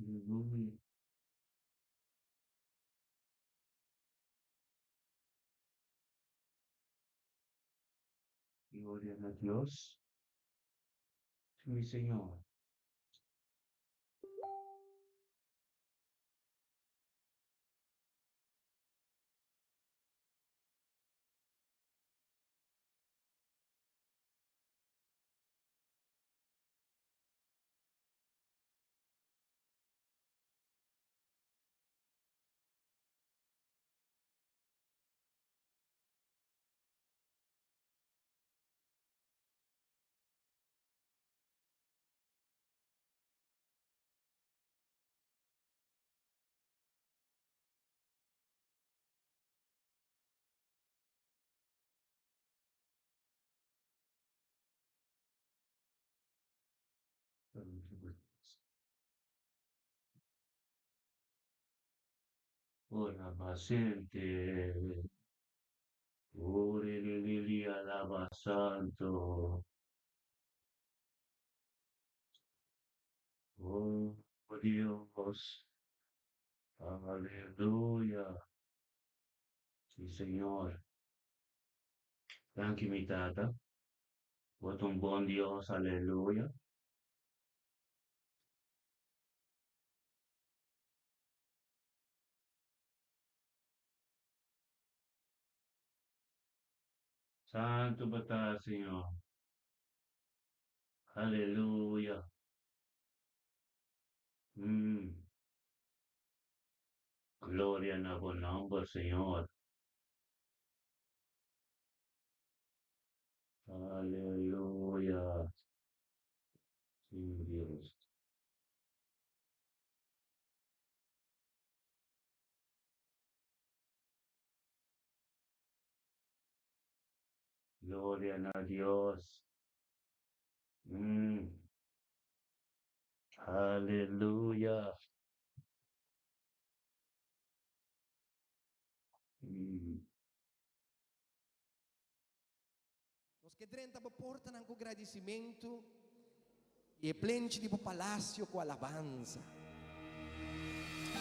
Aleluya. Gloria na Dios. Sí, mi Señor. Ora basente, ore lili alaba santo. Oh Dios, aleluya. Sí, Señor. Danki, mi tata. Bo ta un bon Dios, aleluya. Santu bo ta, Señor. Aleluya. Mm. Gloria na bo nomber, Señor. Aleluya. Sí, Dios. Gloria na Dios. Aleluya. Nos ke drenta bo portanan ku gradisimentu i e plenchi di bo palasio ku alabansa.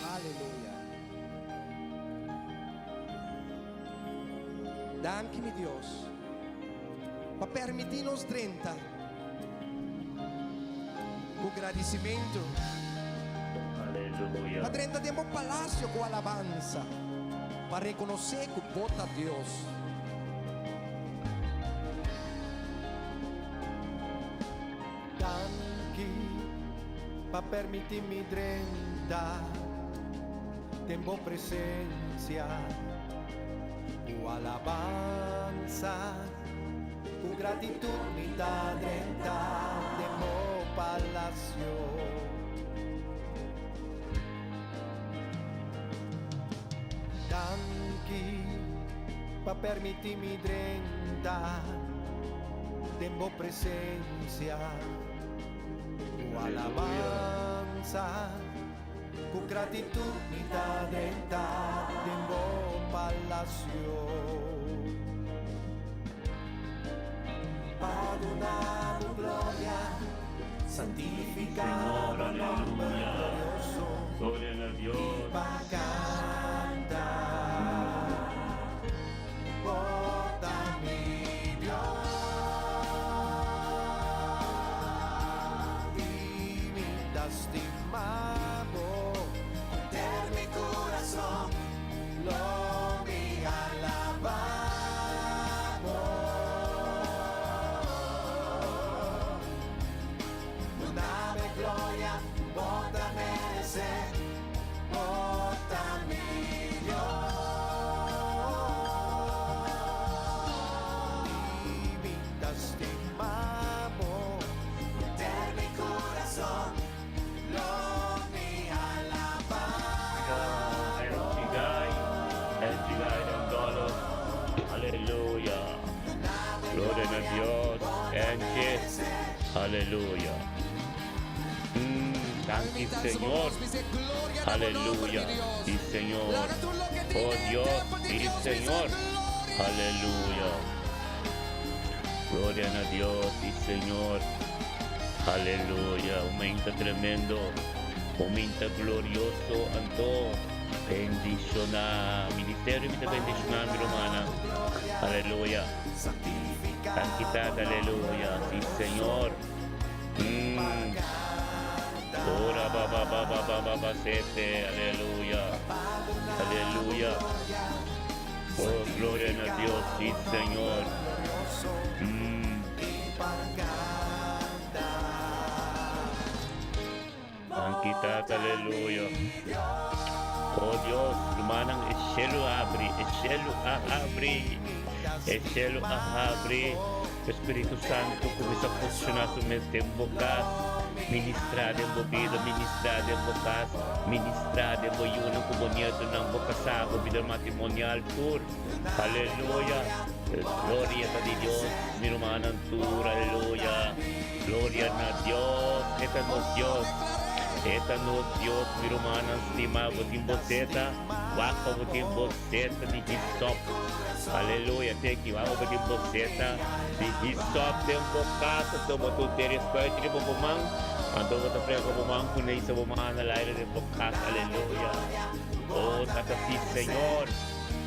Aleluya! Danki, mi Dios, pa permití nos drenta ku gradisimentu. Aleluya. Pa drenta den bo palasio ku alabansa, pa rekonosé ku bo ta Dios. Danki pa permití mi drenta den bo presensia ku alabansa, ku gratitut mi ta drenta den bo palasio. Danki pa permití mi drenta den bo presensia ku alabansa, ku gratitut mi ta drenta den bo palasio. Pa duna bo gloria, santifiká Señor, bo nòmber aleluya. glorioso Gloria na i Dios. pa kanta. Bo ta mi Dios i mi ta stima bo. Henter mi kurason lo mi alabá bo. Duna mi gloria, bo ta meresé. Bo ta mi Dios i mi ta stima bo. Henter mi kurason lo mi alabá bo. Enchi Guy, Enchi Guy den dolo. Aleluya. Gloria na Dios. Enchi. Aleluya. Danki Señor. Aleluya. Sí Señor. Oh Dios, sí Señor. Aleluya. Gloria na Dios, sí Señor. Aleluya. Un momento tremendo. Un minta glorioso anto bendiciona ministerio mi ta bendiciona mi rumannan aleluya danki tata aleluya si señor mm ora ba ba ba ba ba ba ba sete aleluya aleluya oh gloria na Dios si señor mm. Danki Tata, aleluya. Oh Dios, rumannan, e shelu a habri, e shelu a habri, e shelu a habri. E Spiritu Santu kuminsá funshoná su mes den bo kas, ministrá den bo bida, ministrá den bo kas, ministrá den bo yunan ku bo nietonan, bo kasá, bo bida matrimonial, tur. Aleluya! Gloria ta di Dios, mi rumannan tur, aleluya! Gloria na Dios, e ta nos Dios, e ta nos Dios, mi rumannan stimá, bo tin boseta, wak pa bo tin boseta di hisop, aleluya, te aki, wak pa bo tin boseta di hisop den bo kas, anto bo ta un tere spuit riba bo man, anto bo ta frega bo man ku neisa bo man al aire den bo kas, aleluya, oh, tata si Señor.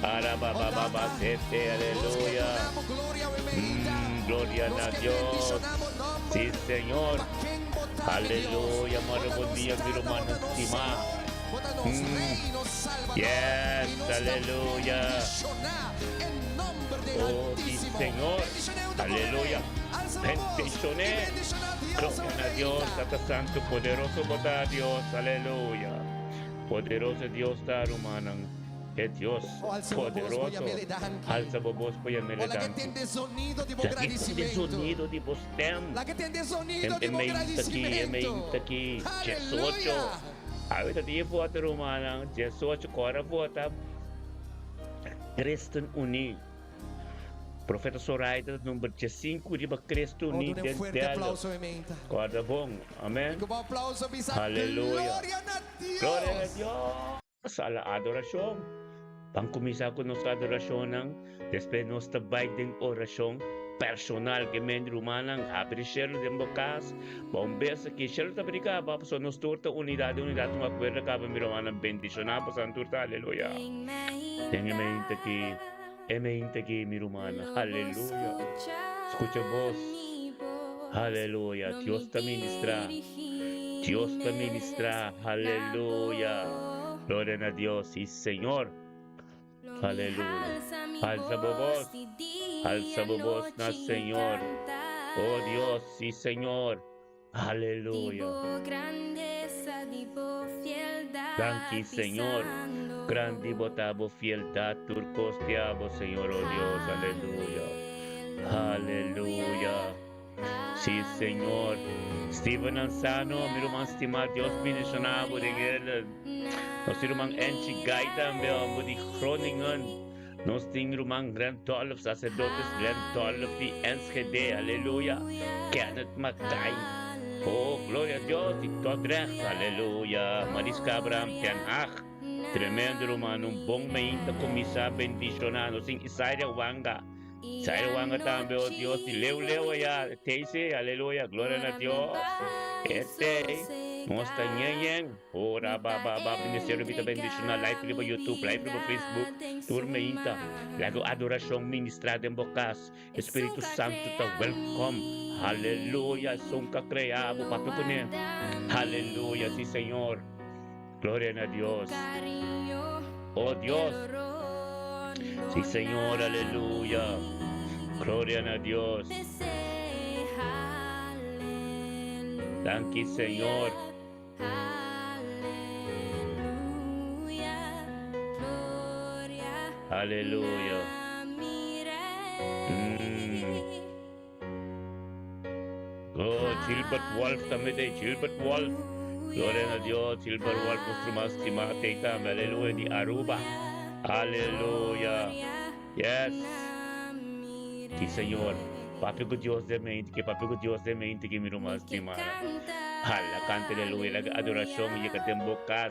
Arabababasete, aleluya. Mm, gloria na Dios. Sí, Señor. Aleluya, mano buen día, mi hermano estimado. Mm. Yes, aleluya. Oh, sí, Señor. Aleluya. Bendicioné. Gloria na Dios, Tata Santo, poderoso bota Dios. Aleluya. Poderoso Dios ta, rumannan. E Dios Oh, alsa bo bos pa poderoso, yam'é danki. alsa bo bos pa yam'é Oh, laga danki. tende zonido di bo Laga tende gradisimentu. zonido di bo stem. Laga tende E zonido di e bo meinta ki, e gradisimentu. meinta ki, diesocho. Aleluya! Awe ta tin e vota, rumannan, diesocho, kòrda vota Christen Unie. Profeta Zoraida ta number diesinku riba Christen Oh, Unie duna un den fuerte Delft. aplauso e meinta. Kòrda bon, I amen. ku bo aplauso bisa, Aleluya. Gloria na Gloria na Dios! Dios! Sala adorashon. Ban kuminsá ku nos adorashonnan, despues nos ta bai den orashon personal ke men rumannan habri shelu den bo kas pa un bes aki shelu ta brika aba pasobra nos tur ta unidat den unidat un akuerdo kaba mi rumannan bendishoná bosan tur ta aleluya den e mente aki e mente aki mi rumannan aleluya skucha bos aleluya Dios ta ministra. Dios ta ministra, aleluya. Gloria na Dios, sí Señor. Aleluya. Alza bo voz, alza bo voz na Señor. Oh Dios, sí Señor. Aleluya. Danki Señor. Grandi bo ta bo fieldad tur cos te abo Señor, oh Dios. Aleluya. Aleluya. Sí, Señor. Steven Ansano, mi ruman stimá, Dios bendiciona bo den el. Nos tin ruman Angie Guy tambe, homber di Groningen. Nos tin ruman Glenn Dolph, sacerdotes Glenn Dolph di Enschede, aleluya. Kenneth Mackay, oh, gloria a Dios, di Dordrecht, aleluya. Mariska Abraham, Den Haag, tremendo ruman, un bon meinta cuminsa bendiciona. Nos tin Isaria Wanga. Zaire wanga tambe, oh Dios, di leu leu allá, teise, aleluya, gloria na Dios. Este, nos ta yen yen, ora ba ba ba, ministerio bita bendiciona, live riba YouTube, live riba Facebook, tur meinta, laga adoracion ministra den bo cas, Espiritu Santo ta welcome, aleluya, esun ka crea bo papia cune, aleluya, si Señor. Gloria na Dios. Oh Dios. Sí, Señor, aleluya. Gloria na Dios. Danki, Señor. Aleluya. Mm. Oh, Gilbert Wolf tambe ta ei, Gilbert Wolf. Gloria na Dios, Gilbert Wolf, nuestro mas stima ta ei tambe. Aleluya, di Aruba. Aleluya. Yes. Sí, Señor. Papia ku Dios den mente, ke papia ku Dios den mente ke mi ruman stima. Hala, kanta aleluya, laga adorashon yega den bo kas,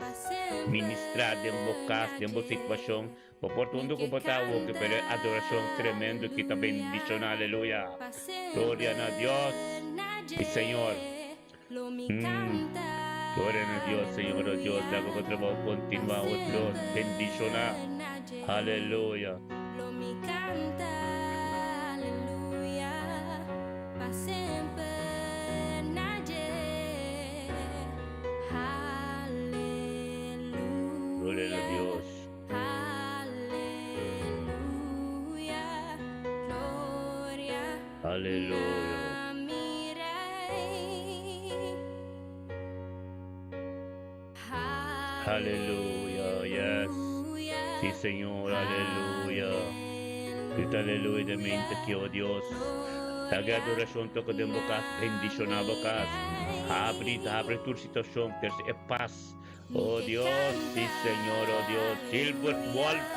ministra den bo kas, den bo situashon. Bo por ta huntu ku bo ta awoke, pero e adorashon tremendo ki ta bendishoná, aleluya! Gloria na Dios i Señor. Mm. Gloria na Dios, Señor, oh Dios, laga bo trabou continua, oh Dios, bendiciona. Aleluya. Lo mi canta, aleluya, pa semper na dje. Gloria na Aleluya, Dios. aleluya, gloria Aleluya. na mi Rey. Aleluya, yes. Aleluya, Sí, Señor, aleluya. Grita aleluya den mente aki, oh Dios. Laga gloria adoracion toca den bo na cas, mi bendiciona bo cas. Habri, habri tur situacion, trece e paz. Mi Oh ke Dios, sí canta, Señor, oh Dios. Gilbert aleluya, Wolf,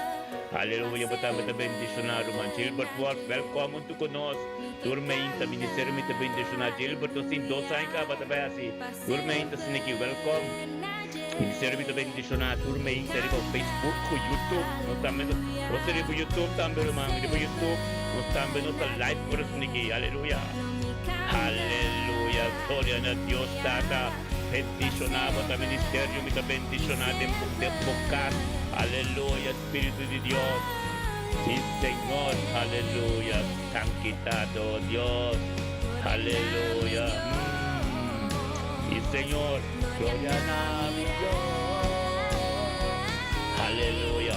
pa aleluya, bo tambe ta bendiciona, semper ruman. Gilbert na Wolf, dje. welkom hunto cu nos. Mi ke Tur meinta, canta, ministerio mi ta bendiciona. Gilbert, nos tin dos aleluya, aña caba ta bay asi. pa Tur meinta asina aki, welkom. semper na dje. Ministerio mi ta bendiciona tur Mi meinta riba canta, Facebook cu YouTube. Nos tambe nos aleluya, ta riba YouTube tambe pa ruman, riba YouTube nos semper tambe nos ta na live dje. ora asina aki. Aleluya. Lo mi canta, Aleluya. Gloria na Dios aleluya, Tata. pa Bendiciona bo ta ministerio mi semper ta bendiciona den den bo cas. Aleluya Spiritu di Dios. Si Señor. Aleluya. Danki Tata oh Dios. Aleluya. Mm. Si Señor. Gloria na mi Dios. Aleluya.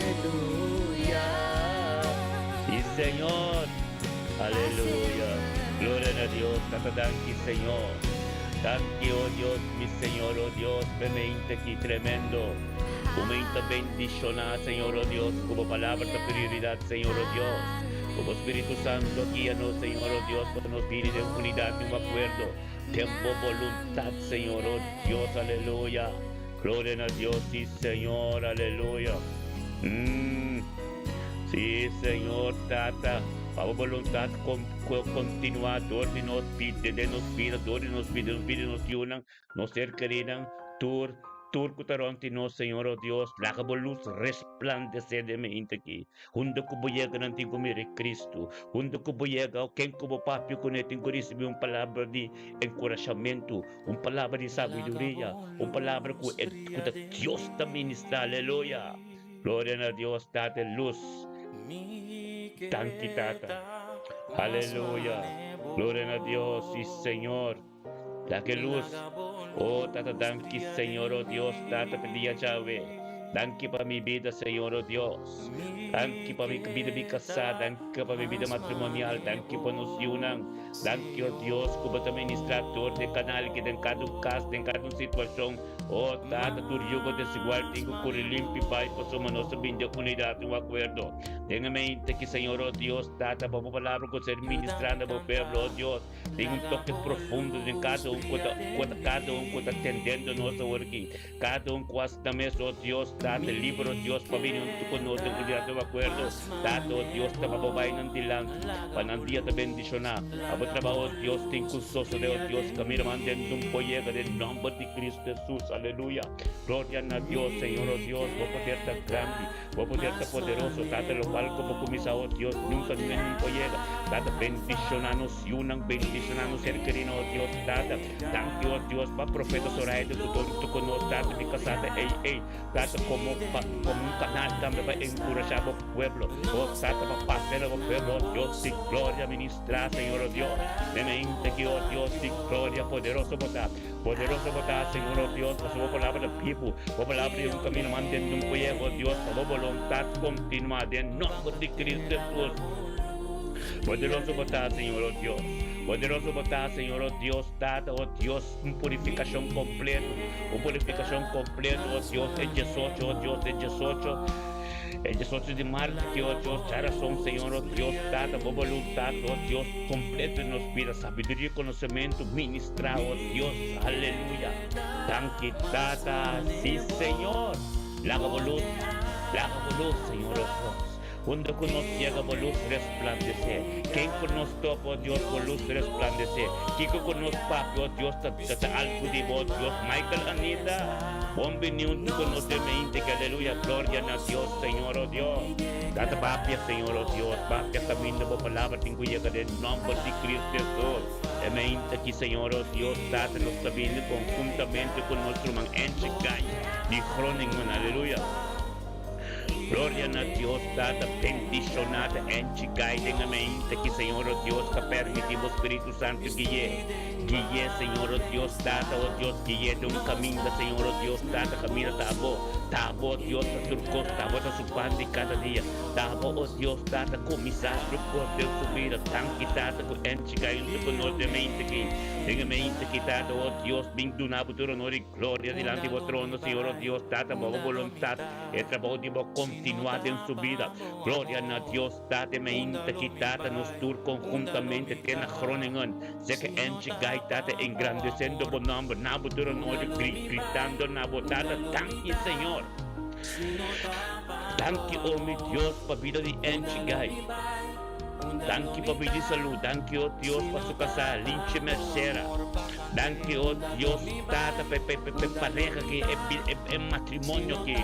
Aleluya. Si Señor. Aleluya. Gloria na Dios. Tata danki Señor. Danki oh Dios, mi Señor, oh Dios, bemente aki tremendo. Momento bendiciona, Señor, oh Dios, cu bo palabra ta prioridad, Señor, oh Dios. Cu bo Spirito Santo guia nos, Señor, oh Dios, pa nos bini den unidad, den un acuerdo, den bo voluntad, Señor, oh Dios, aleluya. Gloria na Dios, sí, Señor, aleluya. Sí, Señor, Tata, pa bo voluntad continua door di nos bida, den nos bida, door di nos bida, nos bida, nos yunan, nos ser kerinan, tur, tur cu ta rond di nos, Señor, oh Dios, laga bo luz resplandece den mi hende aki. Hunde cu bo yega nan tin cu mira e Cristo. Hunde cu bo yega, o ken cu bo papia cu ne tin cu ricibi un palabra di encurashamento, un palabra di sabiduria, un palabra cu e cu ta Dios ta ministra. Aleluya! Gloria na Dios Tata e luz. Danki Tata. Aleluya. Gloria na Dios. Si Señor. Laga e luz. Oh Tata danki Señor oh Dios Tata pa dia djawe. Danki pa mi bida Señor oh Dios. Danki pa mi bida mi casá. Danki pa mi bida matrimonial. Danki pa nos yunan. Danki oh Dios cu bo ta ministra door di e canal aki den cada un cas, den cada un situacion. Oh Tata, tur yugo desigual tin cu curi limpi bai pasobra nos ta bini den unidad un acuerdo. Den e mente aki, Señor, oh Dios, Tata, pa bo palabra cu ser ministra na bo pueblo, oh Dios, tin un toke profundo den cada un cu ta, cu ta, cada un cu ta tendendo nos awor aki, cada un cu hasta mes, oh Dios, Tata, libra, oh Dios, pa bini hunto cu nos den unidad un acuerdo. Tata, oh Dios, ta pa bo bai nan dilanti, pa nan dia ta bendiciona. Pa bo trabao, oh Dios, tin cu sosode, oh Dios, camina man den un por yega den nomber di Cristo Jesus. Aleluya. Gloria na Dios, Señor, oh Dios, bo poder ta grandi, bo poder ta poderoso, Tata, locual cu bo cuminsa, oh Dios, nunca ningun por yega. Tata, bendiciona nos yunan, bendiciona nos ser querido, oh Dios, Tata. Danki, oh Dios, pa Profeta Zoraida cu ta hunto cu nos, Tata, mi casada, ey, ey, Tata, como pa, como un canal tambe pa encurasha bo pueblo, oh Tata, pa papia na bo pueblo, oh Dios di gloria, ministra, Señor, oh Dios, den mente aki, oh Dios di gloria, poderoso bo ta, poderoso bo ta, Señor, oh Dios, pasobra bo palabra ta bibu, bo palabra di un camino mantende un pie, oh Dios, pa bo boluntad continua, den nomber di Cristo Jesus. Poderoso bo ta, Señor, oh Dios. Poderoso bo ta, Señor, oh Dios, Tata, oh Dios, un purificacion completo, un purificacion completo, oh Dios, e diesocho, oh Dios, e diesocho, e diesocho di maart aki, oh Dios, djarason, Señor, oh Dios, Tata, bo boluntad, oh Dios, completo den nos bida, sabiduria y conocemento, ministra, oh Dios, aleluya. Danki, Tata, si, Señor, laga bo luz, laga bo luz, Señor, oh Dios. Unda ku nos yega bo lus resplandesé. Ken ku nos topa, o Dios, bo lus resplandesé. Kiko ku nos papia, o Dios, ta ta algu di bo, o Dios. Michael Anita, bon bini huntu ku nos den mente ki aleluya, gloria na Dios, Señor, o Dios. Tata papia, Señor, o Dios, papia kaminda bo palabra tin ku yega den nòmber di Cristo Hesus. E mente aki, Señor, o Dios, Tata, nos ta bini konhuntamente ku nos ruman Angie Guy di Groningen, aleluya. Gloria na Dios Tata bendiciona ta enchi cay den e mente ki Señor o Dios ta permiti bo Spiritu Santo guiye guiye Señor o Dios Tata o Dios guiye den un caminda Señor o Dios Tata caminda ta abo ta abo Dios ta tur cos ta abo ta su pan di cada dia ta abo o Dios Tata cuminsa tur cos den su bida danki Tata cu enchi cay hunto cu nos den mente ki den e mente ki Tata o Dios bin duna bo tur honor y Gloria dilanti bo trono, Señor, oh Dios, Tata, bo boluntat, e trabou di bo kontinuá den su bida. Gloria na Dios, Tata, e mainta ki Tata nos tur konhuntamente te na Groningen, seke enchi gai, Tata, engrandesendo bo nòmber, na bo tur honor, gritando na bo, Tata, danki, Señor. Danki, oh mi Dios, pa bida di enchi gai. Danki pa bida di salú. Danki, oh Dios, pa su kasá, Linche Mercera. Danki o Dios Tata pa e pareha aki, e matrimonio aki.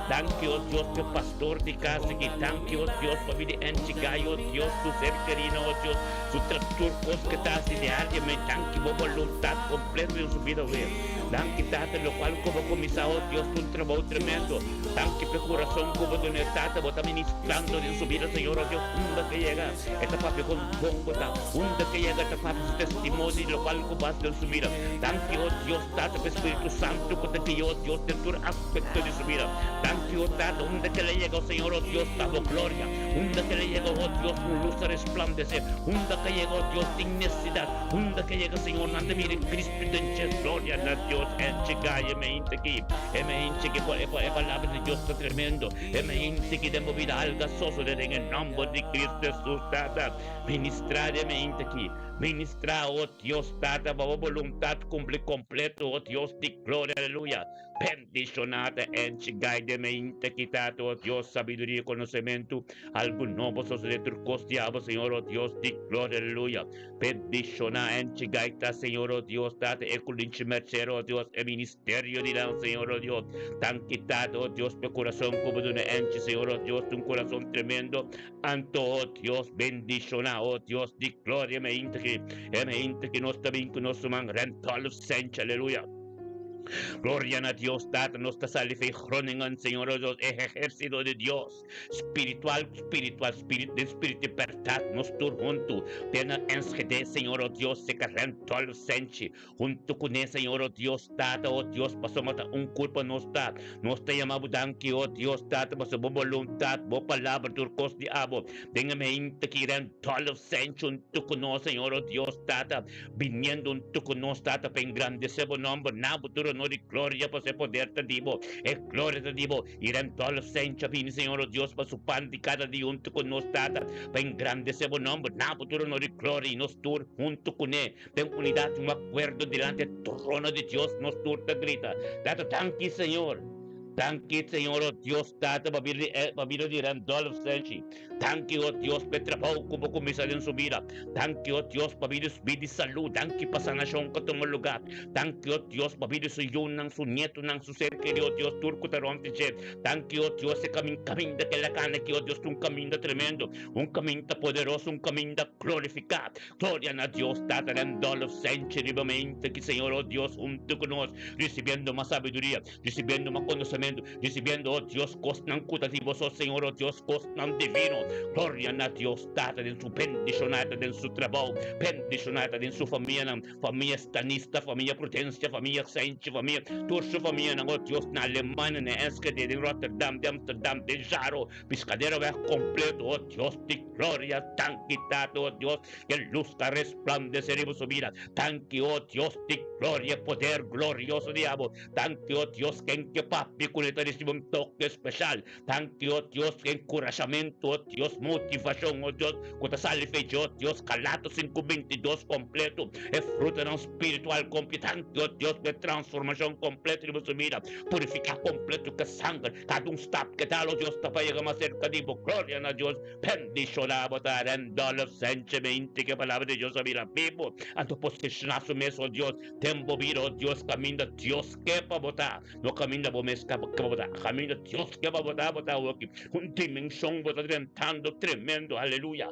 Danki o Dios pa e pastor di kas aki. Danki o Dios pa bida Angie Guy o Dios, su ser kerina o Dios, su tur kos ke ta hasi diariamente. Danki bo boluntat kompleto den su bida awe. Danki Tata lokual ku bo kuminsá o Dios ku un trabou tremendo. Danki pa e kurason ku bo dun'é Tata, bo ta ministrando den su bida Señor o Dios unda ke yega. E ta papia kon bon bo ta. Unda ke yega ta papia su testimonio di lokual ku bas den su bida. Danki, o Dios Tata, pa e Spiritu Santu ku ta guia, o Dios, den tur aspekto di su bida. Danki, o Tata, unda ke el a yega, o Señor, o Dios, ta bo gloria. Unda ke el a yega, o Dios, un lus ta resplandesé. Unda ke yega, o Dios, tin nesesidat. Unda ke yega, Señor, nan ta mira e Cristo den dje. Gloria na Dios. Enchi gai e mente aki. E mente ki por e palabra di Dios ta tremendo. E mente ki den bo bida alga sosode den e nomber di Cristo Jesus, Tata. Ministrá den mente aki. Ministrá, o Dios Tata, pa bo boluntat kumpli kompleto, o Dios di gloria, aleluya. Bendishoná ta enchi gai den mente aki, Tata, o Dios, sabiduria i konosementu, algu nobo sosodé tur kos di abo, Señor, o Dios di gloria, aleluya. Bendishoná enchi gai ta, Señor, o Dios Tata, e kulinchi mercero, o Dios, e ministerio di nan, Señor, o Dios. Danki, Tata, o Dios, pa e kurason ku bo duna enchi, Señor, o Dios, ta un kurason tremendo. Anto, o Dios, bendishoná, o Dios di gloria, e meinta ki, e meinta ki nos ta bin ku nos ruman Randolph Sench, aleluya. Gloria na Dios Tata, nos ta sali fei Groningen, Señor, o Dios, e ehérsito di Dios, spiritual, spiritual, spirit, den spirit di bèrdat, nos tur huntu, te na Enschede, Señor, o Dios, seka Randolph Sench, Huntu kuné, Señor, o Dios Tata, o Dios, pasobra ta un kurpa nos ta. Nos ta yama Bo danki, o Dios Tata, pasobra Bo boluntat, Bo palabra, tur kos di Abo. Den e meinta ki ren tòlf sènt huntu ku nos, Señor, o Dios Tata, biniendo huntu ku nos, Tata, pa engrandesé Bo nòmber. Na Bo tur honor i gloria, pasobra e poder ta di Bo, e gloria ta di Bo. I ren tòlf sènt a bini, Señor, o Dios, pa su pan di kada dia huntu ku nos, Tata, pa engrandesé Bo nòmber. Na Bo tur honor i gloria, i nos tur huntu kuné. Den unidat un akuerdo dilanti e trono di Dios nos tur ta grita, Tata danki Señor! Danki Señor o Dios Tata pa bida di pa bida di Randolph Senchi. Danki o Dios pa e trabou ku bo kuminsá den su bida. Danki o Dios pa bida bida di salú. Danki pa sanashon ku a tuma lugá. Danki o Dios pa bida di su yunan, su nietunan, su ser kerí o Dios tur ku ta rònt di dje. Danki o Dios e kamin kaminda ku el a kana aki o Dios ta un kaminda tremendo, un kaminda poderoso, un kaminda glorifiká. Gloria na Dios Tata den dolf senchi riba mente ki Señor oh Dios hunto ku nos risibiendo mas sabiduria risibiendo mas konosementu risibiendo oh Dios kosnan ku ta di boso Señor oh Dios kosnan divino Gloria na Dios Tata den su bendishonata den su trabou bendishonata den su famianan famia Stanista famia Prudencia famia Senchi famia tur su famianan oh Dios na Alemania na Enschede den Rotterdam den Amsterdam den Jaro Piscaderoweg completo, oh Dios di gloria, danki Tata, oh Dios, ke luz ta resplandece riba su bida, danki, oh Dios di gloria, poder glorioso di abo, danki, oh Dios, ken ke papia. ku ta risibí un toke spesial. Danki, o Dios, enkurashamentu, o Dios, motivashon, o Dios, ku ta sali fe dje, o Dios, Galatos 5:22 kompletu, e frutanan spiritual kompletu. Danki, o Dios, pa e transformashon kompletu di boso bida, purifiká kompletu ku e sanger. Kada un stap ke dal, o Dios, ta pa yega mas serka di bo. Gloria na Dios. Bendishoná bo ta Randolph Senchemente ku e Palabra di Dios a bira bibu. Anto posishoná su mes, o Dios, den bo bida, o Dios, kaminda Dios ke pa bo ta. No kaminda bo mes ke pa bo ta, kaminda Dios ke pa bo ta, bo ta awoki. Un dimenshon bo ta drentando tremendo, aleluya.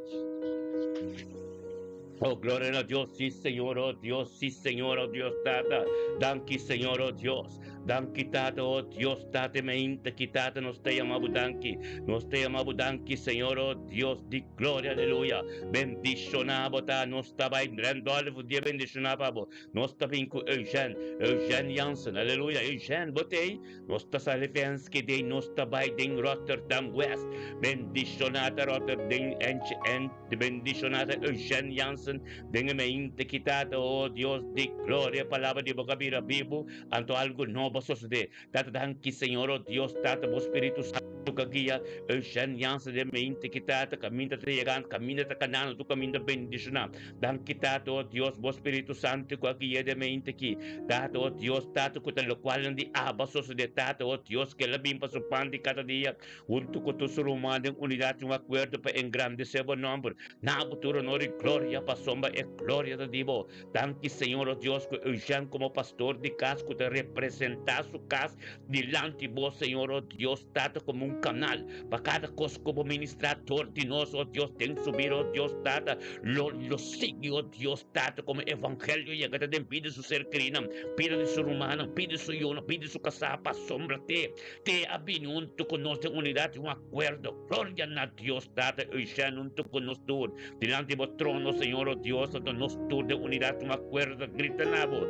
Oh, gloria na Dios, sí Señor, oh Dios, sí Señor, oh Dios, Tata. Danki, Señor, oh Dios. Danki, Tata, oh Dios, Tata, me inta ki Tata nos ta yama bo danki. Nos ta yama bo danki, Señor, oh Dios di gloria, aleluya. Bendiciona bo ta, nos ta bai Randolph, dia bendiciona pa bo. Nos ta bin ku Eugène, Eugène Jansen, aleluya, Eugène, bo t'ei? Nos ta sali Fenske den, nos ta bai den Rotterdam West. Bendishoná ta Rotterdam en, bendishoná ta Eugène Jansen den e meinte ki Tata, o Dios di gloria, palabra di bo ka bira bibu, anto algu nobo a sosodé. Tata danki Señor, o Dios Tata, bo Spiritu Santu ka guia Eugène Jansen den meinte ki Tata, kaminda ta yegando, kaminda ta kanando, tur kaminda bendishoná. Danki Tata, o Dios, bo Spiritu Santu ku a guia den meinte ki. Tata, o Dios, Tata, ku ta lokualnan di Abba sosodé, Tata, o Dios, ku el a bin pa su pan di kada dia, huntu ku tur su ruman den unidat i un akuerdo pa engrandesé bo nòmber. Na bo tur honor i gloria, pasobra e gloria ta di bo. Danki Señor, o Dios, ku Eugène komo pastor di kas ku ta representá su kas dilanti bo, Señor, o Dios, Tata, komo un kanal pa kada kos ku bo ministrá dor di nos, o Dios, den su bida, o Dios, Tata, lo lo sigui, o Dios, Tata, komo evangelio yega ta den bida di su ser kerinan, bida di su rumannan, bida di su yunan, bida di su kasá, pasobra te, te a bini huntu ku nos den unidat i un akuerdo. Gloria na Dios, Tata, Eugène huntu ku nos tur. Dilanti bo trono, Señor, o Dios, anto nos tur den unidat un akuerdo ta grita na bo,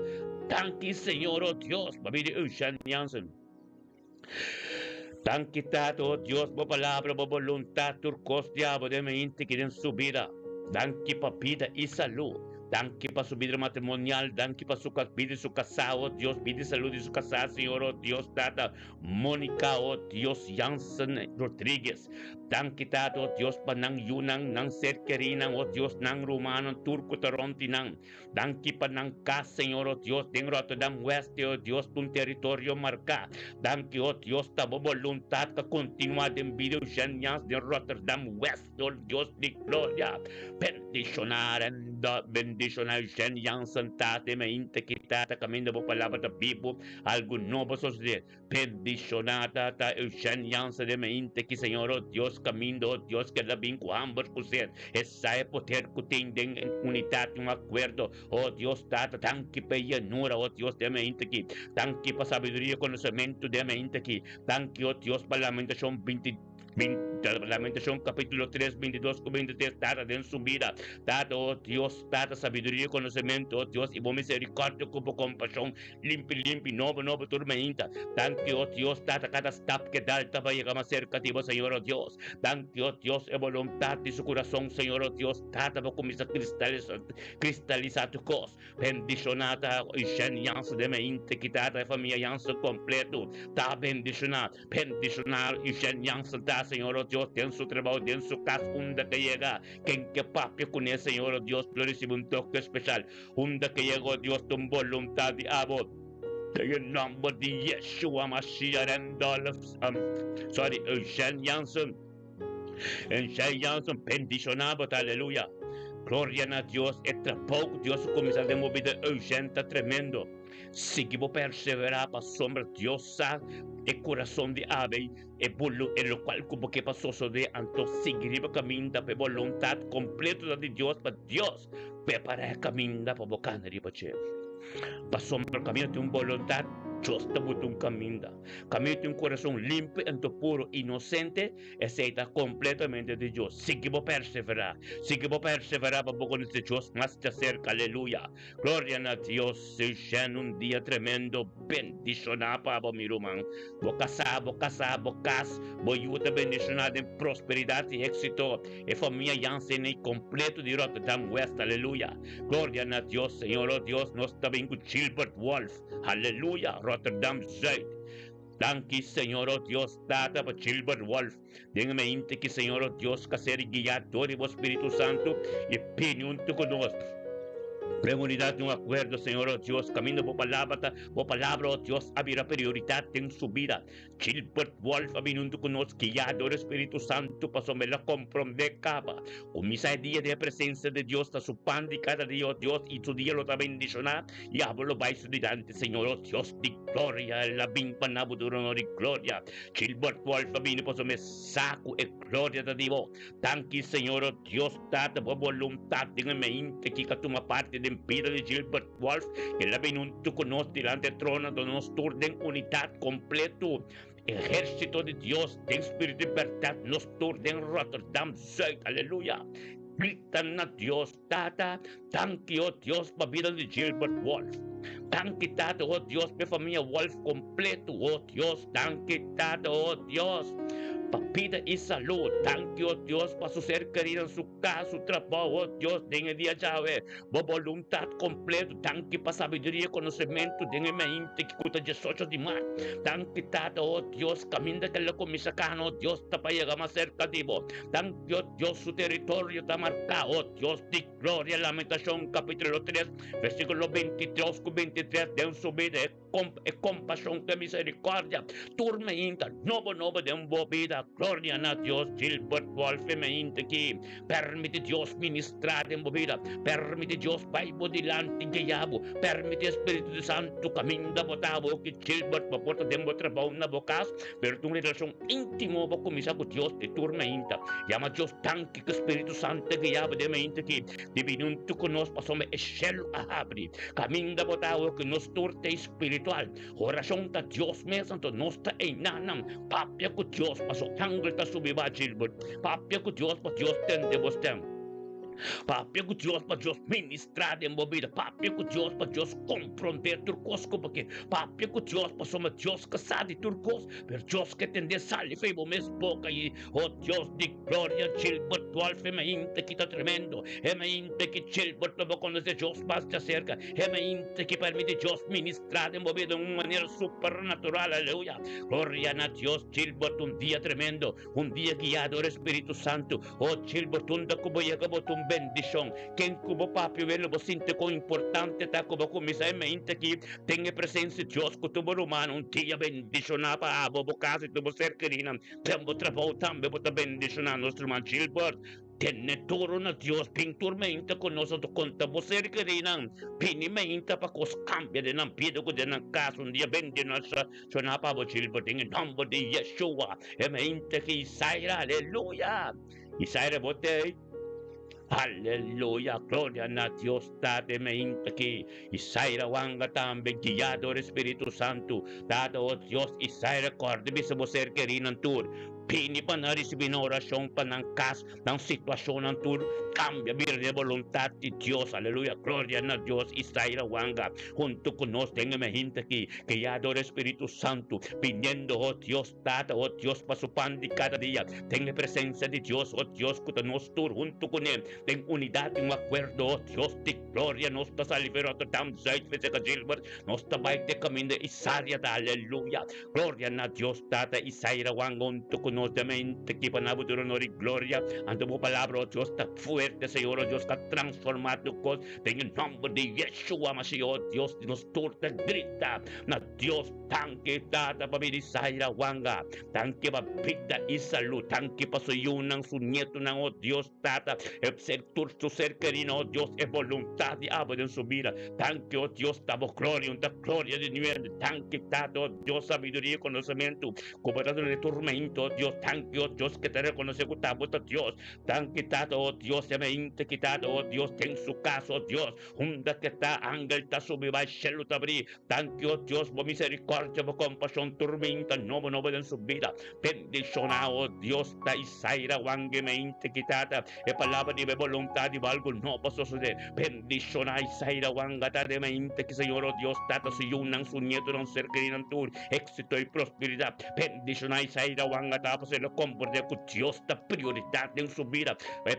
Danki, Señor, o Dios, pa bida di Eugène Jansen. Danki, Tata, o Dios, bo palabra, bo boluntat, tur kos di abo den mente ki den su bida. Danki pa bida i salú. Danki pa su bida matrimonial. Danki pa su bida di su kasá, o Dios, bida i salú di su kasá, Señor, o Dios, Tata. Monica, o Dios, Jansen Rodriguez. Danki Tata, o Dios, pa nan yunan, nan ser kerinan, o Dios, nan rumannan, tur ku ta rònt di nan. Danki pa nan kas, Señor, o Dios, den Rotterdam West, o Dios, ta un teritorio marká. Danki, o Dios, ta bo boluntat ka kontinuá den bida Eugène Jans den Rotterdam West, o Dios di gloria. Bendishoná Renda, bendishoná Eugène Jansen, Tata, i mainta ki Tata kaminda bo palabra ta bibu, algu nobo sosodé. Bendishoná Tata Eugène Jansen den mente ki Señor o Dios kaminda o Dios keda bin ku hamber ku sed e sa e poder ku tin den unidat i un akuerdo o Dios Tata danki pa e yenura o Dios den mente ki danki pa sabiduria i konosementu den mente ki danki o Dios pa Lamentashon 20 Lamentacion capítulo 3, 22 cu 23, Tata den su bida. Tata, oh Dios, Tata, sabiduria y conocemento, oh Dios, y bo misericordia cu bo compasion, limpi, limpi, nobo, nobo tur mainta. Danki, oh Dios, Tata, cada stap ke dal ta pa yega mas cerca di bo, Señor, oh Dios. Danki, oh Dios, e boluntad di su curason, Señor, oh Dios, Tata, bo cuminsa cristalisa, cristalisa tur cos. Bendishoná ta Eugène Jansen den mainta ki Tata, e famia Jansen completo ta bendishoná. Bendishoná Eugène Jansen ta, Señor o Dios, den su trabou, den su kas, unda ke yega. Ken ke papia kuné, Señor o Dios, lo risibi un toke speshal. Unda ke yega, o Dios, ta un boluntat di abo. Den e nòmber di Yeshua Mashiach Randolph, sorry, Eugène Jansen, Eugène Jansen, bendishoná bo ta, aleluya. Gloria na Dios, e trabou ku Dios a kuminsá den bo bida, Eugène, ta tremendo. Sigui bo perseverá pasobra Dios sa e kurason di abe e bolu e lokual ku bo ke pa sosodé anto sigui riba kaminda pa e boluntat kompleto ta di Dios pa Dios prepará e kaminda pa bo kana riba dje pasobra kaminda tin un boluntat Dios ta buta un kaminda kaminda tin un kurason limpi anto puro inosente Esei ta kompletamente di Dios. Sigui bo perseverá. Sigui bo perseverá pa bo konosé Dios mas djaserka. Aleluya! Gloria na Dios! Eugène, un dia tremendo bendishoná pa bo, mi ruman. Bo kasá, bo kasá, bo kas, bo yu ta bendishoná den prosperidat i éksito. E famia Jansen ei kompleto di Rotterdam West. Aleluya! Gloria na Dios! Señor, oh Dios, nos ta bin ku Gilbert Wolff. Aleluya! Rotterdam Zuid. Danki Señor o Dios Tata pa Gilbert Wolff den e mente ki Señor o Dios ka ser guiá dor di bo Spiritu Santu i bini huntu ku nos den unidat di un akuerdo Señor o Dios kaminda bo palabra ta bo palabra o Dios a bira prioridat den su bida. Gilbert Wolff a bini huntu ku nos guiá dor di Spiritu Santu pasobra el a komprondé kaba kuminsá e dia den e presensia di Dios ta su pan di kada dia o Dios i su dia lo ta bendishoná. I abo lo bai su dilanti, Señor, o Dios di gloria, El a bin pa na bo duna honor i gloria. Gilbert Wolff a bini pasobra mi sa ku e gloria ta di bo. Danki, Señor, o Dios Tata, bo boluntat den e mente ki ka tuma parti den bida di Gilbert Wolff. El a bini huntu ku nos dilanti e trono, anto nos tur den unidat kompleto, ehérsito di Dios den spiritu i bèrdat, nos tur den Rotterdam Zuid. Aleluya! Grita na Dios. Tata, danki, o Dios, pa bida di Gilbert Wolff. Danki, Tata, o Dios, pa e famia Wolff kompleto, o Dios. Danki, Tata, o Dios, pa bida i salú. Danki, o Dios, pa su ser kerido, su kas, su trabou, o Dios, den e dia djawe. Bo boluntat kompleto. Danki pa sabiduria i konosementu den e mainti ki ku ta diesocho di mart. Danki, Tata, o Dios, kaminda ke lo kuminsá kana, o Dios, ta pa yega mas serka di bo. Danki, o Dios, su teritorio ta marká, o Dios di gloria. Lamentashon kapítulo 3, versíkulo 22 ku 23, Den su bida e e kompashon ku e miserikòrdia tur meinta nobo nobo den bo bida. Gloria na Dios. Gilbert Wolfe meinta aki. Permiti Dios ministrá den bo bida. Permiti Dios bai bo dilanti guia bo. Permiti e Spiritu Santu kaminda bo ta bo ki Gilbert bo por ta den bo trabou na bo kas, pero ta un relashon Íntimo bo kuminsá ku Dios di tur mainta. Yama Dios danki ku Spiritu Santu a guia bo den mainta aki di bini huntu ku nos pasobra e shelu a habri. Kaminda bo ta awor ku nos tur ta espiritual. Orashon ta Dios mes anto nos ta einanan. Papia ku Dios paso angel ta subi ba Gilbert. Papia ku Dios pa Dios tende bo stèm. Papia ku Dios pa Dios ministrá den bo bida. Papia ku Dios pa Dios komprondé tur kos ku bo ke. Papia ku Dios pasobra Dios ka sa di tur kos. Pero Dios ke tende sali fei bo mes boka i, O Dios di gloria, Gilbert Wolff e mainta ki ta tremendo, e mainta ki Gilbert lo bo konosé Dios mas djaserka, e mainta ki permiti Dios ministrá den bo bida den un manera supernatural, aleluya! Gloria na Dios, Gilbert, un dia tremendo, un dia guiá dor e Spiritu Santu. O Gilbert, unda ku bo yega bo ta un bendishon. Ken ku bo papia wel lo bo sinti kon importante ta ku bo kuminsá e mainta ki Den e presensia di Dios ku tur bo rumannan un dia bendishoná pa abo, bo kas i tur bo ser kerinan. Den bo trabou tambe bo ta bendishoná nos ruman Gilbert. Tene duru na Dios, bin tur meinta ku nos anto konta bo ser kerinan. Bini meinta pa kos kambia den nan bida ku den nan kas un dia bendishoná pa abo Gilbert den e nòmber di Yeshua. E meinta ki Isaira, aleluya! Isaira bo t'ei. Aleluya, gloria na Dios Tata e mainta aki. Isaira wanga tambe, guiá dor e Spiritu Santu. Tata, o Dios, Isaira kòrda bisa bo ser kerínan tur. Bini pa nan risibí nan orashon pa nan kas, nan situashonnan tur kambia bira den e boluntat di Dios. Aleluya, gloria na Dios. Isaira wanga huntu ku nos den e mainta aki, guiá dor e Spiritu Santu, biniendo, o Dios, Tata, o Dios, pa su pan di kada dia, den e presensia di Dios, o Dios, ku ta nos tur huntu kuné, den unidat i un akuerdo, o Dios di gloria, nos ta sali for Rotterdam, Zuid, Vizega Gilbert, nos ta bai te kaminda Isaria ta, aleluya, gloria na Dios Tata, Isaira wanga huntu ku nos, den mente ki pa na bo tur honor i gloria, anto bo palabra, o Dios, ta fuerte, Señor, o Dios, ka transformá tur kos, den e nòmber di Yeshua Mashiach, o Dios, nos tur ta grita na Dios. Danki Tata pa bini Zaira Wanga. Danki pa bida i salud. Danki pa su yunan, su nietonan, oh Dios Tata. E ser tur su ser kerino, oh Dios, e voluntad di abo den su bida. Danki, oh Dios, ta bo gloria, un ta gloria di nuebe. Danki Tata, oh Dios, sabiduria i konosementu ku bo ta duna den turmento, oh Dios. Danki, oh Dios, ke ta rekonosé ku ta bo ta Dios. Danki Tata, oh Dios, e mainta ki Tata, oh Dios, den su kas, oh Dios, unda ke ta angel ta subi bai shelu ta bri. Danki, o Dios, bo misericordia, bo compasion turmenta nobo nobo den su bida. Bendiciona, o Dios, ta Isaira Wange mente ki tata e palabra di bo boluntad di bo algo nobo a sosode. Bendiciona Isaira Wanga ta de mente ki Señor, o Dios, tata su yunan, su nietonan, ser kerinan tur, exito y prosperidad. Bendiciona Isaira Wanga ta. ta pasobra el a komprendé ku Dios ta prioridat den su bida. E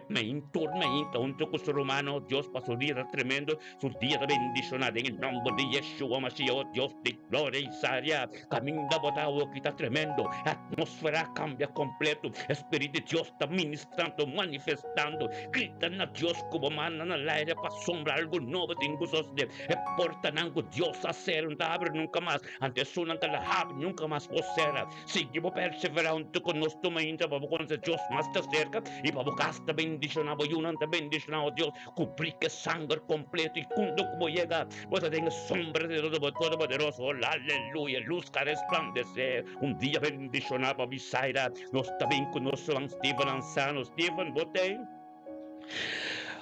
tur mainta huntu ku su rumannan, oh Dios, pa su dia ta tremendo, su dia ta bendishoná den e nòmber di Yeshua Mashiach, oh Dios di gloria i saria. Kaminda bo ta awoki ta tremendo, e atmósfera a kambia kompleto, e Spirit di Dios ta ministrando, manifestando. Grita na Dios ku bo mannan na laire pasobra algu nobo tin ku sosodé. E portanan ku Dios a sera no ta habri nunka mas. Anto esunnan ta la habri nunka mas por sera. Sigui bo perseverá huntu ku nos tuma intra pa bo konosé Dios mas ta serka i pa bo kas ta bendishoná, bo yunan ta bendishoná, o Dios, kubrí ku e sanger kompleto i kundo ku bo yega bo ta den e sombra di Todopoderoso. O aleluya! Lus ka resplandesé. Un dia bendishoná pa Bisaida. Nos ta bin ku nos ruman Steven Ansano. Steven, bo t'ei?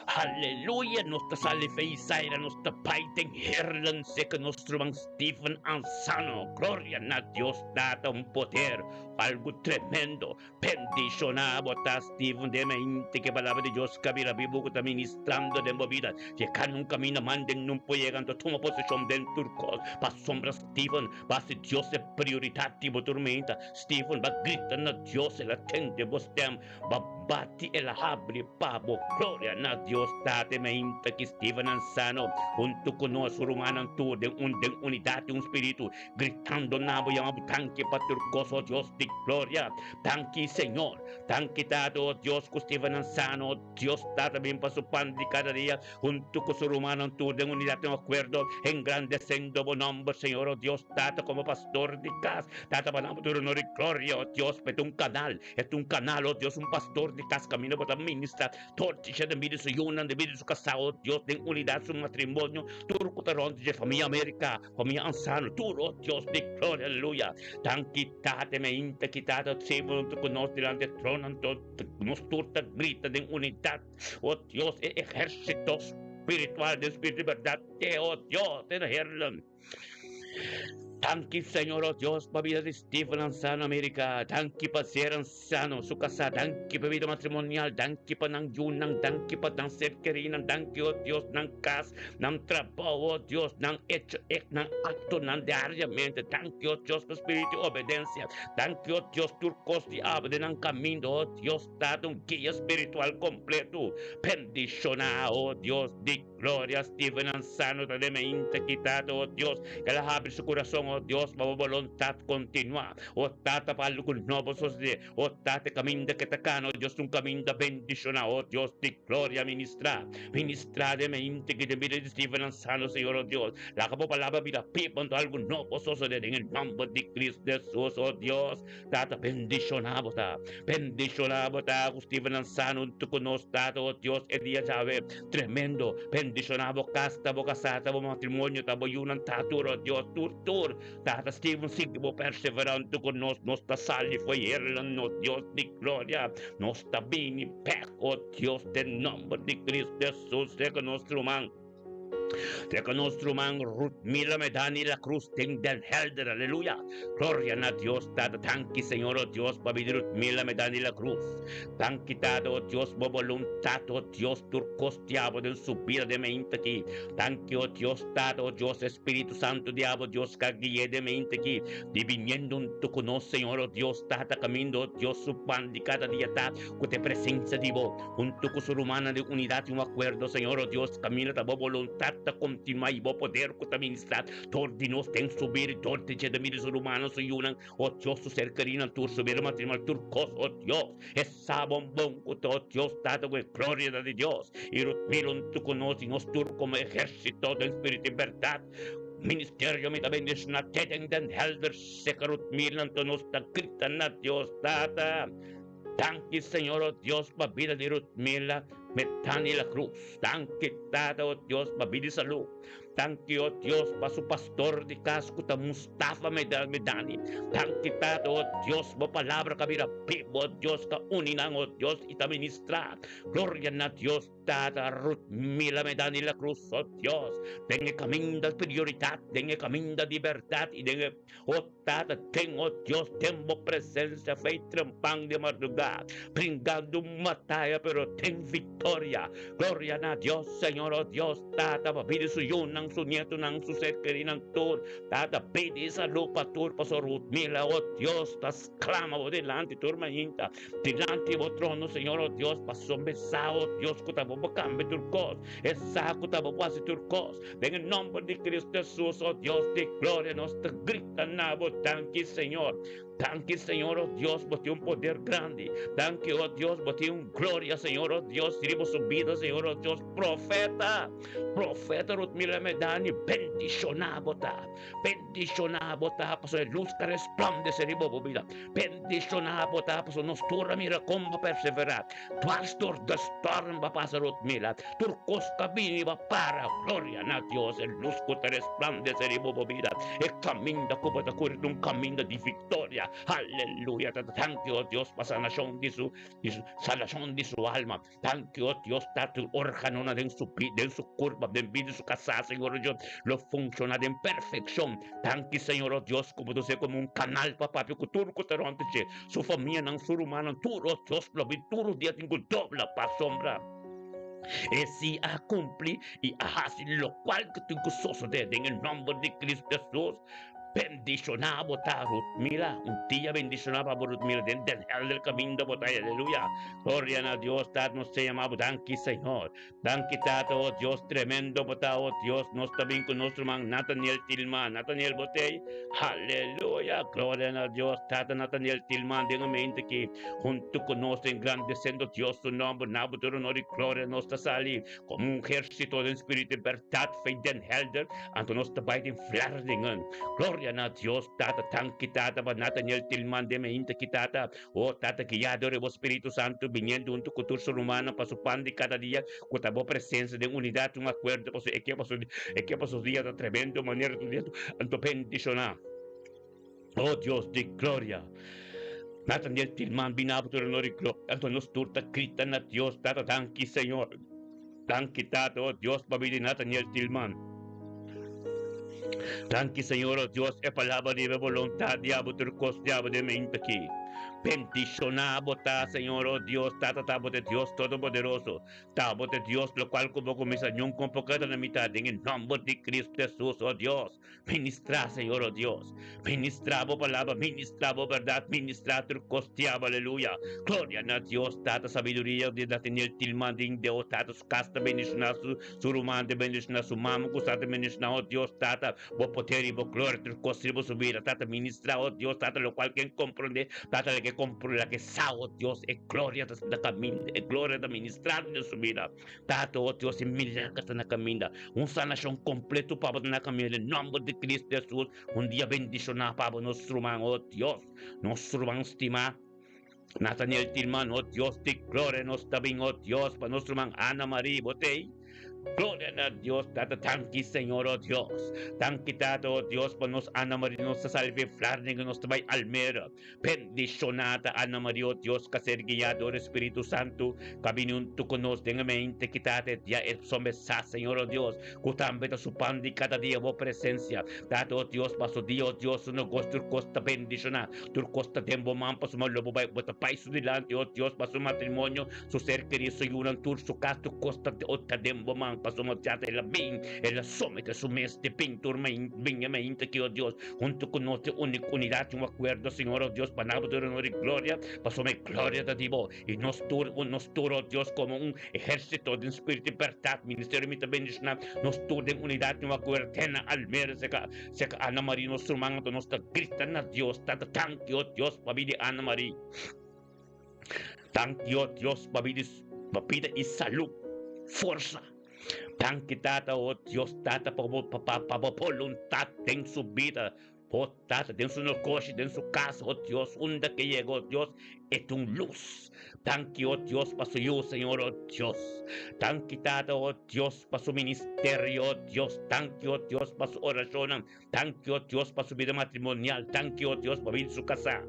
Aleluya! Nos ta sali fe Isaira, nos ta bai den Heerlen seka nos ruman Steven Ansano. Gloria na Dios Tata, un poder, algu tremendo. Bendishoná bo ta Steven den mente ke palabra di Dios ka bira bibu ku ta ministrando den bo bida. Yeka nunka mina manden nun por yega anto tuma posishon den tur kos. Pasobra Steven, bo hasi Dios e prioridat di bo tur menta. Steven, bo a grita na Dios, el a tende bo stem. Ba bati el a habri pa bo. Gloria na Dios Tata e mainta ki Steven Ansano huntu ku nos rumannan tur den un den unidat di un spiritu gritando na bo yama bo danki pa tur kos o Dios di gloria. Danki Señor. Danki Tata o Dios ku Steven Ansano o Dios Tata bin pa su pan di kada dia huntu ku su rumannan tur den unidat den akuerdo engrandesendo bo nomber Señor o Dios Tata komo pastor di kas Tata pa nan bo tur honor i gloria o Dios pa e ta un kanal E ta un kanal, oh Dios, un pastor di kas kaminda bo ta ministra tur dje den bida su yunan, den bida su kasá, oh Dios, den unidat su matrimonio, tur ku ta rònt dje famia Amerika, famia Ansano, tur, oh Dios di gloria, aleluya. Danki Tata, mi ainda ki Tata Sebo huntu ku nos dilanti e trono, anto nos tur ta grita den unidat, oh Dios, e ehérsito spiritual den spiritu di bèrdat te, oh Dios, den Heerlen. Danki Señor oh Dios pa bida di Steven Ansano America. Danki pa ser Ansano su casá. Danki pa bida matrimonial. Danki pa nan yunan. Danki pa nan ser kerinan. Danki oh Dios nan cas, nan trabou oh Dios, nan hecho ek nan actonan diariamente. Danki oh Dios pa spiritu di obedencia. Danki oh Dios tur cos di abo den nan caminda oh Dios Tata un guia spiritual completo. Bendiciona oh Dios di. Gloria Steven Ansano ta den mente ki Tata, o Dios, el a habri su kurason, o Dios, pa bo boluntat kontinuá. O Tata, pa algu nobo sosodé. O Tata, e kaminda ke ta kana, o Dios, ta un kaminda bendishoná. O Dios di gloria, ministrá, ministrá den mente ki den bida di Steven Ansano, Señor, o Dios. Laga bo palabra bira pipa, anto algu nobo sosodé den e nòmber di Cristo Hesus, o Dios. Tata, bendishoná bo ta. Bendishoná bo ta ku Steven Ansano huntu ku nos, Tata, o Dios, e dia djawe. Tremendo. Bendishoná bo kas, ta bo kasá, ta bo matrimonio, ta bo yunan, ta tur, o Dios, tur, tur. Tata Steven, sigui bo perseverá huntu ku nos. Nos ta sali fo'i Heerlen, nos Dios di gloria. Nos ta bini bèk, o Dios, den nòmber di Cristo Hesus, reka nos ruman. Treka nos ruman Ruthmila Medani La Cruz den Den Helder, aleluya. Gloria na Dios Tata. Danki Señor, oh Dios, pa bida Ruthmila Medani La Cruz. Danki Tata, oh Dios, bo boluntad, oh Dios, tur kos diabo den su bida den mainta aki. Danki, oh Dios Tata, oh Dios, Espiritu Santo diabo, Dios ka gui'e den mainta aki. Di biniendo hunto ku nos, Señor, oh Dios Tata, kaminda, oh Dios, su pan di kada dia ta ku ta e presencia di bo. Huntu ku su rumannan den unidat i un akuerdo, Señor, o Dios, kaminda ta bo boluntat ta kontinuá i bo poder ku ta ministrá dor di nos den su bida i dor di dje den bida di su rumannan, su yunan, o Dios, su ser kerinan, tur su bida matrimonial, tur kos, o Dios, e sa bon bon ku ta, o Dios, Tata, ku e gloria ta di Dios. I Rutmil huntu ku nos i nos tur komo ehérsito den spiritu i bèrdat, ministerio mi ta bendishoná te den den hèlder seka Rutmil, anto nos ta grita na Dios, Tata. Danki Señor oh Dios pa bida di Ruthmila Metani La Cruz. Danki Tata oh Dios pa bida y salud. Danki oh Dios pa su pastor di cas cu ta Mustafa Medani. Danki Tata oh Dios bo palabra ca bira bibo oh Dios ca uni nan oh Dios y ta ministra. Gloria na Dios Tata Ruthmila Medani La Cruz oh Dios den e caminda prioridad den e caminda di berdad y den e oh Tata, ten, oh Dios, den bo presencia fei trempan di mardugá, bringando un bataya, pero ten victoria. Gloria na Dios, Señor, oh Dios, Tata, pa bida su yunan. yunan, su nietonan, su ser kerinan tur. Tata, pidi salú pa tur, pasobra Rutmila, o Dios, ta sklama bo dilanti tur mainta, dilanti bo trono, Señor, o Dios, pasobra e sa, o Dios, ku ta bo por kambia tur kos, e sa ku ta bo por hasi tur kos. Den e nòmber di Kristu Hesus, o Dios di gloria, nos ta grita na bo, Danki, Señor. Danki, Señor, o Dios, bo tin un poder grandi. Danki, o Dios, bo tin un gloria, Señor, o Dios, riba su bida, Señor, o Dios. Profeta, profeta Rutmila Medani, bendishoná bo ta. Bendishoná bo ta, pasobra e lus ta resplandesé riba bo bida. Bendishoná bo ta, pasobra nos tur a mira kon bo perseverá. Dwars dor de storm bo a pasa, Rutmila. Tur kos ta bini bo a para. Gloria na Dios, e lus ku ta resplandesé riba bo bida. E kaminda ku bo ta kuri ta un kaminda di viktoria. Aleluya! Ta danki, o Dios, pa sanashon di su, di su, sanashon di su alma. Danki, o Dios, ta tur organonan den su bi, den su kurpa, den bida di su kasá, Señor, o Dios, lo funshoná den perfekshon. Danki, Señor, o Dios, ku bo ta ser komo un kanal pa papia ku tur ku ta rònt di dje, su famianan, su rumannan, tur, o Dios, lo bin tur dia tin ku dobla pasobra e si a kumpli i a hasi lokual ku tin ku sosodé den e nòmber di Kristu Hesus. Bendishoná bo ta, Rutmila. Un dia bendishoná pa bo, Rutmila, den Den Helder kaminda bo ta. Aleluya! Gloria na Dios, Tata, nos ta yama bo. Danki, Señor. Danki, Tata, o Dios, tremendo bo ta, o Dios. Nos ta bin ku nos ruman Nathaniel Tilman. Nathaniel, bo t'ei? Aleluya! Gloria na Dios, Tata Nathaniel Tilman den e mente aki, huntu ku nos engrandesendo Dios su nòmber. Na bo tur honor i gloria nos ta sali. Komo un ehérsito den spiritu i bèrdat, fe den hèlder, anto nos ta bai den Vlaardingen. Gloria na Dios, Tata, danki, Tata, pa Nathaniel Tilman den meinta aki, Tata. O, Tata, guiá dor e bo Spiritu Santu, biniendo huntu ku tur su rumannan pa su pan di kada dia, ku ta bo presensia den unidat i un akuerdo, pasobra e ke pa su, e ke pa su dia ta tremendo manera tur dia, anto bendishoná. O Dios di gloria! Nathaniel Tilman bini abo tur honor i gloria. Anto nos tur ta grita na Dios, Tata, danki Señor. Danki Tata, o Dios, pa bida di Nathaniel Tilman. Danki Señor, o Dios, e palabra riba e boluntat di abo tur kos di abo den mente aki. Bendishoná bo ta, Señor, o Dios, Tata, ta bo ta e Dios Todopoderoso. Ta bo ta e Dios lokual ku bo kuminsá niun kon por keda na mitat den e nòmber di Kristu Hesus, o Dios. Ministrá, Señor, oh Dios. Ministrá bo palabra, ministrá bo bèrdat, ministrá tur kos diablo, aleluya. Gloria na Dios, Tata, sabiduria di Nathaniel Tilman den Dios, Tata, su kas ta bendishoná, su, su ruman ta bendishoná, su mama ku sa ta bendishoná, oh Dios, Tata, bo poder i bo gloria tur kos riba su bida, Tata, ministrá, oh Dios, Tata, lokual ken komprondé, Tata, laga e komprondé, laga e sa, oh Dios, e gloria ta na kaminda, e gloria ta ministrá den su bida. Tata, oh Dios, e milager ta na kaminda. Un sanashon kompleto pa bo ta na kaminda den nòmber di Kristu Hesus. Un dia bendishoná pa bo, nos ruman, oh Dios, nos ruman stimá. Nathaniel Tilman, oh Dios di gloria, nos ta bin, oh Dios, pa nos ruman Ana Marie, bo t'ei? Gloria na Dios, Tata, danki Señor, oh Dios. Danki, Tata, oh Dios, pa nos Ana Marie, nos ta sali fen Vlaardingen, nos ta bai Almere. Bendishoná ta Ana Maria, o Dios, ka ser guiá dor e Spiritu Santu, ka bini huntu ku nos den e mente kita te dia e somesá, Señor, o Dios, ku tambe ta su pan di kada dia bo presensia. Tata, o Dios, pa su dia, o Dios, su nogos tur kos ta bendishoná, tur kos ta den bo man, pasobra lo bo bai, bo ta bai su dilanti, o Dios, pa su matrimonio, su ser kerí, su yunan, tur su kas, tur kos ta, o ta den bo man, pasobra Tata, el a bin, el a somete su mes te bin tur bin e mainta aki, o Dios, Huntu ku nos den úniko unidat i un akuerdo, Señor, o Dios, pa nan bo tur honor i gloria, pasobra e gloria ta di bo. I nos tur, nos tur, o Dios, komo un ehérsito den spiritu i bèrdat, ministerio mi ta bendishoná nos tur den unidat i un akuerdo te na Almere, seka, seka Ana Marie, nos ruman, anto nos ta grita na Dios, Tata, danki, o Dios, pa bida di Ana Marie. Danki, o Dios, pa bida, pa bida i salú, forsa. Danki Tata, o Dios Tata, pa bo pa bo boluntat den su bida, o Tata, den su negoshi, den su kas, o Dios, unda ke yega, o Dios, e ta un lus. Danki, o Dios, pa su yu, Señor, o Dios. Danki, Tata, o Dios, pa su ministerio, o Dios. Danki, o Dios, pa su orashonnan. Danki, o Dios, pa su bida matrimonial. Danki, o Dios, pa bida di su kasá.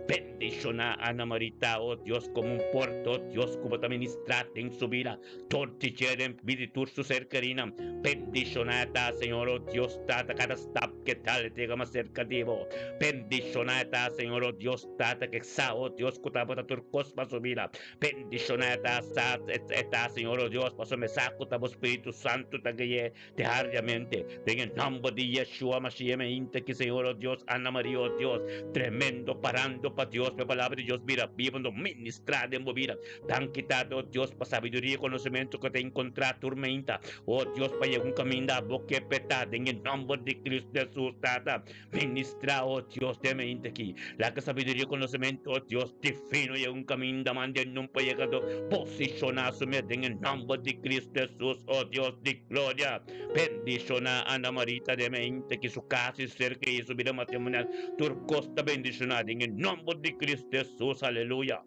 Bendishoná Ana Marita, o Dios, komo un porta, o Dios, ku bo ta ministrá den su bida. Tur dje den bida di tur su ser kerinan. Bendishoná e ta, Señor, o Dios Tata, kada stap ke dal e ta yega mas serka di bo. Bendishoná e ta, Señor, o Dios Tata, ke sa, o Dios, ku ta bo ta tur kos pa su bida. Bendishoná e ta, sa, e ta, Señor, o Dios, pasobra mi sa ku ta bo Spiritu Santu ta gui'é diariamente. Den e nòmber di Yeshua Mashiach mi hinta aki, Señor, o Dios, Ana Maria, o Dios, tremendo parando pa Dios, pa e Palabra di Dios bira biba, no ministrá den bo bida. Danki Tata, o Dios, pa sabiduria i konosementu ku ta enkontrá tur meinta. O Dios, pa yega un kaminda abo ke petá den e nòmber di Kristu Hesus, Tata. Ministrá, o Dios, den meinta aki. Laga sabiduria i konosementu, o Dios divino, yega un kaminda manda e nun pa yega do posishoná su mes den e nòmber di Kristu Hesus, o Dios di gloria. Bendishoná Ana Marita den meinta aki, su kas i serka i su bida matrimonial. Tur kos ta bendishoná den e nòmber di Kristu Hesus. Aleluya.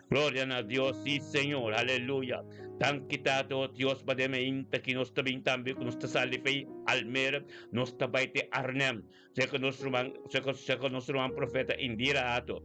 Gloria na Dios, sí Señor, aleluya. Danki Tata, oh Dios, pa den mainta ki nos ta bin tambe ku nos ta sali fei Almere, nos ta bai te Arnhem, seka nos ruman, seka, seka nos ruman profeta Indira Hato.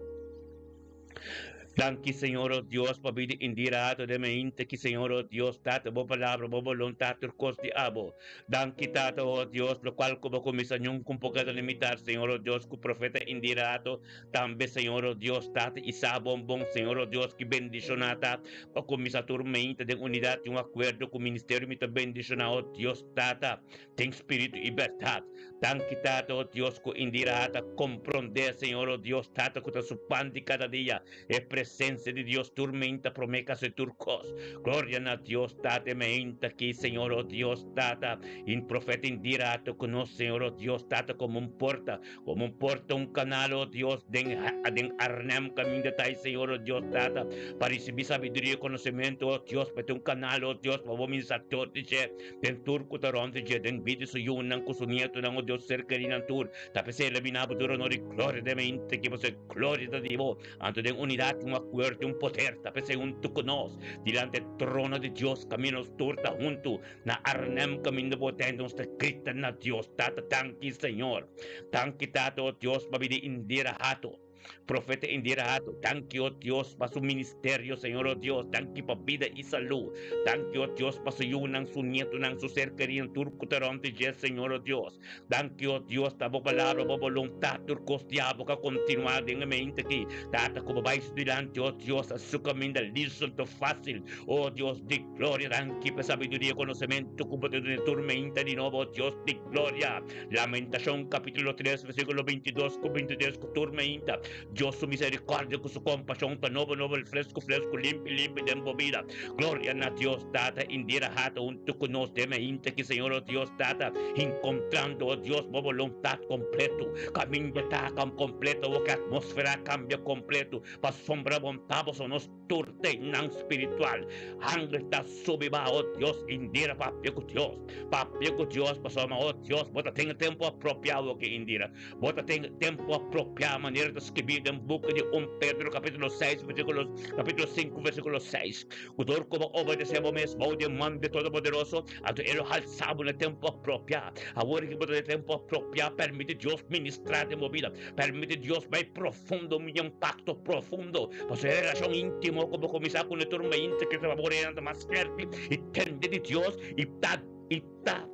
Danki Señor, oh Dios, pa bida Indira Hato den mainta ki Señor, oh Dios, Tata, bo palabra, bo boluntad tur kos di abo. Danki Tata, oh Dios, lokual ku bo kuminsa ñun ku un poco ta limitar, Señor, oh Dios, ku profeta Indira Hato Tambe Señor o Dios Tata i sa bon bon Señor o Dios ki bendishoná ta pa kuminsá tur meinta den unidat i un akuerdo ku ministerio mi ta bendishoná o Dios Tata den spiritu i bèrdat. Danki Tata o Dios ku Indira ta komprondé Señor o Dios Tata ku ta su pan di kada dia e presensia di Dios tur meinta promé kase tur kos. Gloria na Dios Tata e meinta ki Señor o Dios Tata i profeta Indira ta ku nos Señor o Dios Tata komo un porta Como un porta, un canal, oh Dios, den, den Arnhem caminda ta Señor, oh Dios, Tata, pa recibi sabiduria y conocimiento, oh Dios, pa un canal, oh Dios, pa bo ministrator di dje, den tur cu ta rond di dje, den bida su yunan cu su nietonan, oh Dios, ser kerinan tur, ta pesey la bina bo tur honor y gloria den mente ki bo ser gloria ta di bo, anto den unidad, un acuerdo, un poder, ta pesey hunto cu nos, dilante trono di Dios, camina nos tur ta hunto, Na Arnhem kaminda bo ta nos ta grita na Dios Tata danki Señor danki Tata o Dios pa bida Indira Hato Profeta Indira Hato danki o Dios pa su ministerio Señor o Dios danki pa bida y salud danki o Dios pa su yunan su nietonan su ser kerinan tur ku ta rond di dje Señor o Dios danki o Dios ta bo palabra bo boluntad tur kos diablo ka kontinua den e mente aki Tata ku bo bai su dilanti o Dios a su kaminda liso anto facil o Dios di Gloria danki pa sabiduria i konosementu ku bo ta duna tur meinta di nobo, Dios di gloria. Lamentashon kapítulo 3 versíkulo 22 ku 23 ku tur meinta. Dios su miserikòrdia ku su kompashon ta nobo nobo, fresku fresku, limpi limpi den bo bida. Gloria na Dios Tata, Indira Hata huntu ku nos den meinta ki Señor o Dios Tata, inkontrando o Dios bo boluntat kompletu. Kaminda ta kompleto, awor ku atmósfera a kambia kompletu, pasobra bo ta boso nos. Tur tennan spiritual. Angel ta subi ba, oh Dios, Indira papia ku Dios. Papia ku Dios pasobra, oh Dios, bo ta tin e tempu apropiá awor ki Indira. Bo ta tin e tempu apropiá manera ta skibí den buki di un Pedro kapítulo seis versíkulo kapítulo sinku versíkulo seis. Ku tur ku bo obedesé bo mes bou di e man di Todopoderoso, anto e lo halsá bo na e tempu apropiá. Awor ki bo ta den e tempu apropiá, permití Dios ministrá den bo bida. Permiti Dios bai profundo, un impacto profundo. Pasobra e relacion intimo cu bo cuminsa cu ne tur mente que ta bo ta mas fuerte y tende di Dios y ta y ta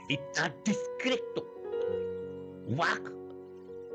y ta discreto. Wak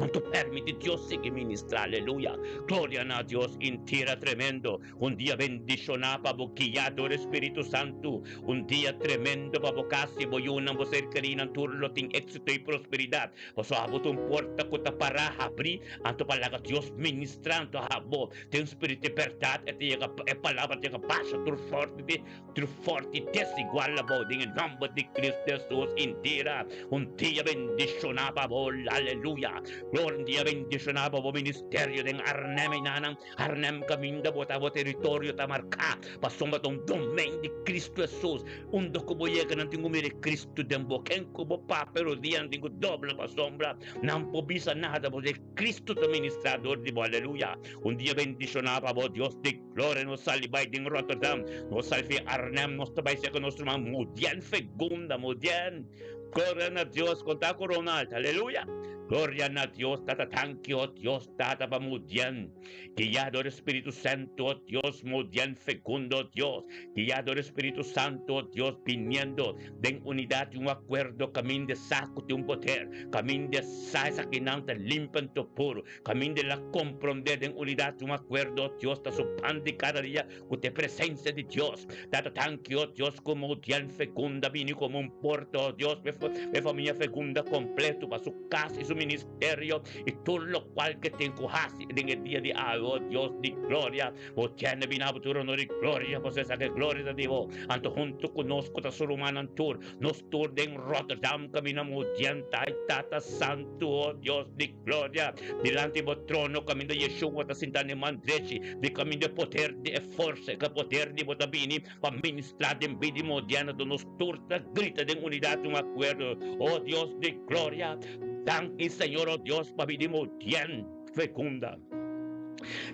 Anto permiti Dios sigui ministra. Aleluya. Gloria na Dios. Intira tremendo. Un dia bendishoná pa bo guiá dor e Spiritu Santu. Un dia tremendo pa bo kas i bo yunan, bo ser kerínan tur lo tin éksito i prosperidat. Pasobra abo ta un porta ku ta pará habrí, anto pa laga Dios ministrá anto abo. Den spiritu di bèrdat e ta yega, e palabra ta yega basha tur fòrti di tur fòrti desigual abou den e nòmber di Cristo Hesus. Indira, un dia bendishoná pa bo. Aleluya! Gloria, un dia bendishoná pa bo ministerio den Arnhem einanan. Arnhem kaminda bo ta, bo teritorio ta marká, pasobra ta un domen di Kristu Hesus. Unda ku bo yega nan tin ku mira e Kristu den bo. Ken ku bo papia rodia nan tin ku dobla pasobra nan por bisa nada, pasobra e Kristu ta ministrá dor di bo. Aleluya! Un dia bendishoná pa bo, Dios di gloria. Nos sali bai den Rotterdam, nos sali fi Arnhem, nos ta bai serka nos ruman Mudien Fegunda, Mudien. Gloria na Dios, konta ku Ronald. Aleluya! Gloria na Dios Tata, danki o Dios Tata pa Mudien, guiá dor Spiritu Santu o Dios, Mudien fecundo o Dios, guiá dor Spiritu Santu o Dios, biniendo den unidat i un akuerdo kaminda sa ku tin un poder, kaminda sa esakinan ta limpi anto puru, kaminda el a komprondé den unidat i un akuerdo o Dios ta su pan di kada dia ku ta e presensia di Dios. Tata danki o Dios ku Mudien fecunda bini komo un porta o Dios pa e famia fecunda kompleto pa su kas i su ministerio i tur lokual ke tin ku hasi den e dia di awe o Dios di gloria. Bo tene bini bo tur honor i gloria pasobra esaki e gloria ta di bo. Anto huntu ku nos ku ta su rumannan tur, nos tur den Rotterdam kaminda Mudien ta i Tata Santu o Dios di Gloria! Dilanti bo trono kaminda Yeshua ta sinta na e man drechi di kaminda e poder di e forsa ku e poder di bo ta bini pa ministrá den bida i modièrno do nos tur ta grita den unidat un akuerdo, O Dios di gloria! Danki Señor o Dios pa bida i modièrn fecunda.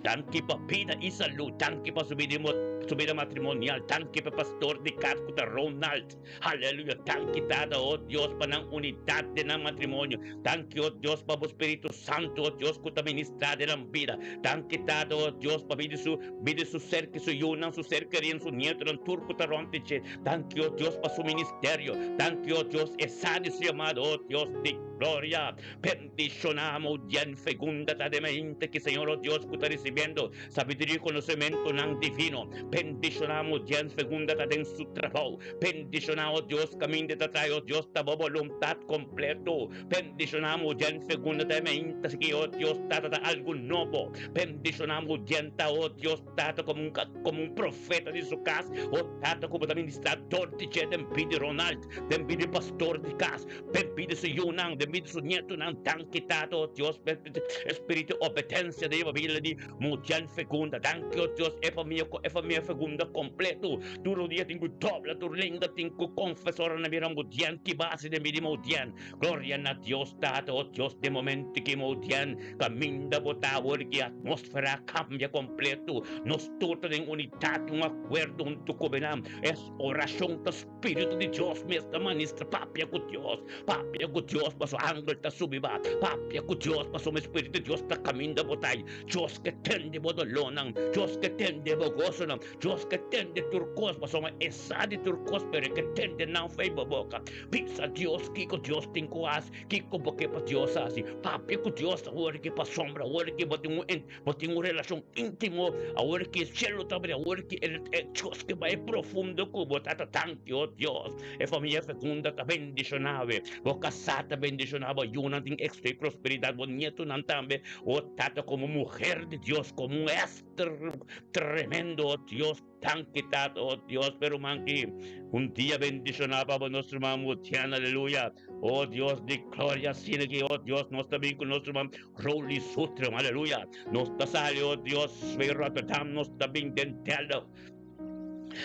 Danki pa bida i salú. Danki pa su bida i su bida matrimonial. Danki pa e pastor di kas ku ta Ronald. Aleluya! Danki Tata, oh Dios, pa nan unidat den nan matrimonio. Danki, oh Dios, pa bo Spiritu Santu, oh Dios, ku ta ministrá den nan bida. Danki Tata, oh Dios, pa bida su bida su ser ki su yunan, su ser kerí, su nietonan, tur ku ta rònt di dje. Danki, oh Dios, pa su ministerio. Danki, oh Dios, e sa di su yamada, oh Dios di gloria. Bendishoná Moudian Fegunda ta den mente ki Señor, oh Dios, ku ta risibiendo sabiduria i konosementunan divino. Bendishoná Moudian Fegunda ta den su trabou. Bendishoná, oh Dios, kaminda ta trae, oh Dios, ta bo boluntat kompleto. Bendishoná Moudian Fegunda ta e mente ki, oh Dios, Tata, ta algu nobo. Bendishoná Moudian ta, oh Dios, Tata, komo un komo un profeta di su kas, oh Tata, ku bo ta ministrá dor di dje den bida di Ronald, den bida di pastor di kas. Den bida su yunan, den bida su nietonan, danki Tata, oh Dios, pa e spiritu di obedensia den bo bida di mucha fecunda. Danki, oh Dios, e famia ku e famia fecunda kompleto. Tur dia tin ku dobla tur lenga, tin ku konfesa ora nan mira mudien ki base den bida di mudien. Gloria na Dios Tata, oh Dios, den momento ki mudien kaminda bo ta awor ki atmosfera a kambia kompleto. Nos tur ta den unidat, un akuerdo huntu ku bo. Es orashon ta. Spiritu di Dios mes ta ministra papia ku Dios, papia ku Dios paso angel ta subi ba, papia ku Dios pasobra Spiritu di Dios ta kaminda bo tai. Dios ke tende bo dolónan, Dios ke tende bo gosonan, Dios ke tende tur kos pasobra e sa di tur kos pero e ke tende nan fei bo boka. Bisa Dios kiko Dios tin ku hasi, kiko bo ke pa Dios hasi. Papia ku Dios awor ki pasobra awor ki bo tin un Bo tin un relashon íntimo awor ki e shelu ta abri, awor ki e Dios ke bai profundo ku bo. Tata, danki, o Dios. E famia fecunda ta bendishoná awe. Bo kasá ta bendishoná, bo yunan tin éxito i prosperidat, bo nietonan tambe. O Tata, komo muher di Dios, komo un Ester tremendo, o Dios. Danki Tata, oh Dios, p'e ruman ki un dia bendishoná pa bo nos ruman Mutian, aleluya. Oh Dios di gloria, asina ki, oh Dios, nos ta bin ku nos ruman Rolly Sutrim, aleluya. Nos ta sali, oh Dios, fi Rotterdam, nos ta bin den Delft.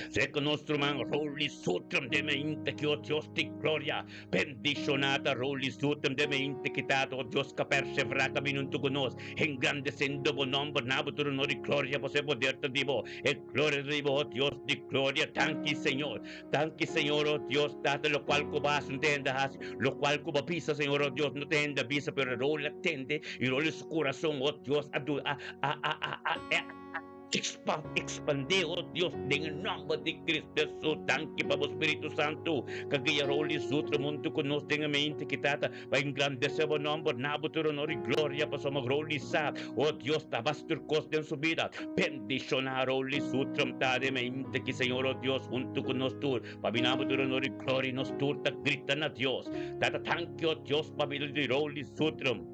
Sé ku nos ruman Rolly Sutrim den mente ki, oh Dios di gloria, Bendishoná ta Rolly Sutrim den mente ki Tata, oh Dios, ka perseverá kaminda huntu ku nos, engrandesendo bo nomber na bo tur honor i gloria, pasobra e poder ta di bo. E gloria di bo, oh Dios di gloria. Danki, Señor. Danki, Señor, oh Dios, Tata, locual cu bo haci no ta hende haci, locual cu bo bisa, Señor, oh Dios, no ta hende bisa, pero rol a tende y rol su corazon, oh Dios, a a a a a a a expande, oh Dios, den e nomber di Cristo Jesus. Danki pa bo Spiritu Santo, ka guia rol y sutro hunto cu nos den e mente ki, Tata, Pa engrandesé bo nòmber, na bo tur honor i gloria, pasobra Roli sa, o Dios, ta bas tur kos den su bida. Bendishoná Roli su tromtá den mente ki Señor, o Dios, huntu ku nos tur, pa bina bo tur honor i gloria, nos tur ta grita na Dios. Tata, tanki, o Dios, pa bida di Roli Sutrom.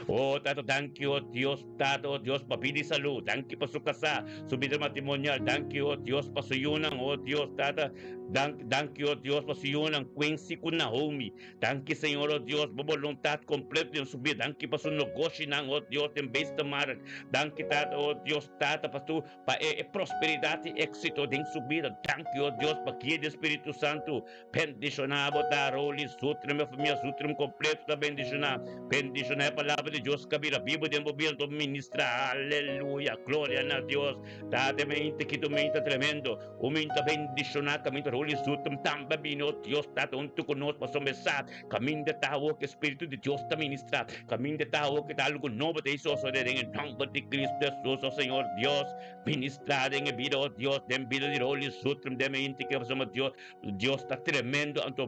O Tata, danki, o Dios, Tata, o Dios, pa bida i salú. Danki pa su kasá, su bida matrimonial. Danki, o Dios, pa su yunan, o Dios, Tata. Danki, danki, o Dios, pa su yunan, Quincy ku Naomi. Danki, Señor, o Dios, bo boluntat kompleto den su bida. Danki pa su nogoshinan, o Dios, den Beestenmarkt. Danki, Tata, o Dios, Tata, pa su, pa e, e prosperidat i éksito den su bida. Danki, o Dios, pa guia di Spiritu Santu. Bendishoná bo ta, Rolly Sutrim, e famia Sutrim kompleto ta bendishoná. Bendishoná e. palabra di Dios ku a bira bibu den bo bida ta ministrá. Aleluya! Gloria na Dios! Tata mi ainta ki tu meinta tremendo. Un meinta bendishoná kaminda Holy Sutum tambe a bini, o Dios Tata, huntu ku nos pasobra mi sa kaminda ta awor ku e Spiritu di Dios ta ministrá, kaminda ta awor ku ta algu nobo ta sosodé den e nòmber di Kristu Hesus, o Señor Dios, ministrá den e bida, o Dios, den bida di Holy Sutum den meinta ki pasobra Dios, Dios ta tremendo, anto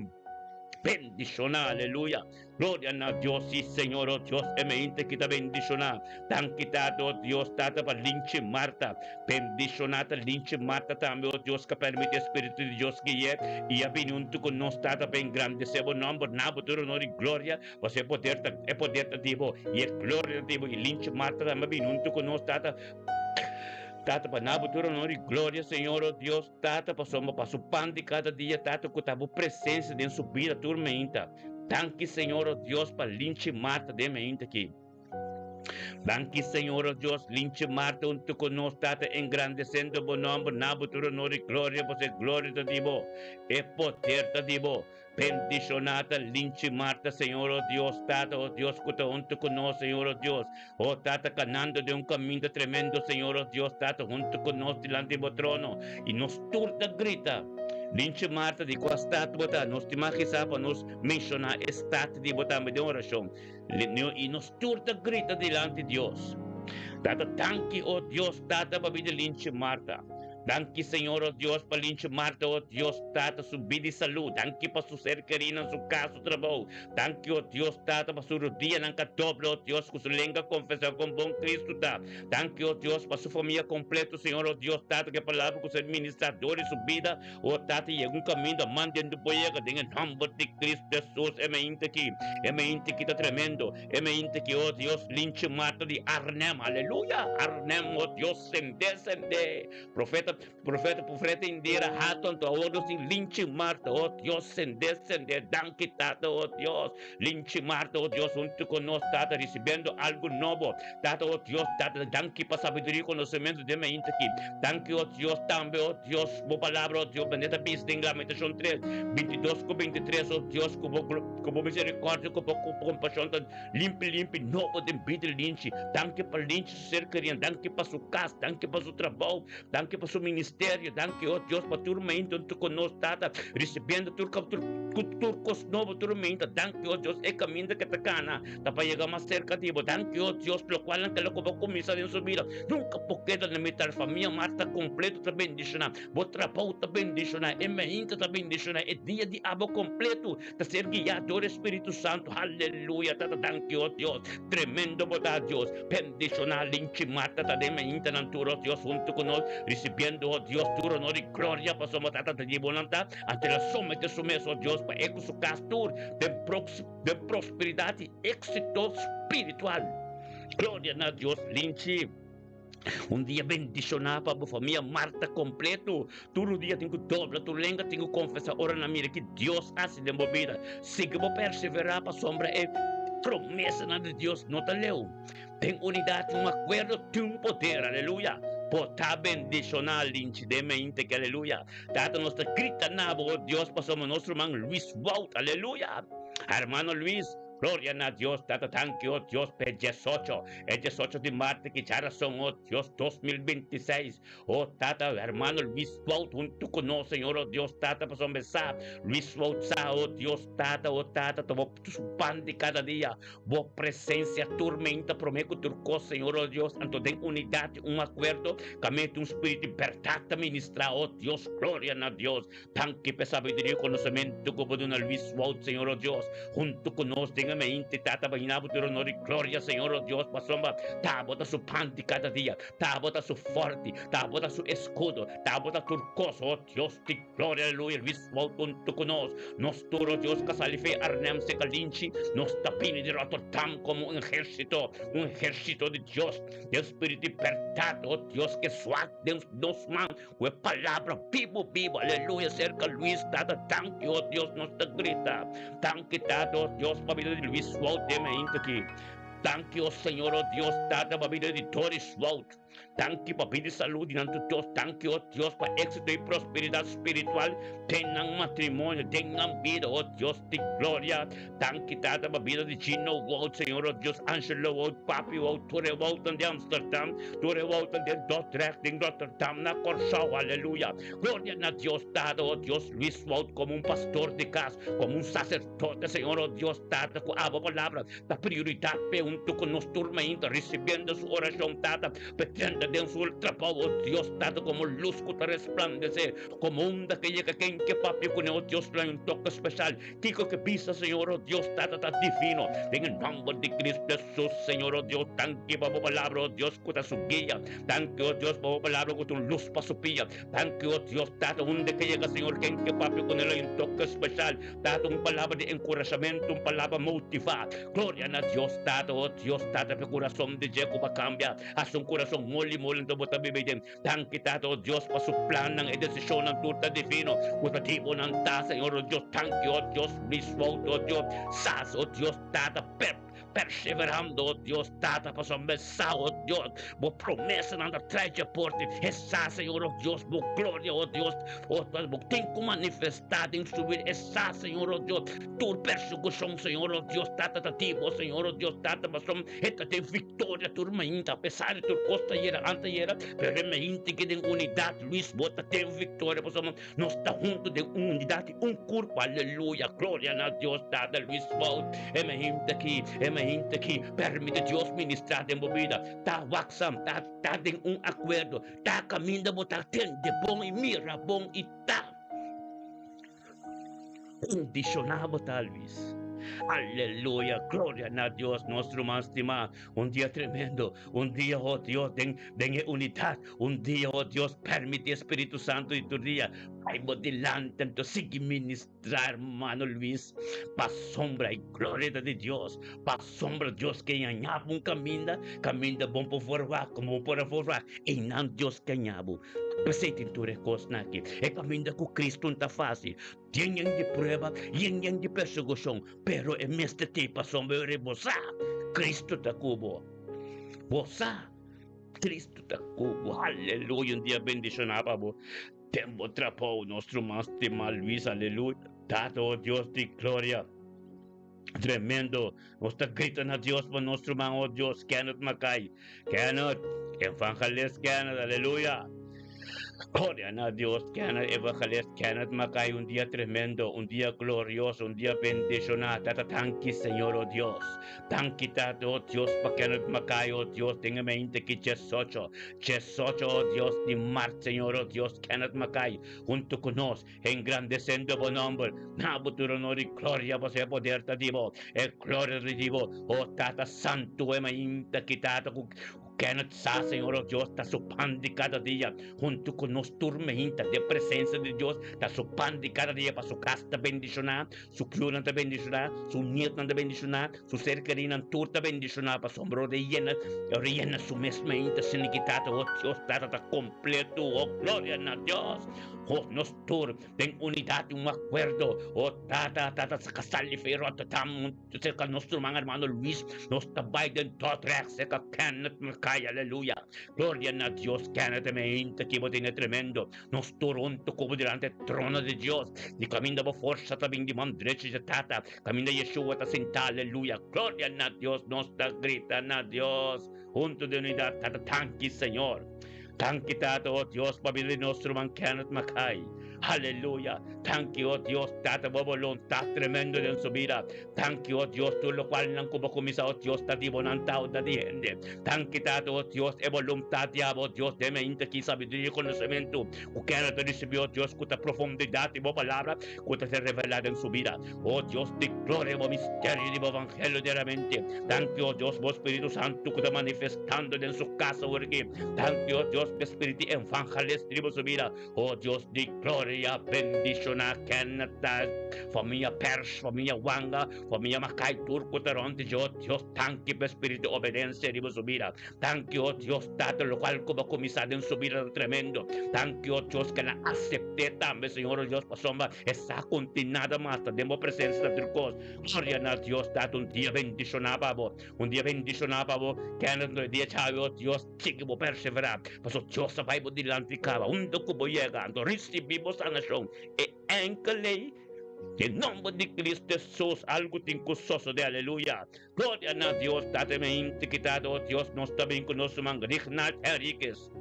bendishoná, aleluya. Gloria na Dios, sí Señor, oh Dios, e mente ki ta bendishoná. Danki Tata, oh Dios, Tata, pa Linchi Marta. Bendishoná ta Linchi Marta tambe, oh Dios, ku a permití e Spiritu di Dios gui'é i a bini huntu ku nos, Tata, pa engrandesé bo nòmber. Na bo tur honor i gloria, pasobra e poder ta, e poder ta di bo, i e gloria ta di bo. I Linchi Marta tambe a bini huntu ku nos, Tata, Tata, pa na bo tur honor i gloria, Señor, oh Dios, Tata, pasobra pa su pan di kada dia, Tata, ku ta bo presensia den su bida tur meinta. Danki Señor o Dios pa Linchi Marta den meinta aki. Danki Señor o Dios Linchi Marta hunto cu nos Tata engrandecendo bo nomber na bo tur honor y gloria pasobra e gloria ta di bo e poder ta di bo. Bendiciona ta Linchi Marta Señor o Dios Tata o Dios cu ta hunto cu nos Señor o Dios o Tata canando den un caminda tremendo Señor o Dios Tata hunto cu nos dilanti bo trono y nos tur ta grita Linchi Marta di kua stat bo ta? Nos tin mas kisá pa nos menshoná e stat di bo tambe den orashon. I nos tur ta grita dilanti Dios. Tata, danki, o Dios Tata, pa bida Linchi Marta. Danki, Señor, o Dios, pa Linchi Marta, o Dios Tata, su bida i salú. Danki pa su ser kerínan, su kas, su trabou. Danki, o Dios Tata, pa su rudianan ka dobla, o Dios, ku su lenga konfesá kon bon Kristu ta. Danki, o Dios, pa su famia kompleto, Señor, o Dios Tata, ku e palabra ku ser ministrá dor di su bida, o Tata, yega un kaminda man den tu por yega, den e nòmber di Kristu Hesus. E mainta aki, e mainta aki ta tremendo, e mainta aki, o Dios, linchi mata di Arnhem, aleluya, Arnhem, o Dios, sende, sende. Profeta, profeta, profeta Indira Hatton, anto awor nos tin linchi Marta, o Dios, sende, sende. Danki, Tata, o Dios. Linchi Marta, o Dios, huntu ku nos, Tata, risibiendo algu nobo. Tata, o Dios, Tata, danki pa sabiduria i konosementu den mainta aki. Danki, o Dios, tambe, o Dios, bo palabra, o Dios, manera ta bisa den Lamentashon tres, bintidos ku bintitres, o Dios, ku bo ku bo miserikòrdia, ku bo kompashon ta limpi limpi nobo den bida di Linchi. Danki pa Linchi su ser kerian, danki pa su kas, danki pa su trabou, Danki pa su ministerio. Danki, oh Dios, pa tur mainta huntu ku nos, Tata, risibiendo tur tur tur kos nobo tur mainta. Danki, oh Dios, e kaminda ke ta kana ta pa yega mas serka di bo. Danki, oh Dios, lokualnan ke lo ku bo kuminsá den su bida nunka por keda na mitar. Famia Marta kompleto ta bendishoná. Bo trabou ta bendishoná. E mainta ta bendishoná. E dia di abo kompleto ta ser guiá dor e Spiritu Santu. Aleluya, Tata, danki, oh Dios. Tremendo bo ta, Dios. Bendishoná Linchi Marta ta den maintanan tur, oh Dios, huntu ku nos, risibiendo, oh Dios, tur honor i gloria, pasobra bo Tata ta di bo nan ta, anto el a somete su mes, oh Dios, pa e ku su kas tur den den prosperidat i éksito spiritual. Gloria na Dios, Linchi. Un dia bendishoná pa bo famia Marta kompleto. Tur dia tin ku dobla tur lenga, tin ku konfesá ora nan mira ki Dios hasi den bo bida. Sigui bo perseverá pasobra e promesanan di Dios no ta leu. Den unidat tin un akuerdo, tin un poder. Aleluya! Bo ta bendishoná linchi den mente ki aleluya. Tata nos ta grita na bo, o Dios, pasobra nos ruman Luis Wout. Aleluya! Hermano Luis. Gloria na Dios Tata danki o Dios p'e diesocho e diesocho di marte ki djarason o Dios 2026 o Tata hermano Luis Wout huntu ku nos Señor o Dios Tata pasobra mi sa Luis Wout sa o Dios Tata o Tata ta bo su pan di kada dia bo presencia tur meinta prome ku tur kos Señor o Dios anto den unidat i un akuerdo kaminda un spiritu di bèrdat ta ministra o Dios gloria na Dios Danki p'e sabiduria i konosementu ku bo duna Luis Wout, Señor o Dios, huntu ku nos den e mente, Tata, bahiná bo tur honor i gloria, Señor o Dios, pasobra ta bo ta su pan di kada dia, ta bo ta su forti, ta bo ta su eskudo, ta bo ta tur kos, o Dios di gloria, aleluya, Luis Wout huntu ku nos, nos tur, o Dios, kasá Life Arnhem Sekalinchi, nos ta bini di Rotterdam komo un ehérsito, un ehérsito di Dios, den spiritu di bèrdat, o Dios, ke suak den nos man, Ku e palabra bibu bibu, aleluya, serka Luis Tata, danki, oh Dios, nos ta grita. Danki, Tata, oh Dios, pa bida di Luis Wout den mainta aki. Danki, oh Señor, oh Dios, Tata, pa bida di Doris Wout. Danki pa bida i salú di nan tur Dios. Danki, o Dios, pa éksito i prosperidat spiritual den nan matrimonio, den nan bida, o Dios di gloria. Danki, Tata, pa bida di Gino Wout, Señor, o Dios, Angelo Wout, Papi Wout, tur e Woutnan di Amsterdam, tur e Woutnan den Dordrecht, den Rotterdam, na Kòrsou, aleluya. Gloria na Dios, Tata, o Dios, Luis Wout komo un pastor di kas, komo un saserdote, Señor, o Dios, Tata, ku abo palabra Ta prioridat p'e huntu ku nos tur mainta risibiendo su orashon, Tata, p'e drenta den su trabou, o Dios, Tata, komo lus ku ta resplandesé, komo unda ke yega ken ke papia kuné, o Dios, lo hay un toke speshal. Kiko ke bisa, Señor, o Dios, Tata, ta divino. Den e nòmber di Cristo Hesus, Señor, o Dios, danki pa bo palabra, o Dios, ku ta su guia. Danki, o Dios, pa bo palabra ku ta un lus pa su pia. Danki, o Dios, Tata, unda ke yega, Señor, ken ke papia kuné lo hay un toke speshal. Tata, un palabra di enkurashamentu, un palabra motivá. Gloria na Dios, Tata, oh Dios, Tata, p'e kurason di dje ku bo a kambia. Hasi un kurason moli moli anto bo ta biba ei den. Danki, Tata, oh Dios, pa su plannan, e desishonnan tur ta divino ku ta di bo nan ta, Señor, oh Dios. Danki, oh Dios, Luis Wout, oh Dios, Sas, oh Dios, Tata, p'e. Perseverando, oh Dios, Tata, pasobra mi sa, oh Dios, bo promesanan ta trae dje porte. E sa, Señor, oh Dios, bo gloria, oh Dios, oh Dios, bo tin ku manifestá den su bida. E sa, Señor, oh Dios, tur persekushon, Señor, oh Dios, Tata, ta di bo, Señor, oh Dios, Tata, pasobra e ta den viktoria tur mainta, apesar di tur kos ta yera, an ta yera, pero e mainta ke den unidat, Luis, bo ta den viktoria, pasobra Nos ta huntu den un unidat i un kurpo, aleluya, gloria na Dios Tata Luis Wout, e mehinte aki, e mehinte aki, permiti Dios ministra den bo bida, ta waksam, ta ta den un akuerdo, ta kaminda bo ta tende bon i mira bon i ta kondishoná bo ta Luis. Aleluya, gloria na Dios, nos ruman stimá, un dia tremendo, un dia, oh Dios, den den e unidat. Un dia, oh Dios, permiti e Spiritu Santu di tur dia bai bo dilanti anto sigui ministra hermano Luis pa sombra e gloria ta di Dios, pa sombra Dios ke ñaña bo un kaminda, kaminda bon por forwak, komo bo por a forwak, einan Dios ke ña bo. P'esei tin tur e kosnan aki. E kaminda ku Cristo no ta fásil, yen yen di prueba, yen yen di persekushon, pero e mester t'ei pasobra bo rebosá, Cristo ta ku bo. Bo sa. Cristo ta cu bo. Aleluya. Un dia bendiciona pa bo den bo trabou, nos ruman stima Luis. Aleluya. Tata, oh Dios di gloria. Tremendo. Nos ta grita na Dios pa nos ruman, oh Dios, Kenneth Mackay. Kenneth, evangelist Kenneth, aleluya. Gloria na Dios, Kenneth, evangelist Kenneth Mackay, un dia tremendo, un dia glorioso, un dia bendiciona. Tata, danki, Señor, oh Dios. Danki Tata, oh Dios, pa Kenneth Mackay, oh Dios, den e mente ki diesocho, diesocho, oh Dios, di mart, Señor, oh Dios, Kenneth Mackay, hunto cu nos, engrandecendo bo nomber, na bo tur honor y gloria, pasobra e poder ta di bo, e gloria ta di bo, oh Tata Santo, e mainta ki Tata cu Kenneth sa, Señor, oh Dios, ta su pan di cada dia, hunto cu nos tur meinta den presencia di Dios, ta su pan di cada dia pa su cas ta bendiciona, su kiunan ta bendiciona, su nietnan ta bendiciona, su ser kerinan tur ta bendiciona, pasobra ora e yena, ora e yena su mes meinta, sin ki Tata, oh Dios, Tata ta completo, oh gloria na Dios, oh nos tur den unidad y un acuerdo, oh Tata, Tata saca sali fe Rotterdam, Serka nos ruman hermano Luis, nos ta bai den Dordrecht serka Kenneth Mackay, aleluya. Gloria na Dios, Kenneth e meinte ki bo tene tremendo. Nos tur hunto ku bo delante e trono di Dios. Di kaminda bo forsa ta bin di man drechi di Tata, kaminda Yeshua ta sinta, aleluya. Gloria na Dios, nos ta grita na Dios hunto den unidat. Tata, danki Señor. Danki Tata, oh Dios, pa bida di nos ruman Kenneth Mackay. Aleluya! Danki, oh Dios, Tata, bo boluntat tremendo den su bida. Danki, oh Dios, tur lokualnan ku bo kuminsá, oh Dios, ta di bo nan ta unda di hende. Danki, Tata, oh Dios, e boluntat di abo, oh Dios, den e inta ki sabiduria i konosementu ku Kenneth ta risibí, oh Dios, ku ta profundidat di bo palabra ku ta ser revelá den su bida. Oh Dios di gloria, bo misterio di bo evangelio diariamente. Danki, oh Dios, bo Spiritu Santu ku ta manifestando den su kas awor aki. Danki, oh Dios, pa e spiritu di evangelist riba su bida. Oh Dios di gloria. Gloria bendishoná Kenneth ta famia Pers, famia Wanga, famia Makai tur ku ta rònt di dje, Dios danki pa e spiritu di obedensia riba su bida. Danki o Dios Tata lokual ku bo a kuminsá den su bida ta tremendo. Danki o Dios ku el a asept'é tambe Señor o Dios pasobra e sa ku no tin nada mas ta den bo presensia ta tur kos. Gloria na Dios Tata un dia bendishoná pa bo. Un dia bendishoná pa bo Kenneth no e dia djawe o Dios sigui bo perseverá pasobra Dios a bai bo dilanti kaba unda ku bo yega anto risibí bo sanashon e enkel lei den nomber di Cristo Hesus algu tin ku sosodé aleluya. Gloria na Dios Tata mi inti kitado oh Dios nos ta bin ku nos ruman Rignald Henriquez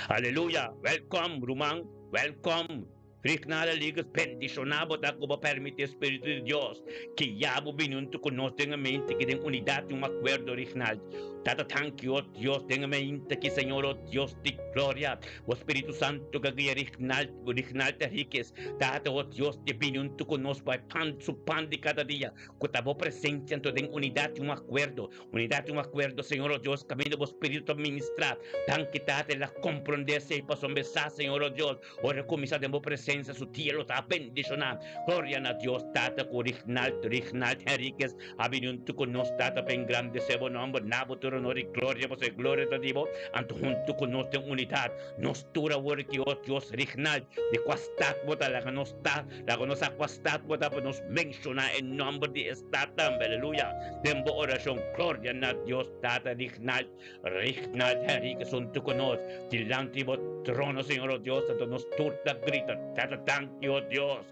Aleluya welcome ruman welcome Rignald Henriquez bendiciona bo ta ku bo permiti Espiritu di Dios guia bo bini hunto ku nos den e mente ki den unidad y un acuerdo Rignald Tata thank you oh Dios den e mente ki Señor oh Dios di gloria bo Spiritu Santo ka guia Rignald Rignald Henriquez Tata oh Dios di bini hunto ku nos pa e pan su pan di kada dia Ku ta bo presensia anto den unidat i un akuerdo, unidat i un akuerdo, Señor o Dios, kaminda bo Spiritu ta ministrá. Danki, Tata, el a komprondé esei pasobra e sa, Señor o Dios, ora e kuminsá den bo presensia, su dia lo ta bendishoná. Gloria na Dios, Tata, ku Rignald, Rignald Henriquez a bini huntu ku nos, Tata, pa engrandesé bo nòmber. Na bo tur honor i gloria, pasobra e gloria ta di bo. Anto huntu ku nos den unidat, nos tur awor aki, o Dios, Rignald, di kua stat bo ta, laga nos ta. Laga nos sa kua stat bo ta pa nos menshoná e nòmber di e stat tambe. Aleluya! Den bo orashon, gloria na Dios Tata Rignald, Rignald Henriquez huntu ku nos dilanti bo trono, Señor o Dios, anto nos tur ta grita, Tata, danki, o Dios.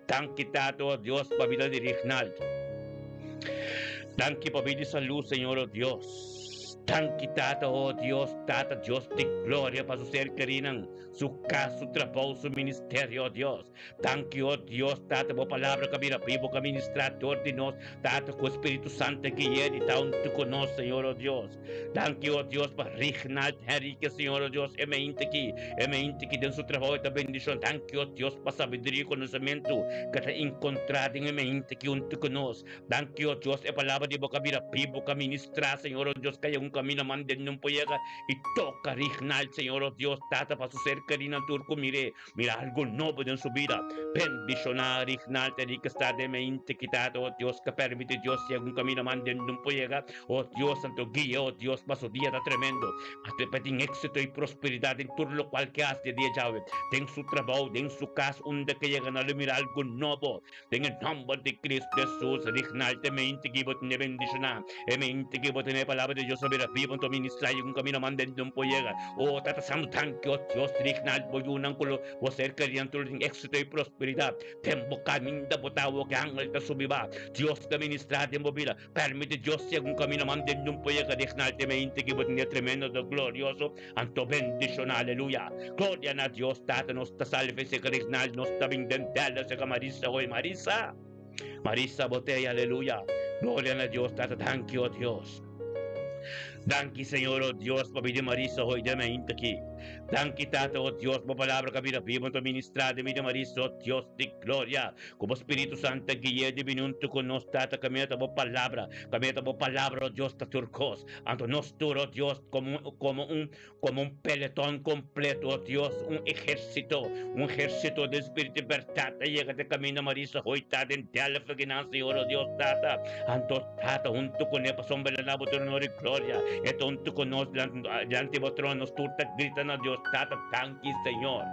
Danki, Tata, o Dios, pa bida di Rignald. Danki pa bida di salú, Señor o Dios. Danki, Tata, o Dios, Tata Dios di gloria, pa su ser kerinan, su kas, su trabou, su ministerio, o Dios. Danki, o Dios, Tata, bo palabra ka bira bibo, ka ministrá dor di nos, Tata, ku Spiritu Santu a gui'é di ta huntu ku nos, Señor, o Dios. Danki, o Dios, pa Rignald Henriquez, Señor, o Dios, e mente aki, e mente aki den su trabou e ta bendishon. Danki, o Dios, pa sabiduria i konosementu ku ta enkontrá den e mente aki huntu ku nos. Danki, o Dios, e palabra di bo ka bira bibo, ka ministrá, Señor, o Dios, ka yega un kaminda manda den un por yega i toka Rignald, Señor, o Dios, Tata, pa su ser kerinan tur ku mir'é. Mira algo nobo den su bida. Bendiciona Rignald Enrique sta den mente kitado, oh Dios ka permiti Dios si algun camino man den nun por yega, oh Dios santo guia, oh Dios pa su dia ta tremendo. Hasta pa tin exito y prosperidad den tur locual ke haci de dia djawe, den su trabao, den su cas, unda ke yega nan lo mira algo nobo. Den e nomber di Cristo Jesus, Rignald e mente ki bo tene bendiciona, e mente ki bo tene e palabra di Dios a bira bibo anto ministra y un camino man den un por yega. Oh Tata Santo danki oh Dios Rignald bo yunan cu lo bo ser keri anto lo tin exito y prosperidad den bo caminda bo ta awo ki angel ta subi ba Dios ta ministra den bo bida permiti Dios yega un camino man den un por yega Rignald e mente ki bo tene tremendo anto glorioso Anto bendiciona aleluya gloria na Dios tata nos ta salve seca Rignald nos ta bin den tela seca Marisa hoy Marisa Marisa botella aleluya gloria na Dios tata danki oh Dios danki Señor oh Dios pa bida Marisa hoy den mainta aki danki tata oh Dios bo palabra ka bira bibo anto ministra den bida Marisa oh Dios di gloria Ku bo Spiritu Santu a gui'é di bini huntu ku nos, Tata, kaminda ta bo Palabra, kaminda ta bo Palabra, o Dios, ta tur kos. Anto nos tur, o Dios, komo un, komo un, komo un peleton kompleto, o Dios, un ehérsito, un ehérsito den spiritu di bèrdat ta yega te kaminda Marisa hoy ta den Delft akinan, Señor, o Dios, Tata. Anto, Tata, huntu kuné, pasobra bo la bo tur honor i gloria. E ta huntu ku nos dilanti bo trono, nos tur ta grita na Dios, Tata, danki, Señor.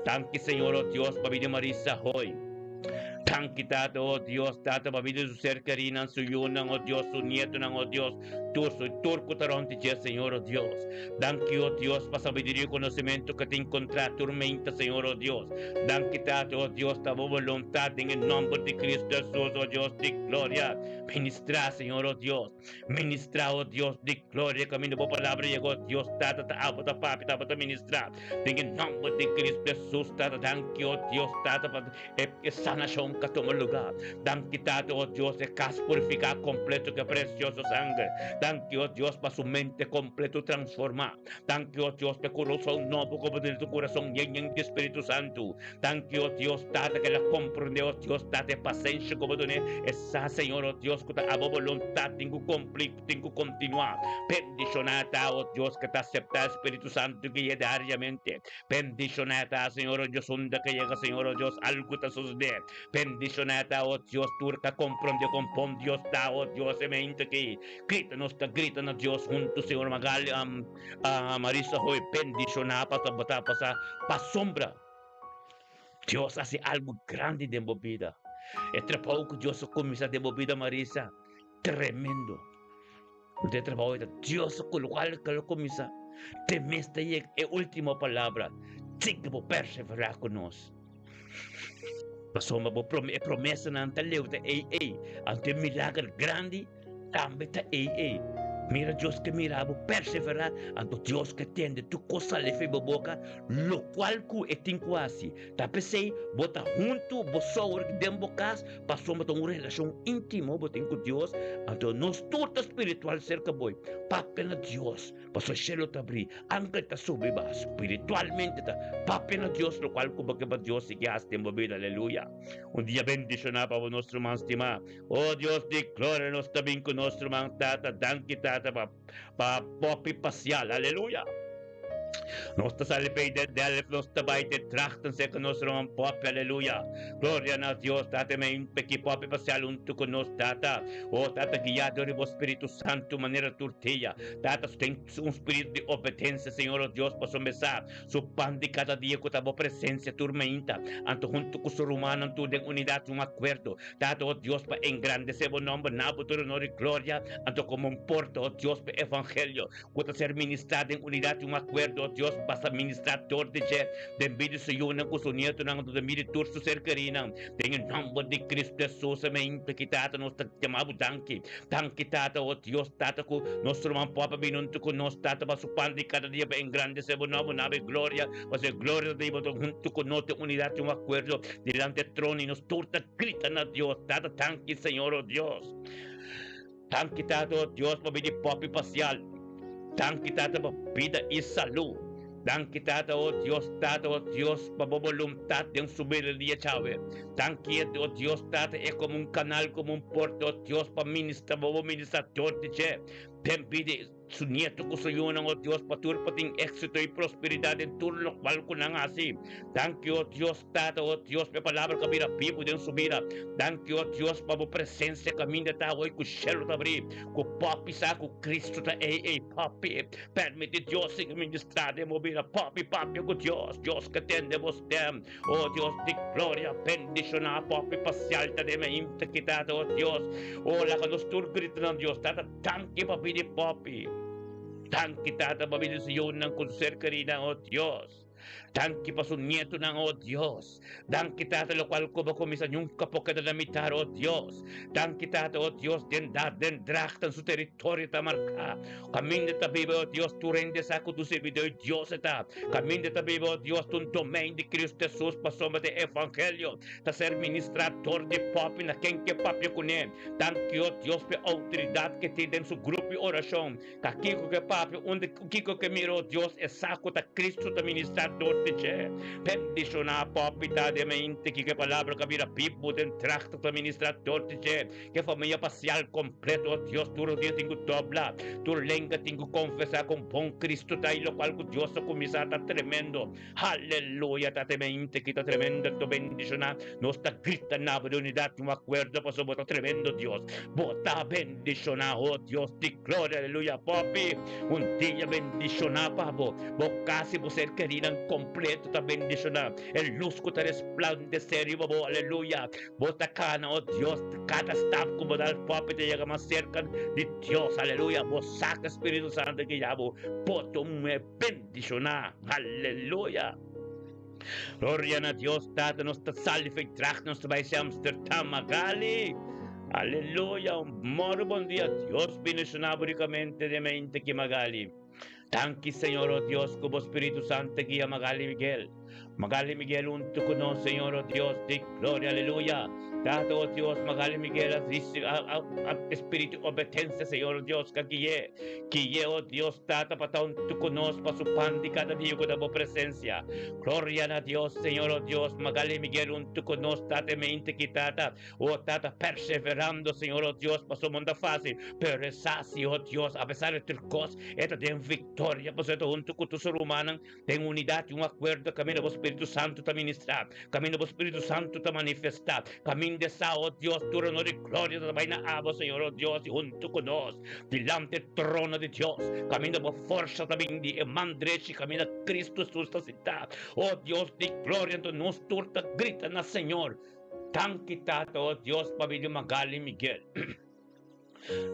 Danki Señor oh Dios pa bida Marisa hoy. Danki Tata oh Dios Tata pa bida su ser kerinan su yunan oh Dios su nietonan oh Dios tur su tur ku ta rond di dje Señor oh Dios. Danki oh Dios pa sabiduria y conocimento ku ta encontra tur meinta Señor oh Dios. Danki Tata oh Dios ta bo voluntad den e nomber di Cristo Jesus oh Dios di gloria. Ministra Señor oh Dios. Ministrá, o Dios di gloria, kaminda bo palabra yega, o Dios Tata, ta abo ta papia, ta abo ta ministrá. Den e nòmber di Cristo Jesus, Tata, danki, o Dios Tata, pa e sanashon ku a tuma lugá. Danki, Tata, o Dios, e kas purifiká kompleto ku e presioso sanger. Danki, o Dios, pa su mente kompleto transformá. Danki, o Dios, pa e kurason nobo ku bo duna su kurason yen yen di Spiritu Santu. Danki, o Dios, Tata, ku el a komprondé, o Dios, Tata, e pasenshi ku bo dun'é. E sa, Señor, o Dios, ku ta abo boluntat tin ku kumpli, tin ku kontinuá. Bendishoná ta, o Dios, ku ta aseptá e Spiritu Santu guia diariamente. Bendishoná ta, Señor, o Dios, unda ku yega, Señor, o Dios, algu ta sosodé. Bendishoná ta, o Dios, tur ku a komprondé kon bon Dios ta, o Dios, e mente aki. Grita nos ta grita na Dios huntu, Señor Magali, Marisa Hoy, bendishoná pa bo ta pasa pasobra Dios hasi algu grandi den bo bida. E trabou ku Dios a kuminsá den bo bida, Marisa, tremendo. E trabou ei ta Dios a lokual ku el a kuminsá. Te mes ta yega e último palabra. Sigui bo perseverá ku nos. Pasobra bo e promesanan ta leu ta ei ei. Anto e milager grandi tambe ta ei ei. Mira Dios ke mira bo perseverá, anto Dios ke tende tur kos sali for bo boka, lokual ku e tin ku hasi. Ta p'esei bo ta huntu bo sour den bo kas, pasobra ta un relashon íntimo bo tin ku Dios, anto nos tur ta spiritual serka bo. Papia na Dios. Pasobra shelu ta abrí, angel ta subi baha, spiritualmente ta papia na Dios lokual ku bo ke pa Dios sigui hasi den bo bida, aleluya. Un dia bendishoná pa bo nos ruman stimá. O Dios di gloria nos ta bin ku nos ruman tata, danki tata pa pa popi pasial, aleluya. Nos ta sali pei den Delft, nos ta bai den Drachten serka nos ruman popi, aleluya. Gloria na Dios, tata me peki popi pasial huntu ku nos tata. O tata guiá dor di bo Spiritu Santu manera tur dia. Tata ten un spiritu di obedensia, Señor o Dios, pasobra mi sa su pan di kada dia ku ta bo presensia tur mainta, anto huntu ku su rumannan tur den unidat i un akuerdo. Tata, o Dios, pa engrandesé bo nòmber na bo tur honor i gloria, anto komo un porta, o Dios, pa e evangelio ku ta ser ministrá den unidat i un akuerdo, o Dios, pasa ministrá dor di dje den bida di su yunan ku su nietonan, anto den bida di tur su ser kerinan. Den e nòmber di Kristu Hesus, amen. P'e ki Tata nos ta yama bo danki. Danki Tata, o Dios Tata ku nos ruman pòp a bini huntu ku nos Tata pa su pan di kada dia pa engrandesé bo nòmber na bo gloria, pasobra e gloria ta di bo ta huntu ku nos den unidat i un akuerdo dilanti e trono i nos tur ta grita na Dios Tata danki Señor o Dios. Danki Tata o Dios pa bini pòp i pasial. Danki Tata pa bida i salú. Danki Tata o Dios Tata o Dios pa bo boluntat den su bida dia djawe. Danki o Dios Tata e komo un kanal komo un porta o Dios pa ministra bo bo ministra dor di dje den bida su nieto ku su yunan o Dios pa tur por tin éksito i prosperidat den tur lokual ku nan hasi. Danki o Dios Tata o Dios pa e palabra ku a bira bibu den su bida. Danki o Dios pa bo presensia kaminda ta awor ku shelu ta abrí ku pòpi sa ku Kristu ta ei ei pòpi. Permiti Dios sigui ministrá den bo bida. Pòpi papia ku Dios. Dios ke tende bo stèm. O Dios di gloria, bendishoná pòpi pasial ta den mainta ki Tata, o Dios. O laga nos tur grita na Dios, Tata, danki pa bida di pòpi. Danki, Tata, pa bida di su yunan ku su ser kerinan, o Dios. Danki pa su nietonan, o Dios. Danki, Tata, lokual ku bo kuminsá nunka por keda na mitar, o Dios. Danki, Tata, o Dios, den dat, den Drachten su teritorio ta marká. Kaminda ta biba, o Dios, tur hende sa ku tu sirbidó i Dios e ta. Kaminda ta biba, o Dios, ta un domein di Kristu Hesus, pasobra ta e evangelio ta ser ministrá dor di pòpi na ken ke papia kuné. Danki, o Dios, pa e outoridat ke tin den su grupo di orashon. Ta kiko ke papia, unda kiko ke mira, o Dios, e sa ku ta Kristu ta ministrá dor di dje. Bendishoná pòpi ta den mente kiko e palabra ku a bira bibu den trachtig ta ministrá dor di dje. Ke famia pasial kompleto, o Dios, tur rodia tin ku dobla, tur lenga tin ku konfesá kon bon Kristu ta i lokual ku Dios a kuminsá ta tremendo. Haleluya! Ta tremente ki ta tremendo anto bendishoná. Nos ta grita na bo di unidat un akuerdo pasobra bo ta tremendo Dios. Bo ta bendishoná, o Dios di gloria, aleluya. Popi, un dia bendishoná pa bo. Bo kas i bo ser kerinan kompleto ta bendishoná. E lus ku ta resplandesé riba bo, aleluya. Bo ta kana, o Dios, kada stap ku bo dal popi ta yega mas serka di Dios, aleluya. Bo saka Spiritu Santu guia bo. Bo ta un muhé bendishoná, aleluya. Gloria na Dios Tata, nos ta sali fei tracht, nos ta bai si Amsterdam, Magali. Aleluya, un moro bon dia. Dios bendishoná bo rikamente den mente ki Magali. Danki Señor, o Dios, ku bo Spiritu Santu guia Magali Miguel. Magali Miguel huntu ku nos, Señor, o Dios di gloria, aleluya. Tata, o Dios, Magali Miguel a risi, a, a, a espíritu obetensia, Señor, o Dios, ka guié. Guié, o Dios, Tata, pa ta huntu ku nos, pa su pan di kada dia ku ta bo presensia. Gloria na Dios, Señor, o Dios, Magali Miguel huntu ku nos, Tata, e mente ki, Tata, o Tata, perseverando, Señor, o Dios, pasobra no ta fácil, pero e sa si, o Dios, apesar di tur kos, e ta den viktoria, pasobra e ta huntu ku tur su rumannan, Den unidat i un akuerdo kaminda bo Spiritu Santu ta ministrá, kaminda bo Spiritu Santu ta manifestá, kaminda sa, o Dios, tur honor i gloria ta bai na abo, Señor, o Dios, i huntu ku nos, dilanti e trono di Dios, kaminda bo forsa ta bin di e man drechi, kaminda Kristu Hesus ta sintá, o Dios di gloria, anto nos tur ta grita na Señor, Danki, Tata, o Dios, pabia di Magali Miguel.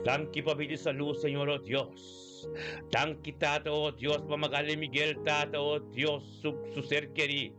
Danki pa bidi salú, Señor, oh Dios. Danki, Tata, oh Dios, pa Magali Miguel, Tata, oh Dios, su, su ser kerí.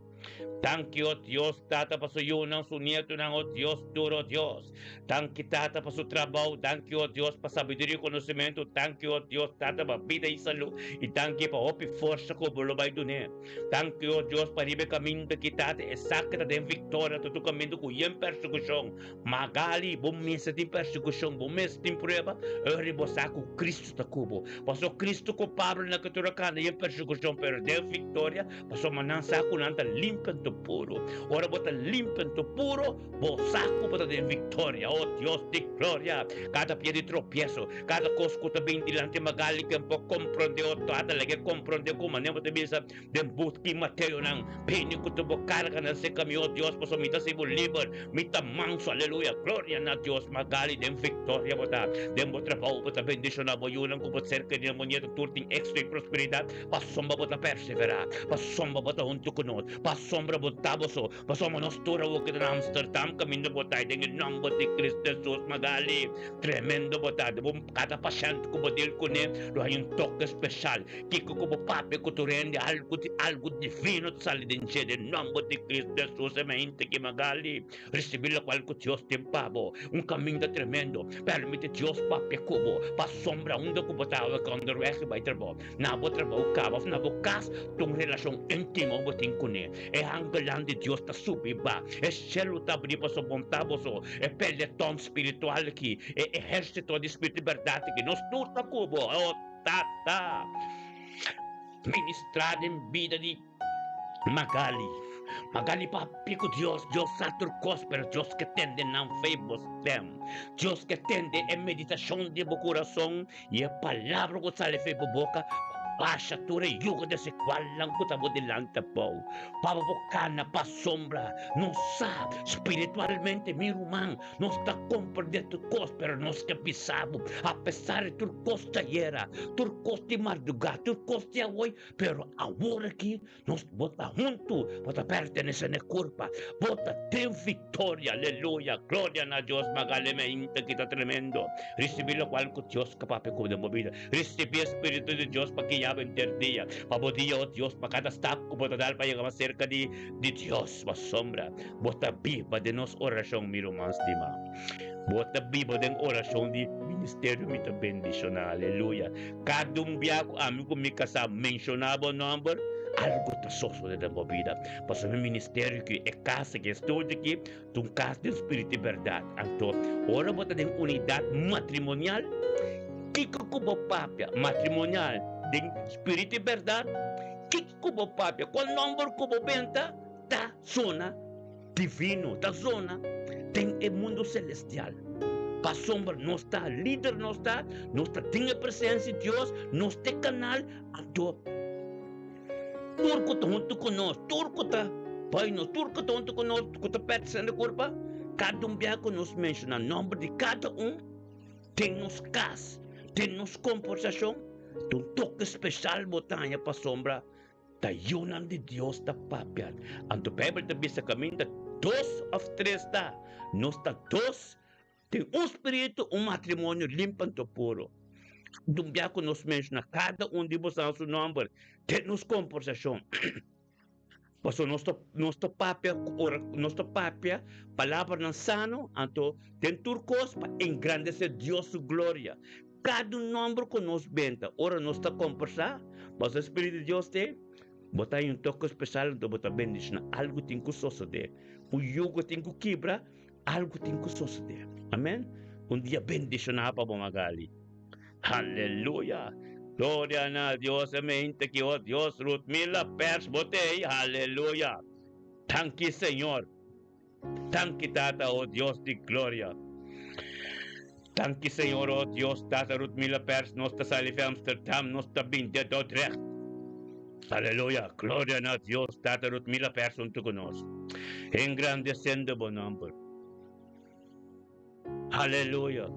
Danki, oh Dios, Tata, pa su yunan, su nietonan, oh Dios, tur, oh Dios. Danki, Tata, pa su trabou. Danki, oh Dios, pa sabiduria i konosementu. Danki, oh Dios, Tata, pa bida i salú. I danki pa hopi forsa ku bo lo bai dun'é. Danki, oh Dios, pa riba e kaminda ki, Tata, e sa ku ta den viktoria, ta tur kaminda ku yen persekushon. Magali, bo mester tin persekushon, bo mester tin prueba, ora bo sa ku Kristu ta ku bo. Pasobra Kristu ku Pablo na ketura kanda yen persekushon, pero den viktoria, pasobra nan sa ku nan ta limpi anto puru. Ora bo ta limpi anto puru, bo sa ku bo ta den viktoria. O Dios di gloria! Kada pia di tropieso, kada kos ku ta bin dilanti Magali ken por komprondé o trata lag'é komprondé ku manera bo ta bisa, Den buki Mateonan, Bini ku tur bo karganan serka mi, o Dios, pasobra mi ta hasi bo liber, mi ta manso, aleluya, gloria na Dios, Magali, den viktoria bo ta, den bo trabou bo ta bendishoná bo yunan ku bo serka di nan, bo nieto tur tin éksito i prosperidat, pasobra bo ta perseverá, pasobra bo ta huntu ku nos, pasobra bo ta bo so, pasobra nos tur awor ku ta na Amsterdam kaminda bo ta, den e nòmber di Kristu Hesus, Magali, tremendo bo ta, den bo kada pashènt ku bo dil kuné lo haña un toke speshal. Kiko ku bo papia ku tur hende, algu di algu divino ta sali den dje, den nomber di Cristo Jesus e mente ki Magali risibi lokual ku Dios tin pa bo. Un kaminda tremendo. Permiti Dios papia ku bo, pasobra unda ku bo ta awe ka onderweg i bai trabou, na bo trabou kaba of na bo kas, ta un relashon intimo bo tin kuné. E angelnan di Dios ta subi ba, e shelu ta abri pasobra bo ta boso, e peleton spiritual aki, e ehersito di spiritu di bèrdat aki, nos tur ta ku bo. Tata ministrá den bida di Magali. Magali papia ku Dios, Dios sa tur kos, pero Dios ke tende nan fe i bo stem. Dios ke tende e meditashon di bo kurason i e palabra ku sali fe bo boka pa basha tur e yugo desigualnan ku ta bo dilanti abou. Pa bo por kana pasobra nos sa spiritualmente, mi ruman, Nos ta komprendé tur kos, pero nos ke bisa bo, apesar di tur kos ta yera, tur kos di mardugá, tur kos di awoi, pero awor aki nos bo ta huntu, bo ta pertenesé na e kurpa, bo ta den viktoria, aleluya, gloria na Dios, Magali mainta ki ta tremendo, risibí lokual ku Dios ka papia ku bo den bo bida, risibí e Spiritu di Dios pa guia bo henter dia, pa bo dia, o Dios, pa kada stap ku bo ta dal pa yega mas serka di Dios, pasobra Bo ta biba den nos orashon, mi ruman stimá. Bo ta biba den orashon di ministerio, mi ta bendishoná. Aleluya. Kada un bia ku ami ku mi kasá menshoná bo nòmber, algu ta sosodé den bo bida. Pasobra mi ministerio aki, e kas aki, e studio aki, ta un kas den spiritu i bèrdat. Anto, ora bo ta den unidat matrimonial, kiko ku bo papia matrimonial den spiritu i bèrdat? Kiko ku bo papia? Kua nòmber ku bo benta? Ta zona divino, ta zona den e mundo celestial. Pasobra nos ta lider, nos ta, nos ta den e presencia di Dios, nos ta e canal, anto tur cu ta hunto cu nos, tur cu ta bay nos, tur cu ta hunto cu nos, cu ta pertenece na e curpa, cada un bia cu nos menciona nomber di cada un den nos cas, den nos comportacion, ta un toke special bo ta haña pasobra Ta yunan di Dios ta papia. Anto Bijbel ta bisa kaminda dos of tres ta, nos ta dos den un spiritu, un matrimonio limpi anto puro. Dun bia ku nos menshona kada un di bosan su nomber den nos kombersashon. Pasobra nos ta nos ta papia ora nos ta papia palabranan sano anto den tur kos pa engrandesé Dios su gloria. Kada un nomber ku nos benta ora nos ta kombersá, pasobra e spiritu di Dios te. Bo ta haña un toke spesial anto bo ta bendishoná. Algu tin ku sosodé. Un yugo tin ku kibra, algu tin ku sosodé. Amèn. Un dia bendishoná pa bo Magali. Aleluya! Gloria na Dios e mente ki oh Dios Ruthmila Pers bo t'ei. Aleluya! Danki Señor. Danki Tata oh Dios di gloria. Danki Señor oh Dios Tata Ruthmila Pers nos ta sali fi Amsterdam nos ta bin de Dordrecht. Aleluya! Gloria na Dios Tata Ruthmila Pers hunto ku nos. Engrandeciendo bo nomber. Aleluya!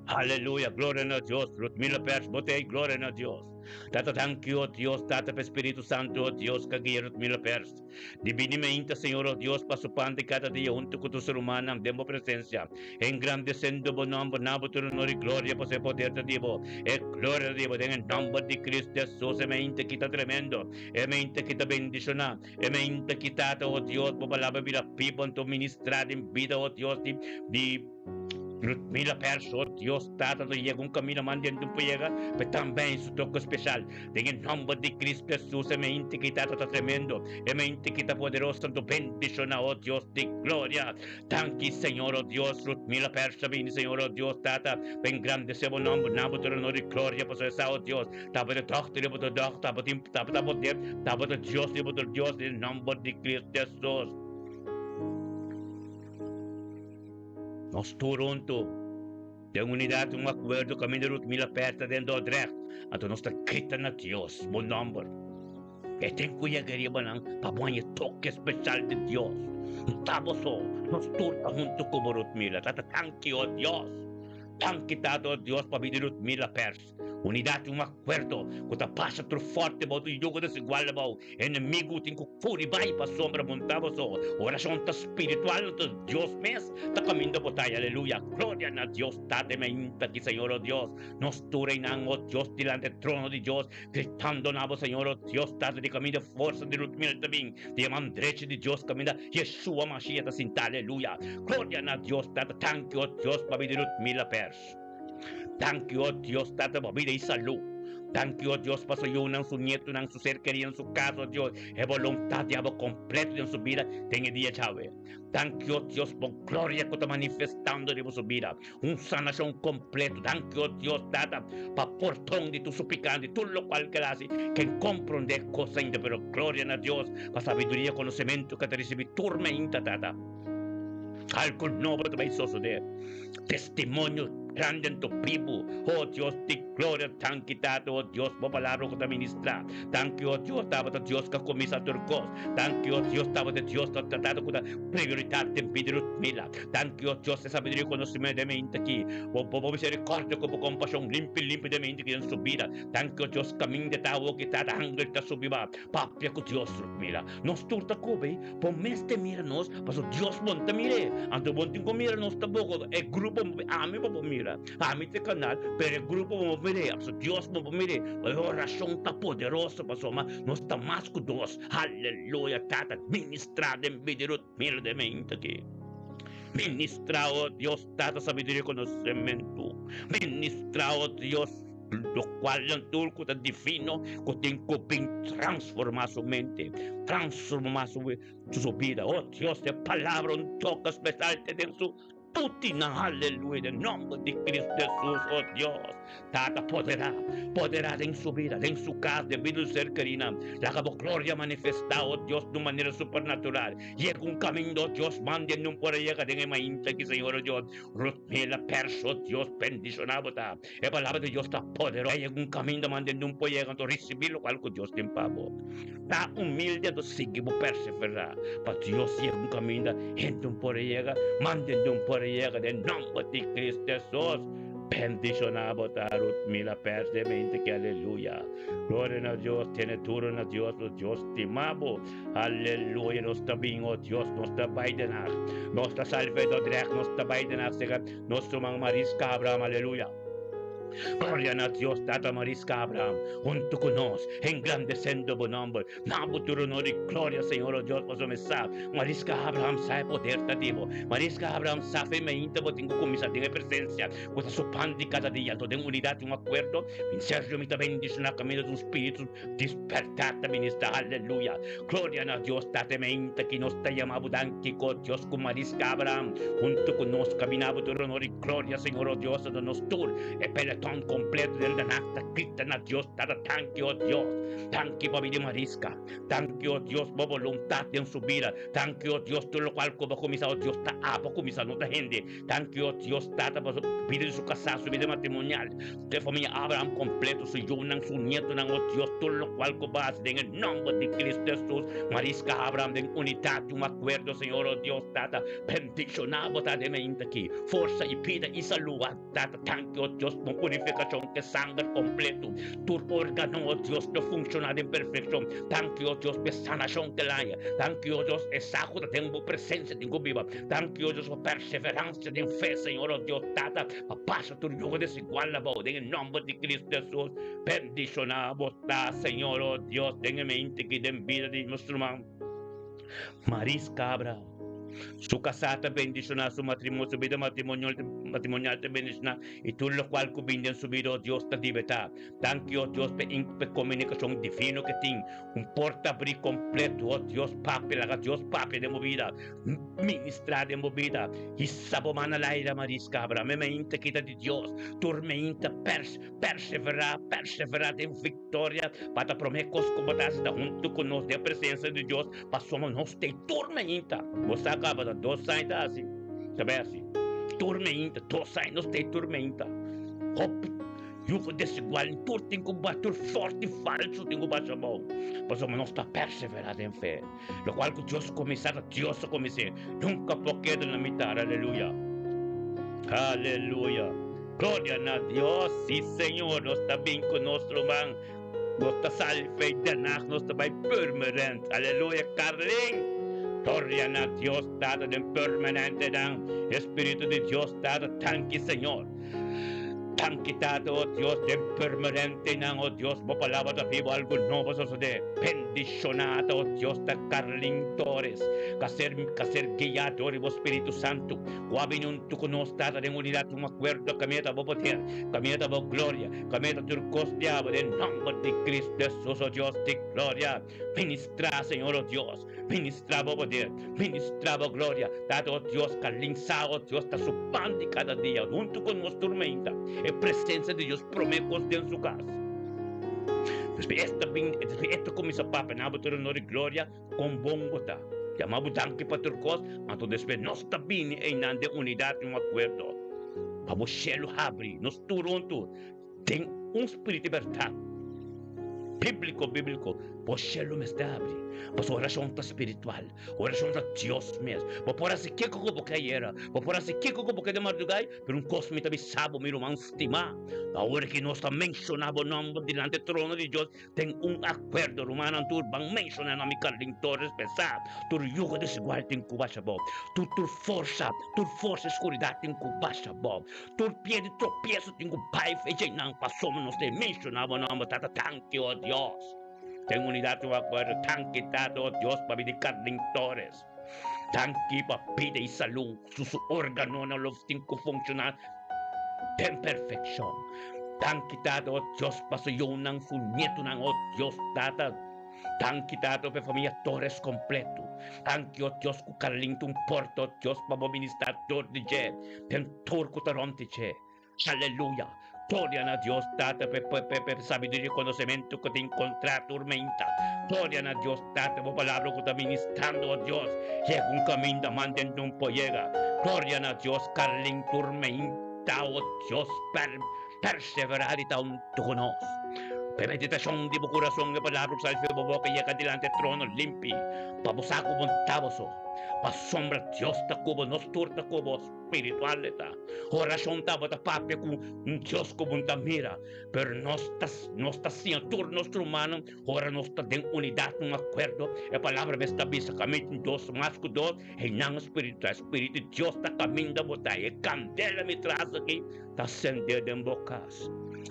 Aleluya! Gloria na Dios! Ludmila Pers, bo t'ei gloria na Dios. Tata danki, o Dios, Tata p'e Spiritu Santu, o Dios, k'a guia Ludmila Pers. Di bini meinta, Señor, o Dios, pa su pan di kada dia huntu ku tur su rumannan den bo presensia, engrandesendo bo nomber, na bo tur honor i gloria, pasobra e poder ta di bo, e gloria ta di bo, den e nomber di Cristo Jesus. E meinta ki ta tremendo, e meinta ki ta bendishoná. E mente ki Tata, o Dios, bo palabra bira bibo anto ministrá den bida, o Dios, di di Ludmila Pers, o Dios, Tata, anto yega un camino man den un por yega, pe tambe su toque special. Den e nomber di Cristo Jesus, e mente ki Tata ta tremendo, e mente ki ta poderoso, anto bendiciona, o Dios di gloria. Danki, Señor, o Dios, Ludmila Pers ta bini, Señor, o Dios, Tata, pa engrandece bo nomber, na bo tur honor y gloria, pasobra sa, o Dios, Tabata dòkter riba tur dòkter, tabatin tabata poder, tabata Dios riba tur Dios, den nòmber di Cristo Jesus. Nos tur huntu, den unidat, un akuerdo kaminda Rutmila Perta den Dordrecht, anto nos ta grita na Dios bo nòmber. E tin ku yega riba nan pa bo haña toke spesial di Dios. No ta bo so, nos tur ta huntu ku bo Rutmila. Tata danki, o Dios. Danki Tata, o Dios, pa bida di Rutmila Pers. Unidat i un akuerdo ku ta pasa tur forte bou tur yugo desigual abou. Enemigu tin ku kuri bai pasobra monta boso. Orashon ta spiritual anto Dios mes ta kaminda bo tai. Aleluya! Gloria na Dios Tata i mainta ki Señor o Dios. Nos tur einan o Dios dilanti e trono di Dios gritando na bo Señor o Dios Tata di kaminda forsa di Rutmil ta bin di e man drechi di Dios kaminda Yeshua Mashiach ta sinta. Aleluya! Gloria na Dios Tata. Tanki o Dios pabia di Rutmila Pers. Danki, o Dios, Tata, pa bida i salú. Danki, o Dios, pa su yunan, su nietunan, su ser kerí en su kas, o Dios, e boluntat di abo kompleto den su bida den e dia djawe. Danki, o Dios, bo gloria ku ta manifestando riba su bida, un sanashon kompleto. Danki, o Dios, Tata, pa porton di tur su piká, di tur lokual ke el hasi, ken komprondé kos ainda, pero gloria na Dios pa sabiduria, konosementu ke ta risibí tur meinta, Tata. Algu nobo ta bai sosodé. Testimonio grandi anto bibu. Oh Dios di gloria, danki Tata, oh Dios, bo palabra ku ta ministrá. Danki, oh Dios, tabata Dios ku a kuminsá tur kos. Danki, oh Dios, tabata Dios ta tratado ku ta prioridat den bida di Ludmila. Danki, oh Dios, e sabiduria i konosementu den mente aki. Bo bo miserikordia ku bo kompashon limpi limpi den mente aki den su bida. Danki, oh Dios, kaminda ta awo ki Tata angel ta subi ba papia ku Dios, Ludmila. Nos tur ta kobe. Bo mester mira nos, pasobra Dios bon ta mir'é. Anto bo no tin ku mira nos tampoko. E grupo ami bo por mira, ami ta e kanal, pero e grupo bo no por mir'é, pasobra Dios bo por mir'é. E orashon ta poderoso pasobra nos ta mas ku dos. Aleluya! Tata, ministrá den bida di Rutmilo den mente aki. Ministrá, o Dios, Tata, sabiduria i konosementu. Ministrá, o Dios. Lokual nan tur ku ta divino ku tin ku bin transformá su mente, transformá su su bida. Oh Dios, e palabra un toka spesial te den su tutina. Aleluya, den nomber di Cristo Jesus, oh Dios. Tata, poderá, poderá den su bida, den su kas, den bida di su ser kerinan. Laga bo gloria manifestá, oh Dios, di un manera supernatural. Yega un kaminda, oh Dios, manda e por a yega den e mainta aki, Señor, oh Dios. Rutmela Perso, Dios bendishoná bo ta. E palabra di Dios ta poderoso. Ei un kaminda manda un por yega anto risibí lokual ku Dios tin pa bo. Ta humilde anto sigui bo perseverá pa Dios yega un kaminda hende un por yega, manda un por yega den nòmber di Cristo Hesus. Bendishoná bo ta Ruth Mila Pers de mente ki aleluya. Gloria na Dios, tene duro na Dios, nos Dios stima bo. Aleluya, nos ta bin, oh Dios, nos ta bai den Haag. Nos ta sali for Dordrecht, nos ta bai den Haag, sega. Nos ruman Mariska Abraham, aleluya. Gloria na Dios Tata Mariska Abraham hunto ku nos engrandesendo bo nomber. Na bo tur honor i gloria Señor o Dios pasobra mi sa Mariska Abraham sa e poder ta di bo. Mariska Abraham sa fe meinta bo tin ku kuminsá den e presensia ku ta su pan di kada dia. Anto den unidat i un akuerdo mi Sergio mi ta bendishoná kaminda di un spiritu dispertá ta ministrá. Aleluya. Gloria na Dios Tata e meinta ki nos ta yama bo danki ko Dios ku Mariska Abraham hunto ku nos kaminda bo tur honor i gloria Señor o Dios anto nos tur e peloton kompleto den den akta grita na Dios Tata danki o Dios danki pa bida di Mariska danki o Dios bo boluntat den su bida danki o Dios tur lokual ku bo kuminsa o Dios ta abo kuminsa no ta hende danki o Dios Tata pa su bida di su kasá su bida matrimonial e famia Abraham kompleto su yunan su nietonan o Dios tur lokual ku bo hasi den e nòmber di Cristo Hesus Mariska Abraham den unidat di un akuerdo Señor o Dios Tata Bendishoná bo ta den mainta aki. Forsa i bida i salú a Tata. Danki, o Dios, pa un purifikashon ku e sanger kompleto. Tur órgano, o Dios, lo funshoná den perfekshon. Danki, o Dios, pa e sanashon ku el haña. Danki, o Dios, e sa ku ta den bo presensia tin ku biba. Danki, o Dios, pa perseveransia den fe, Señor, o Dios, Tata, pa pasa tur yugo desigual abou. Den e nòmber di Kristu Hesus, bendishoná bo ta, Señor, o Dios, den e mainta aki den bida di nos ruman Maris Cabral. Su kasá ta bendishoná, su matrimonio, su bida matrimonial ta bendishoná i tur lokual ku bin den su bida, o Dios, ta libertá. Danki, o Dios, pa e komunikashon divino ke tin. Un porta abrí kompleto, o Dios, papia, laga Dios papia den bo bida, ministrá den bo bida. Hisa bo man al aire, Maris Cabra. Mi meinta kita di Dios. Tur meinta pers, perseverá, perseverá den viktoria pa ta promé kos ku bo ta hasi ta huntu ku nos den presensia di Dios. Pasobra nos ta e tur meinta. Bo sa kaba ta dos aña ta hasi. Ta bai hasi. Tur meinta, dos aña nos ta e tur meinta. Hopi yugo desigual tur tin ku baha, tur forte falso tin ku basha abou. Pasobra nos ta persevera den fe. Lokual ku Dios kuminsá ta Dios a kumins'é. Nunka por keda na mitar. Aleluya. Aleluya. Gloria na Dios. Si Señor, nos ta bin ku nos ruman. Nos ta sali fei Den Haag, nos ta bai Purmerend. Aleluya, Carlin! Gloria na Dios Tata den Purmerend dan. Espiritu di Dios Tata, tanki Señor. Danki Tata, oh Dios, den Purmerend nan, oh Dios, bo palabra ta bibo, algo nobo sosode. Bendiciona ta, oh Dios, ta Carlin Torres, ka ser, ka ser guia dor di bo Spiritu Santu, ku a bini huntu ku nos, Tata, den unidad, un akuerdo, kaminda ta bo poder, kaminda ta bo gloria. Kameta tur kos diabel den nomber di Cristo Jesus, o Dios di gloria. Ministra, Señor, o Dios. Ministra bo poder. Ministra bo gloria. Tata, o Dios, ka linsa, o Dios, ta su pan di kada dia huntu ku nos turmenta. E presensia di Dios prome kos den su kas. Despues esta bin, despues esta kuminsa papia na bo tur honor i gloria, kon bon bo ta. Yama bo danki pa tur kos, anto despues nos ta bini einan den unidat i un akuerdo. Pa bo shelu habri, nos tur huntu den un spiritu di bèrdat bíbliko, bíbliko, bo shelu mester habri. Pasobra orashon ta spiritual, orashon ta Dios mes. Bo por hasi kiko ku bo ke ayera, bo por hasi kiko ku bo ke den mardugá, Pero un kos mi ta bisa bo, mi ruman stimá, awor ki nos ta menshoná bo nòmber dilanti e trono di Dios den un akuerdo, rumannan tur ban menshoná nòmber Carlin Torres pensá, tur yugo desigual tin ku basha bo, tur tur forsa, tur forsa skuridat tin ku basha bo, tur pie di tropieso tin ku bai fecha i nan pasobra nos ta menshoná bo nòmber, Tata, danki, o Dios, den unidat un akuerdo, danki, Tata, o Dios, pabia di Carlin Torres. Danki pa bida i salú su su órganonan lo tin ku funshoná den perfekshon. Danki Tata, o Dios, pa su yunan, su nietunan, o Dios Tata. Danki Tata pa e famia Torres kompleto. Danki, o Dios, ku Carlin ta un porta, o Dios, pa bo ministrá dor di dje den tur ku ta rònt di dje. Aleluya! Gloria na Dios Tata pa e sabiduria i konosementu ku ta enkontrá tur meinta. Gloria na Dios Tata pa bo palabra ku ta ministrando, o Dios, yega un kaminda manda en un por yega. Gloria na Dios Carlin tur meinta, o Dios, perseverá di ta huntu ku nos. Pe meditashon di bo kurason e palabra ku sali for bo boka yega dilanti e trono limpi, pa bo sa ku bo ta bo so. Pasobra Dios ta ku bo, nos tur ta ku bo, spiritual e ta. Orashon ta bo ta papia ku un Dios ku bo no ta mira, pero nos ta nos ta siña tur nos rumannan ora nos ta den unidat, un akuerdo. E palabra mes ta bisa, Kaminda tin dos mas ku dos, einan spiritu ta. Spiritu di Dios ta kaminda bo ta. E kandela mi tras aki ta sende den bo kas.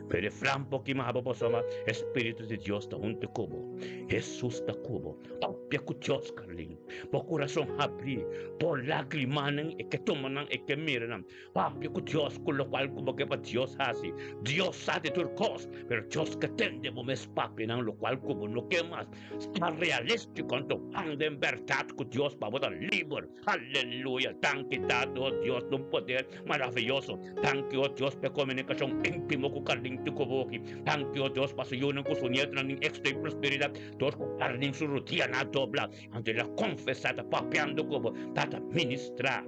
Pero e flampo kimaba pasobra e Spiritu di Dios ta huntu ku bo. Hesus ta ku bo. Papia ku Dios, Carlin. Bo kurason habrí. Bo lágrimanan e ke tuma nan, e ke mira nan. Papia ku Dios ku lokual ku bo ke pa Dios hasi. Dios sa di tur kos, pero Dios ke tende bo mes papianan lokual ku bo no ke mas. Sta realístiko anto anda en bèrdat ku Dios pa bo ta liber. Aleluya! Danki Tata, oh Dios, pa un poder maraviyoso. Danki, oh Dios, pa e komunikashon íntimo ku Carlin tin ku bo aki. Danki, oh Dios, pa su yunan ku su nietonan tin éksito i prosperidat dor ku Carlin su rudianan a dobla. Anto el a konfesá ta papiando ku bo. Tata, ministrá.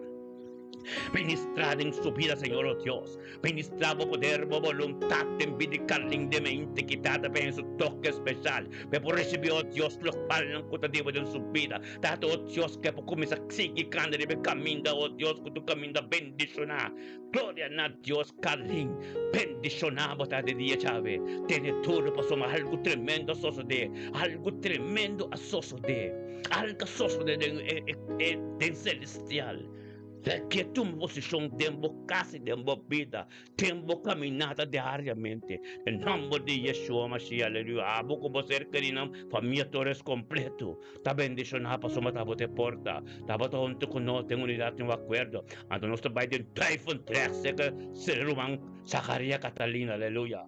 Ministrá den su bida, Señor, oh Dios. Ministrá bo poder, bo boluntat den bida di Carlin den mente ki Tata pa hende su toke speshal. Pa e por risibí, oh Dios, lokualnan ku ta diba den su bida. Tata, oh Dios, ke por kuminsá sigui kanda riba e kaminda, oh Dios, ku tu kaminda bendishoná. Gloria na Dios, Carlin, bendishoná bo ta di dia djawe. Tene duro pasobra algu tremendo a sosodé, algu tremendo a sosodé, algu a sosodé den e den selestial. Ke tuma posishon den bo kas i den bo bida, den bo kaminata diariamente. Den nòmber di Yeshua Mashiach, aleluya. Abo ku bo ser kerinan, famia Torres kompleto. Ta bendishoná pasobra tabata e porta, tabata huntu ku nos den unidat i un akuerdo. Anto nos ta bai den Duivendrecht serka se ruman Zacharia Catalina, aleluya.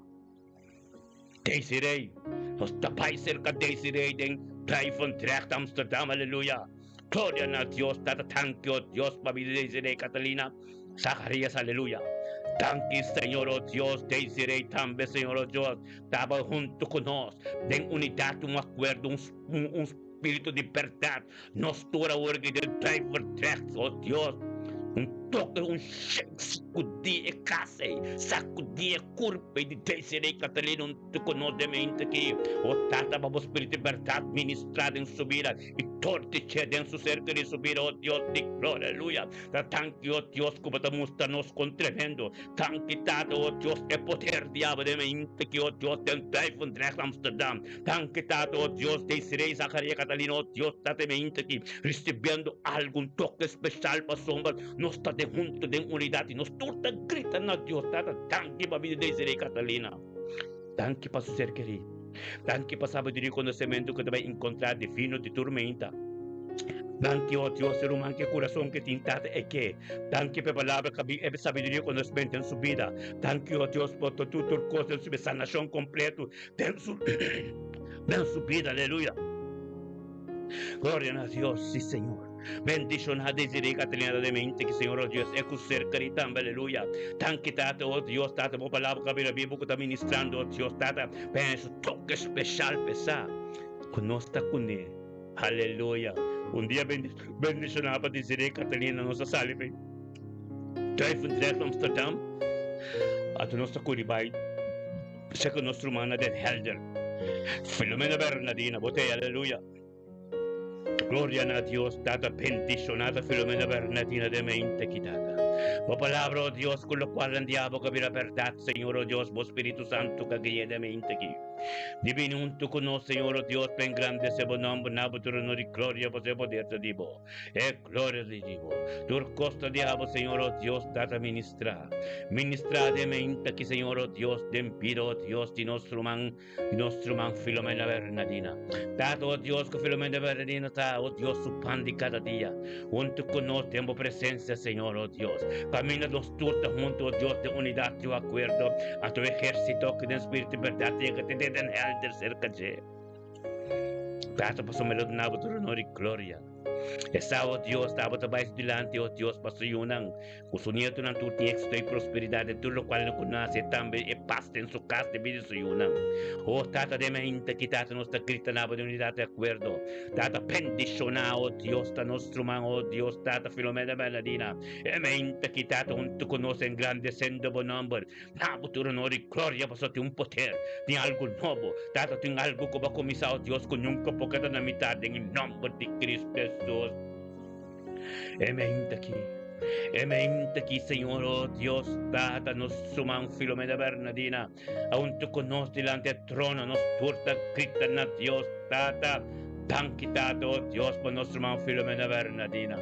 Desiree, nos ta bai serka Desiree den Duivendrecht, Amsterdam, aleluya. Gloria na Dios, Tata, tanki, o Dios, pa bida di Desiree Catalina Zacharias, aleluya. Danki, Señor, o Dios, Desiree tambe, Señor, o Dios, taba huntu ku nos den unidat i un akuerdo, un Un spiritu di bèrdat nos tur awor aki den Duivendrecht, o Dios. Un toke, un shake, sakudí e kas ei, sakudí e kurp ei di Desiree Catalina huntu ku nos den mente aki. O Tata, pa bo spiritu di bèrdat ministrá den su bida i tortich'é den su ser kerí su bida, o Dios di gloria, aleluya. Ta danki, o Dios, ku bo ta mustra nos kon tremendo. Danki, Tata, o Dios, e poder di abo den mente aki, o Dios, den Duivendrecht, Amsterdam. Danki Tata, oh Dios, Desiree, Zacharia, Catalina, oh Dios, Tata mi ainda aki ricibiendo algo, un toque special pasobra nos ta den hunto den unidad y nos tur ta grita na Dios, Tata, danki pa bida Desiree y Catalina, danki pa su ser keri, danki pa sabiduria y conocemento cu ta bay encontra divino di tur meinta. Danki, oh Dios, e ruman ku e kurason ke tin Tata e ke. Danki pa e palabra ku a bin e sabiduria konosmentu den su bida. Danki, oh Dios, pa tur tur kos den su bida, sanashon kompleto den su den su bida. Aleluya. Gloria na Dios, sí Señor. Bendishoná Desiree Catalina de mente ki Señor, oh Dios, e ku serka di tambe, aleluya. Danki Tata, oh Dios, Tata, bo palabra ku a bira bibu ku ta ministrando, oh Dios, Tata, pa su toke speshal p'esá ku nos ta kuné. Aleluya! Un dia bendishoná pa Desiree Catalina nos a sali bai Duivendrecht Amsterdam anto nos ta kuri bai seka nos ruman na Den Helder Filomena Bernadina bo ta ei aleluya Gloria na Dios Tata bendishoná ta Filomena Bernadina den mente ki Tata bo palabra o Dios ku lokual nan diablo ka bira bèrdat Señor o Dios bo Spiritu Santu ka guia den mente ki. Di bini huntu ku nos, Señor, o Dios, pa engrandesé bo nòmber na bo trono di gloria, pasobra e poder ta di bo, e gloria ta di bo. Tur kos ta di abo, Señor, o Dios, Tata, ministrá. Ministrá den meinta aki, Señor, o Dios, den bida, o Dios, di nos ruman, di nos ruman Filomena Bernadina. Tata, o Dios, ku Filomena Bernadina ta, o Dios, su pan di kada dia. Huntu ku nos den bo presensia, Señor, o Dios. Kaminda nos tur ta huntu, o Dios, den unidat i akuerdo, anto ehérsito ku den spiritu i bèrdat yega te den Den Helder serka dje. Tata, pasobra mi lo duna bo tur honor i gloria. E sa, o Dios, ta Bo ta bai su dilanti, o Dios, pa su yunan, ku su nietonan tur tin éksito i prosperidat den tur lokual nan ku nase, tambe e pas den su kas debí di su yunan. O Tata den mainta ki, Tata, nos ta grita na Bo den unidat di akuerdo. Tata, bendishoná, o Dios, ta nos ruman, o Dios, Tata Filomena Bernardina, e mainta ki, Tata, huntu ku nos engrandesendo Bo nòmber. Na Bo tur honor i gloria, pasobra tin un poder, tin algu nobo. Tata, tin algu ku Bo a kuminsá, o Dios, ku nunka por keda na mitat, den e nòmber di Kristu Hesus. E mainta aki, e mainta aki, Señor, o Dios, Tata, nos ruman Filomena Bernadina, a huntu ku nos dilanti e trono, nos tur ta grita na Dios, Tata, danki, Tata, o Dios, pa nos ruman Filomena Bernadina.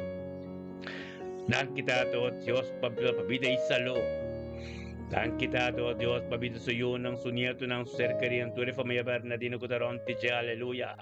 Danki, Tata, o Dios, pa bida i salú. Danki, Tata, o Dios, pa bida su yunan, su nietonan, su ser kerinan, tur e famia Bernadina ku ta rònt di dje. Aleluya.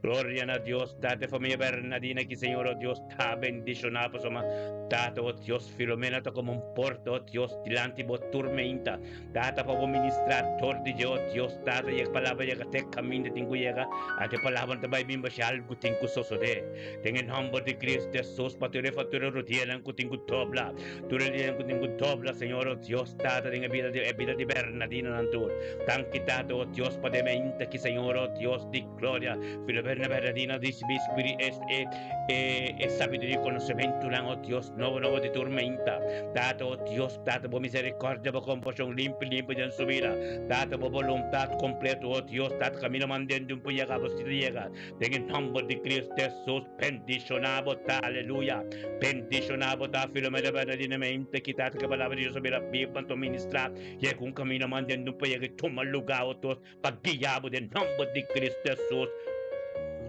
Gloria na Dios, Tata, e famia Bernadina ki Señor, o Dios, ta bendishoná pasobra Tata, o Dios, Filomena ta komo un porta, o Dios, dilanti bo tur meinta. Tata, pa bo ministrá dor di dje, o Dios, Tata, yega palabra yega te kaminda tin ku yega, anto e palabra no ta bai bin basha algu tin ku sosodé. Den e nòmber di Cristo Hesus, pa tur e fatura rudianan ku tin ku dobla, tur e dianan ku tin ku dobla, Señor, o Dios, Tata, den e bida di e bida di Bernadinonan tur. Danki, Tata, o Dios, pa den mainta aki, Señor, o Dios di gloria, Filomena Bernadino risibí spiri e e e e sabiduria i konosementunan, o Dios, nobo nobo di tur mainta. Tata, o Dios, Tata, bo miserikòrdia, bo kompashon limpi limpi den su bida. Tata, bo boluntat kompleto, o Dios, Tata, kaminda mand'e un por yega, bo si ta yega. Den e nomber di Cristo Jesus, bendiciona bo ta, aleluya. Bendiciona bo ta, Filomena Bernardina Mente, ki tata ke palabra di Dios a bira biba anto ministra, yega un camino mandendo pa yega y tuma lugar o Dios pa guia bo den nomber di Cristo Jesus.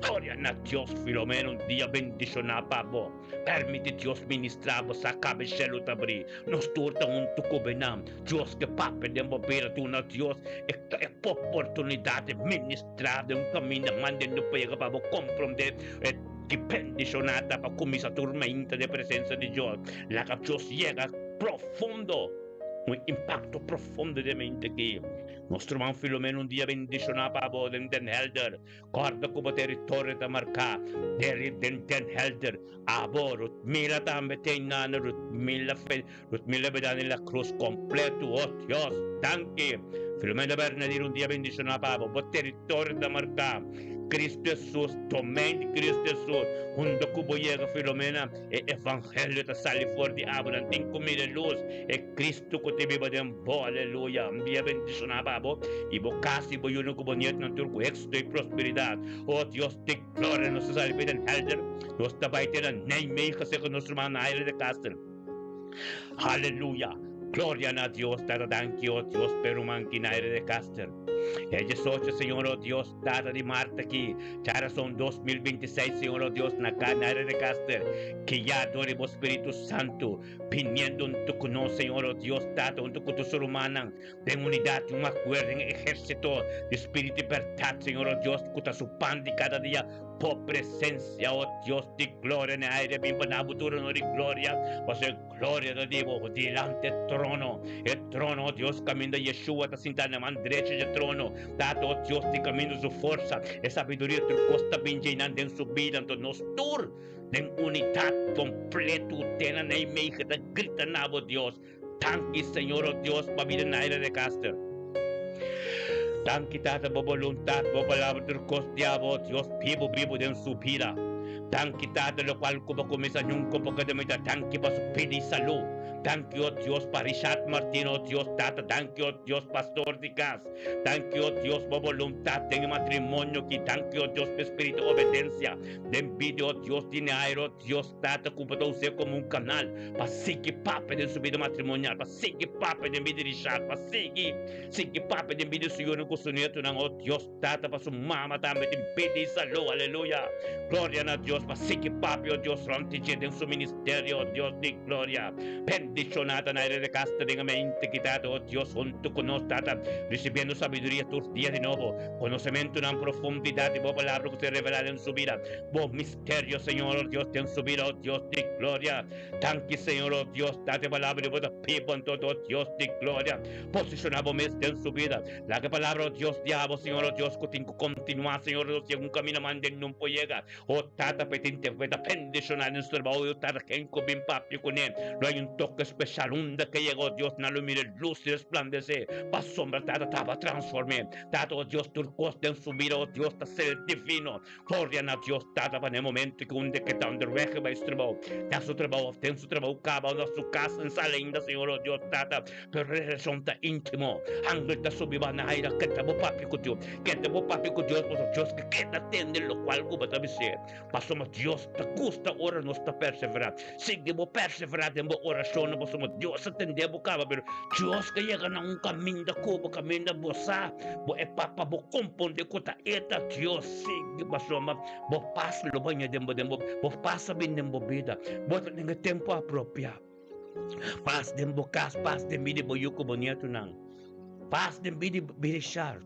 Gloria na Dios, Filomena, un dia bendiciona pa bo. Permiti Dios ministra bo sa kabe shelu ta bri. Nos tur ta huntu ku benan. Dios ke papia den bo bida duna Dios e e oportunidat di ministra den un kaminda mandendo pa yega pa bo komprondé e ki bendishoná ta pa kuminsá tur mainta den presensia di Dios. Laga Dios yega profundo, un impakto profundo den mente aki. Nos ruman Filomeno un dia bendishoná pa bo den Den Helder. Kòrda ku bo teritorio ta marká deri den Den Helder. Abo, Rutmila tambe ten nana, Rutmila fe, Rutmila Bedani La Cruz kompletu. O Dios, danki! Filomena Bernadine un dia bendishoná pa abo. Bo teritorio ta marká. Cristo Jesus, domein di Cristo Jesus. Hunto ku bo yega, Filomena, e evangelio ta sali for di abo. Nan tin ku mira e lus, e Cristo ku ta biba den bo. Aleluya! Un dia bendishoná pa abo i bo kas i bo yunan ku bo nietonan tur ku éksito i prosperidat. O Dios di gloria, nos ta sali bai den Helder, nos ta bai te na Nijmegen serka nos ruman Naira de Castro. Aleluya! Gloria na Dios, Tata danki, o Dios, p'e ruman ki Naira de Castro. E diesocho, Señor, o Dios, Tata di Marta ki djarason 2026, Señor, o Dios, na ka Naira de Castro, guiá dor di bo Spiritu Santu, biniendo huntu ku nos, Señor, o Dios, Tata, huntu ku tur su rumannan, Den unidat i un akuerdo den e ehérsito di spiritu di bèrdat, Señor, o Dios, ku ta su pan di kada dia, Bo presensia, o Dios di gloria, na e aire bin pa na Bo tur honor i gloria, pasobra e gloria ta di Bo dilanti e trono, e trono, o Dios, kaminda Yeshua ta sintá na man drechi dje trono. Tata, o Dios di kaminda Su forsa, e sabiduria, tur kos ta bin djeinan den Su bida, anto nos tur den unidat kompletu te na Nijmegen ta grita na Bo, Dios, Danki Señor o Dios pa bida Naira de Caster. Danki Tata bo boluntad, bo palabra tur cos di abo Dios bibo bibo den su bida. Danki Tata locual cu bo cuminsa nunca bo keda mita danki pa su bida y salud. Danki o Dios pa Richard Martin o Dios Tata danki o Dios pastor di cas. Danki o Dios bo boluntad den e matrimonio ki danki o Dios pa espiritu obedencia den bida o Dios di Naira o Dios Tata ku bo ta us'é komo un kanal pa sigui papia den su bida matrimonial, pa sigui papia den bida di Richard, pa sigui sigui papia den bida di su yunan ku su nietunan. O Dios Tata, pa su mama tambe tin bida i salú. Aleluya! Gloria na Dios pa sigui papia, o Dios, rònt di dje den su ministerio, o Dios di gloria. Bendishoná ta Naira de Castro den e mente ki Tata, oh Dios, huntu ku nos, Tata, risibiendo sabiduria tur dia di nobo, konosementunan profundidat di Bo Palabra ku ser revelá den su bida, Bo misterio, Señor, oh Dios, den su bida, oh Dios di gloria. Danki, Señor, oh Dios, Tata, e Palabra di Bo ta biba anto, oh Dios di gloria. Posishoná Bo mes den su bida. Laga e Palabra, oh Dios, di abo, Señor, oh Dios, ku tin ku kontinuá, Señor, oh Dios, yega un kaminda mande nun por yega. O Tata, p'e tin tempu p'e ta bendishoná den su trabou, i o Tata, ken ku bin papia kuné, lo hay un toke speshal unda ke yega, o Dios, nan lo mira e lus resplandesé, pasobra Tata taba transform'é. Tata, o Dios, tur kos den su bida, o Dios, ta ser divino. Gloria na Dios, Tata, pa na e momento ku unda ke ta onderweg bai su trabou, na su trabou òf den su trabou kaba òf na su kas en sal ainda, Señor, o Dios, Tata, pero relashon ta íntimo. Angel ta subi ba na aire, keda bo papia ku Dios. Keda bo papia ku Dios, pasobra Dios ke keda tende lokual ku bo ta bis'é. Pasobra Dios ta gusta ora nos ta perseverá. Sigui bo perseverá den bo orashonnan, pasobra Dios a tende bo kaba. Pero Dios ke yega na un kaminda ku bo, kaminda bo sa, bo e papa bo komprondé ku ta e ta Dios. Sigui, pasobra bo pas lo baña den bo, den bo, bo pas a bin den bo bida. Bo ta den e tempu apropiá. Pas den bo kas, pas den bida di bo yu ku bo nietunan. Pas den bida di Richard.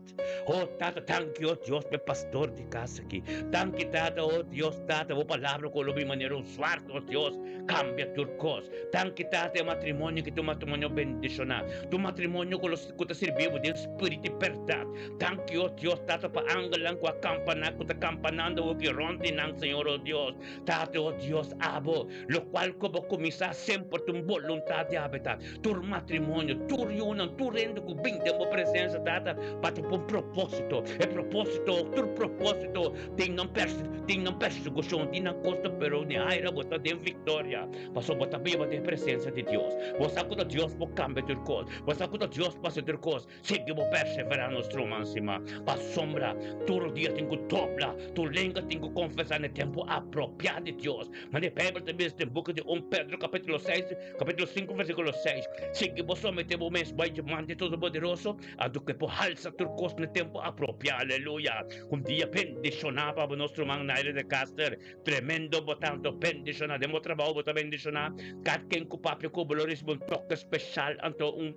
Oh Tata, danki, oh Dios, pa e pastor di kas aki. Danki, Tata, oh Dios, Tata, bo palabra ku lo bin manera un swart, oh Dios, kambia tur kos. Danki, Tata, e matrimonio aki ta un matrimonio bendishoná. Ta un matrimonio ku lo ku ta sirbi bo den spiritu i bèrdat. Danki, oh Dios, Tata, pa angelnan ku a kampaná, ku ta kampanando awoki rònt di nan, Señor, oh Dios. Tata, oh Dios, abo, lokual ku bo kuminsá semper ta un boluntat di habitá tur matrimonio, tur yunan, tur hende ku bin den bo presensia, Tata, pa ta pa un propósito. E propósito, tur propósito tin nan pers, tin nan persekushon, tin nan kosta, pero ni aira bo ta den viktoria, pasobra bo ta biba den presensia di Dios. Bo sa ku ta Dios por kambia tur kos, bo sa ku ta Dios por hasi tur kos. Sigui bo perseverá nos ruman stima, pasobra tur dia tin ku dobla, tur lenga tin ku konfesá na e tempu apropiá di Dios. Manera e Beibel ta bisa den buki di un Pedro kapítulo seis, kapítulo sinku versíkulo seis, Sigui bo someté bo mes bai dilanti di Todopoderoso, anto ku e por halsa tur kos na e tempu apropiá. Aleluya! Un dia bendishoná pa bo nos ruman Naila de Caster. Tremendo bo tanto bendishoná den bo trabou, bo ta bendishoná. Kada ken ku papia ku bo lo risibi un toke speshal anto un.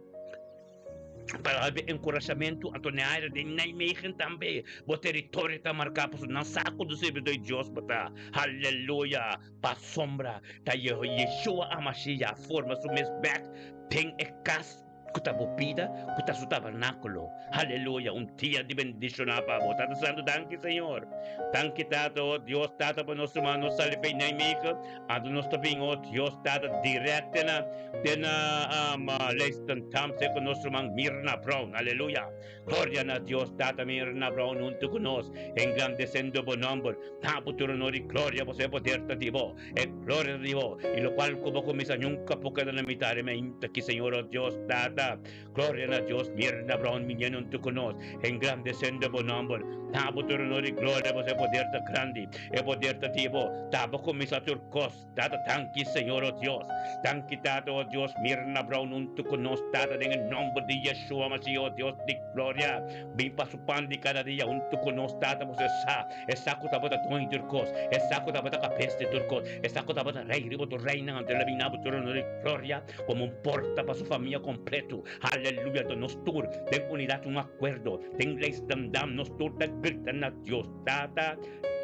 Para habi enkurashamentu, anto ne área den Nijmegen tambe bo teritorio ta marká pasobra nan sa ku sirbidó di Dios bo ta. Haleluya! Pasobra ta Yeshua HaMashiach forma su mes bèk den e kas ku ta bo bida, ku ta su tabernákulo. Haleluya! Un dia di bendishoná pa bo. Tata Santu, danki Señor. Danki Tata, o Dios Tata, pa nos ruman nos sali fei Nijmegen. Anto nos ta bin, o Dios Tata, dirèkt te na te na Leiston Thompson ku nos ruman Mirna Brown. Aleluya! Gloria na Dios Tata, Mirna Brown huntu ku nos, engrandesendo bo nòmber. Na bo tur honor i gloria, pasobra e poder ta di bo, e gloria ta di bo, i lokual ku bo kuminsá nunka por keda na mitar e mainta aki, Señor, o Dios Tata. Gloria na Dios, Mirna Brown biniendo huntu ku nos, engrandesendo bo nòmber. Na bo tur honor i gloria, pasobra e poder ta grandi, e poder ta di bo. Ta bo kuminsá tur kos, Tata. Danki, Señor, o Dios. Danki, Tata, o Dios, Mirna Brown huntu ku nos, Tata, den e nòmber di Yeshua Mashiach, o Dios di gloria. Bin pa su pan di kada dia huntu ku nos, Tata, pasobra e sa, e sa ku tabata dueño di tur kos, e sa ku tabata kabes di tur kos, e sa ku tabata rei riba tur reinan, anto el a bin na bo tur honor i gloria. Como un porta pa su famia completo. Aleluya! Enton nos tur den unidad un acuerdo den Leidschendam nos tur ta grita na Dios Tata,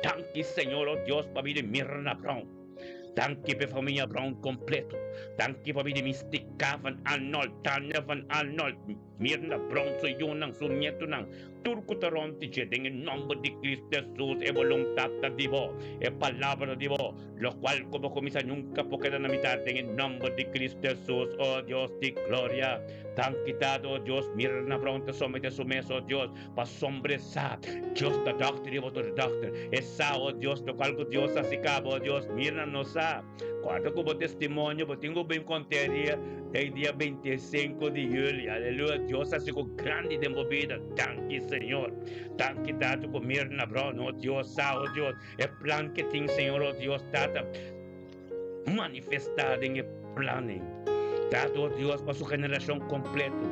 Danki Señor oh Dios pa bida di Mirna Brown. Danki pa e famia Brown completo. Danki pa bida di Mistica van Arnold, Tania van Arnold, Mirna Brown su yunan, su nietonan, tur ku ta rònt di dje, den e nòmber di Cristo Hesus, e boluntat ta di bo, e palabra ta di bo, lokual ku bo kuminsá nunka por keda na mitat, den e nòmber di Cristo Hesus, o Dios di gloria. Danki Tata, o Dios, Mirna Brown ta someté su mes, o Dios, pasobra e sa, Dios ta dòkter i bo ta dòkter. E sa, o Dios, lokual ku Dios hasi kaba, o Dios, Mirna no sa. Kòrda ku bo testimonio bo tin ku bin kont'é dia den dia 25 di juli. Aleluya! Dios hasi ku grandi den bo bida. Danki Señor. Danki Tata ku Mirna Brown. Oh Dios sa, oh Dios, e plan ke tin Señor, oh Dios Tata, manifestá den e plan ei. Tata, oh Dios, pa su generashon kompleto.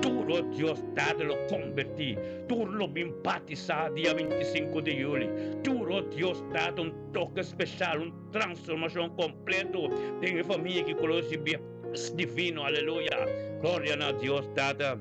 Tur, oh Dios Tata, lo kombertí. Tur lo bin batisá dia 25 di juli. Tur, oh Dios Tata, un toke speshal, un Transformacion completo den e famia ki cu lo ricibi. Divino, aleluya. Gloria na Dios Tata.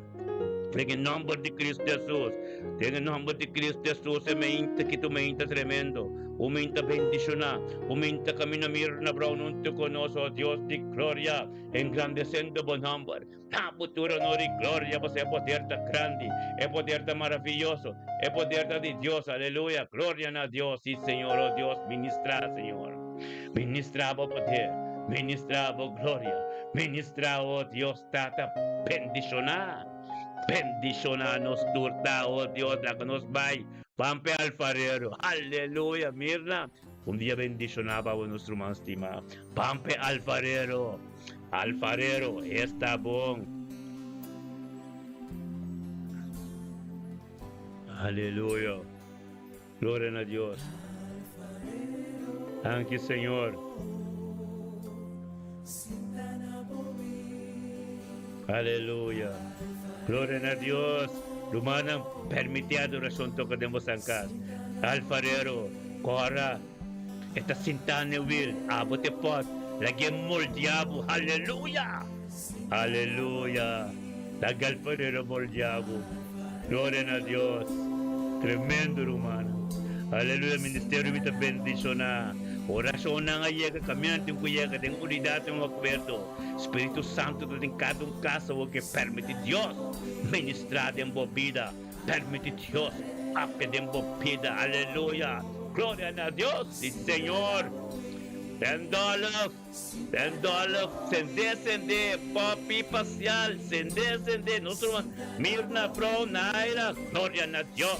Den e nomber di Cristo Jesus. Den e nomber di Cristo Jesus e meinta ki tu meinta tremendo. Un meinta bendiciona. Un meinta camina Mirna Brown hunto con nos, oh Dios di gloria, engrandecendo bo nomber. Na bo tur honor y gloria, pasobra e poder ta grandi, e poder ta maravilloso, e poder ta di Dios, aleluya, gloria na Dios, si Señor, oh Dios, ministra, Señor, ministra bo poder, ministra bo gloria, ministra, oh Dios, Tata, bendiciona, bendiciona nos tur ta, oh Dios, laga nos bay, Pampe alfarero, aleluya, Mirna, un dia bendiciona pa bo nos ruman stima, Pampe alfarero. Alfarero, esta bon. Aleluya. Gloria na Dios. Danki, Señor. Aleluya. Gloria na Dios. Rumannan, permiti adoracion toca den bosan cas. Alfarero, cora. E ta sintá n'e wil, abo t'e pòt, lag'é moldiá bo, Aleluya! Aleluya! Laga alfarero moldiá bo. Gloria na Dios! Tremendo, rumannan. Aleluya! Ministerio mi ta bendishoná. Orashonnan a yega, kaminda tin ku yega, den unidat tin un akuerdo. Spiritu Santu ta den kada un kas awor ke permití Dios ministrá den bo bida. Permiti Dios papia den bo bida. Aleluya! Gloria na Dios! Si Señor! Den dòlf, den dòlf, sende, sende, popi pasial, sende, sende, nos ruman Mirna, Brown, Naira, gloria na Dios!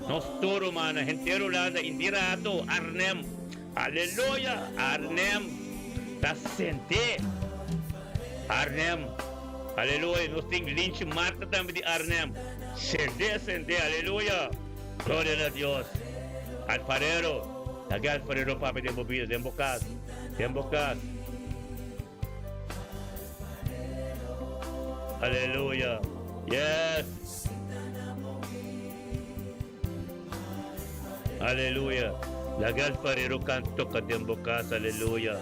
Nos tur rumannan, henter Hulanda, Indira Hato, Arnhem, aleluya! Arnhem ta sende. Arnhem. Aleluya nos tin Linchi Marta tambe di Arnhem sende sende aleluya gloria na Dios alfarero laga alfarero papia den bo bida den bo kas den bo kas aleluya yes aleluya laga alfarero kan toka den bo kas aleluya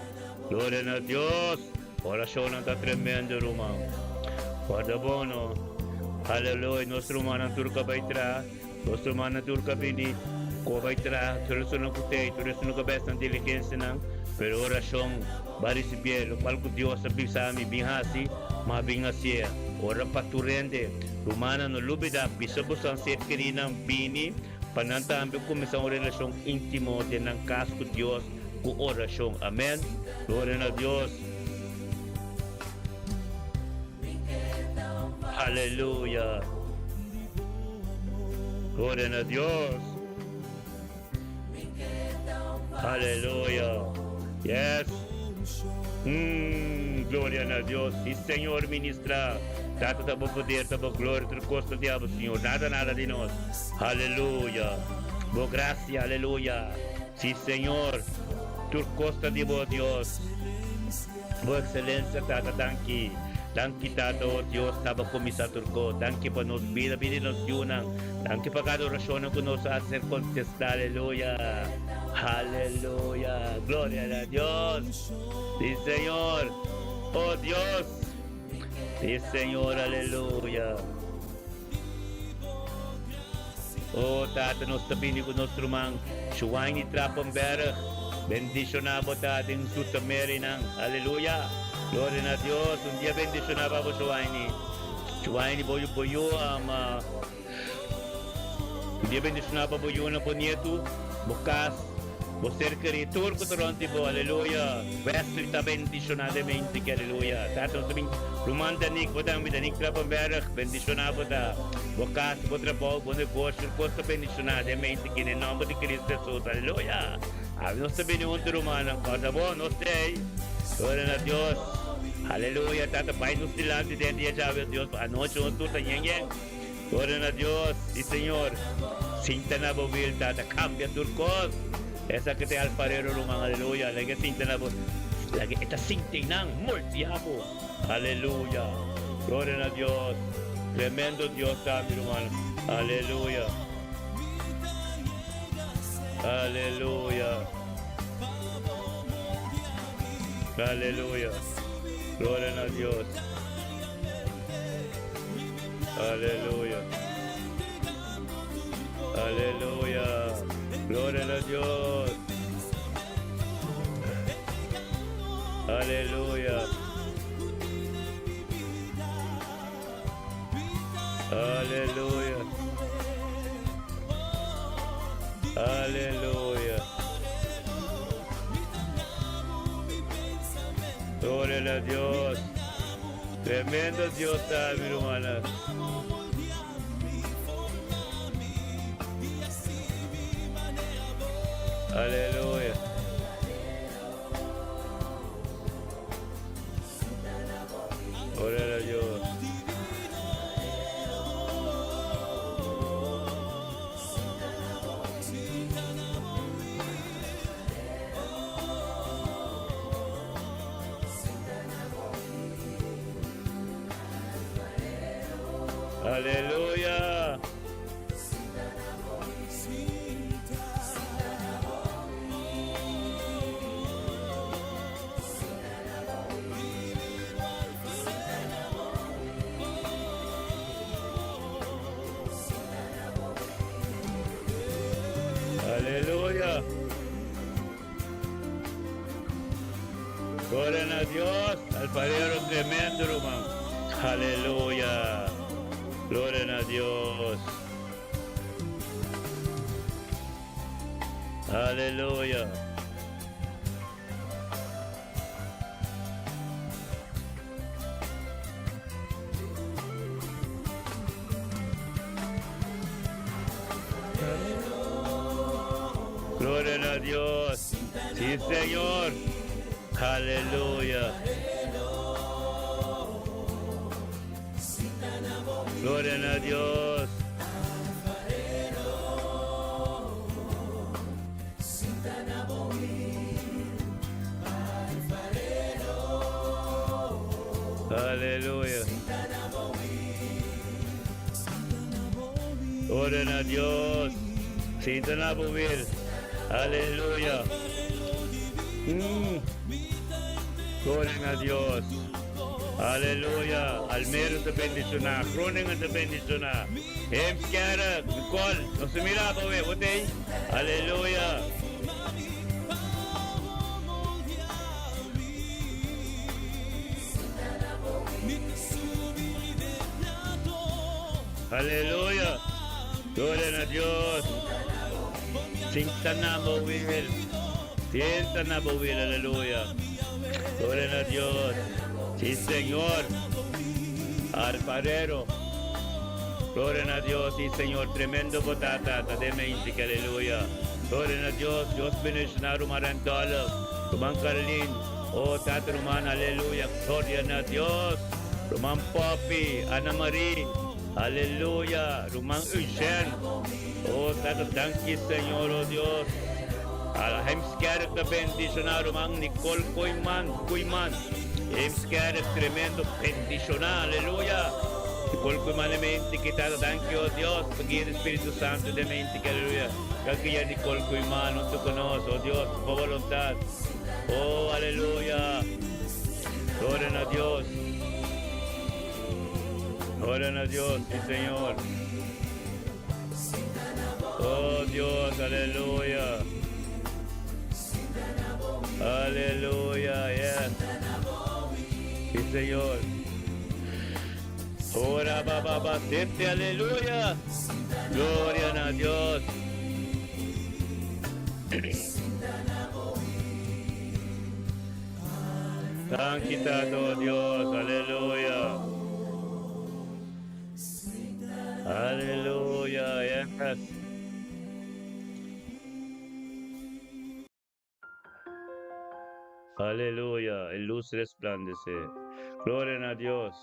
gloria na Dios. Orashonnan ta tremendo ruman. Guarda bon no. Aleluya nos rumannan tur ka bai traha, nos rumannan tur ka bini ku bai traha, tur esunnan ku tei, tur esunnan ku bes nan diligensianan, pero orashon ba risibié lokual ku Dios a bisa mi bin hasi, m'a bin hasié. Ora pa tur hende. Rumannan no lubida bisa boso ser kerinan bini pa nan tambe kuminsá un relashon íntimo den nan kas ku Dios ku orashon. Amèn. Gloria na Dios. Aleluya. Gloria na Dios. Aleluya. Yes. Gloria na Dios. Si Señor ministra. Tata ta bo poder, ta bo gloria, tur cos ta di abo, Señor. Nada, nada di nos. Aleluya. Bo gracia, aleluya. Si Señor, tur cos ta di bo Dios. Bo excelencia Tata danki. Danki Tata oh Dios taba cuminsa tur cos. Danki pa nos bida, bida di nos yunan. Danki pa cada oracionnan cu nos a ser contesta. Aleluya. Aleluya. Gloria na Dios. Si Señor. Oh Dios. Si Señor. Aleluya. Oh Tata nos ta bini ku nos ruman Shuaini Trapenberg bendiciona bo ta den su tamerinan aleluya gloria na Dios un dia bendiciona pa bo Shuaini Shuaini bo bo yu ama un dia bendiciona pa bo yunan bo nietu bo kas bo ser keri tur ku ta rond di bo aleluya Wesley ta bendiciona den mente ki aleluya Tata nos ta bin ruman Danik bo tambe Danik Trapenberg bendiciona bo ta. Bo kas, bo trabou, bo negoshi, tur kos ta bendishoná den mente ki den nòmber di Cristo Hesus. Aleluya! Awe nos ta bini huntu, rumannan. Kòrda bo, nos ta ei. Gloria na Dios. Aleluya! Tata, bai nos dilanti den dia djawe, Dios, pa anochi nos tur ta yen yen. Gloria na Dios. Sí, Señor. Sinta na bo wil, Tata. Kambia tur kos. Esaki ta e alfarero, ruman. Aleluya! Laga e sinta na bo. Laga e ta sinta einan. Moltia bo. Aleluya. Gloria na Dios. Tremendo Dios ta mi ruman. Aleluya. Aleluya. Aleluya. Gloria na Dios. Aleluya. Aleluya. Gloria na Dios. Aleluya. Aleluya. Aleluya. Gloria na Dios. Tremendo Dios ta, mi rumannan. Aleluya. Gloria na Dios. Aleluya. Aleluya. Gloria na Dios. Alfarero tremendo, ruman. Aleluya. Gloria na Dios. Aleluya. Gloria na Dios. Sí, Señor. Aleluya. Gloria na Dios. Aleluya. Gloria na Dios. Sinta na bo wil. Aleluya. Gloria na Dios. Aleluya. Almere ta bendiciona. Groningen ta bendiciona. Heemskerk, Nicole, nos ta mira bo we, bo t'ey? Aleluya. Aleluya. Gloria na Dios. Sinta na bo wil. Sinta na bo wil. Aleluya. Gloria na Dios. Sí, Señor. Alfarero. Gloria na Dios. Sí, Señor. Tremendo bo ta, tata. Den mente. Aleluya. Gloria na Dios. Dios bendiciona ruman Randolph. Ruman Carlin. Oh, tata ruman. Aleluya. Gloria na Dios. Ruman Poppy. Ana Marie. Aleluya. Ruman Eugene. Oh, tata, danki Señor, oh Dios. Al Heemskerk ta bendiciona ruman Nicole Koeiman, Koeiman. Heemskerk tremendo bendiciona, aleluya. Nicole Koeiman e mente ki tata, danki oh Dios, pa guia di Spiritu Santo den mente ki aleluya. Kal ki ya Nicole Koeiman hunto ku nos, oh Dios, bo voluntad. Oh, aleluya. Gloria na Dios. Gloria na Dios, sí Señor. Oh Dios, aleluya. Aleluya, yes. Sí, Señor. Ora, ba, ba, ba, sete, aleluya. Gloria na Dios. Danki Tata, oh Dios, aleluya. Aleluya, yes. Aleluya, e luz resplandece. Gloria na Dios.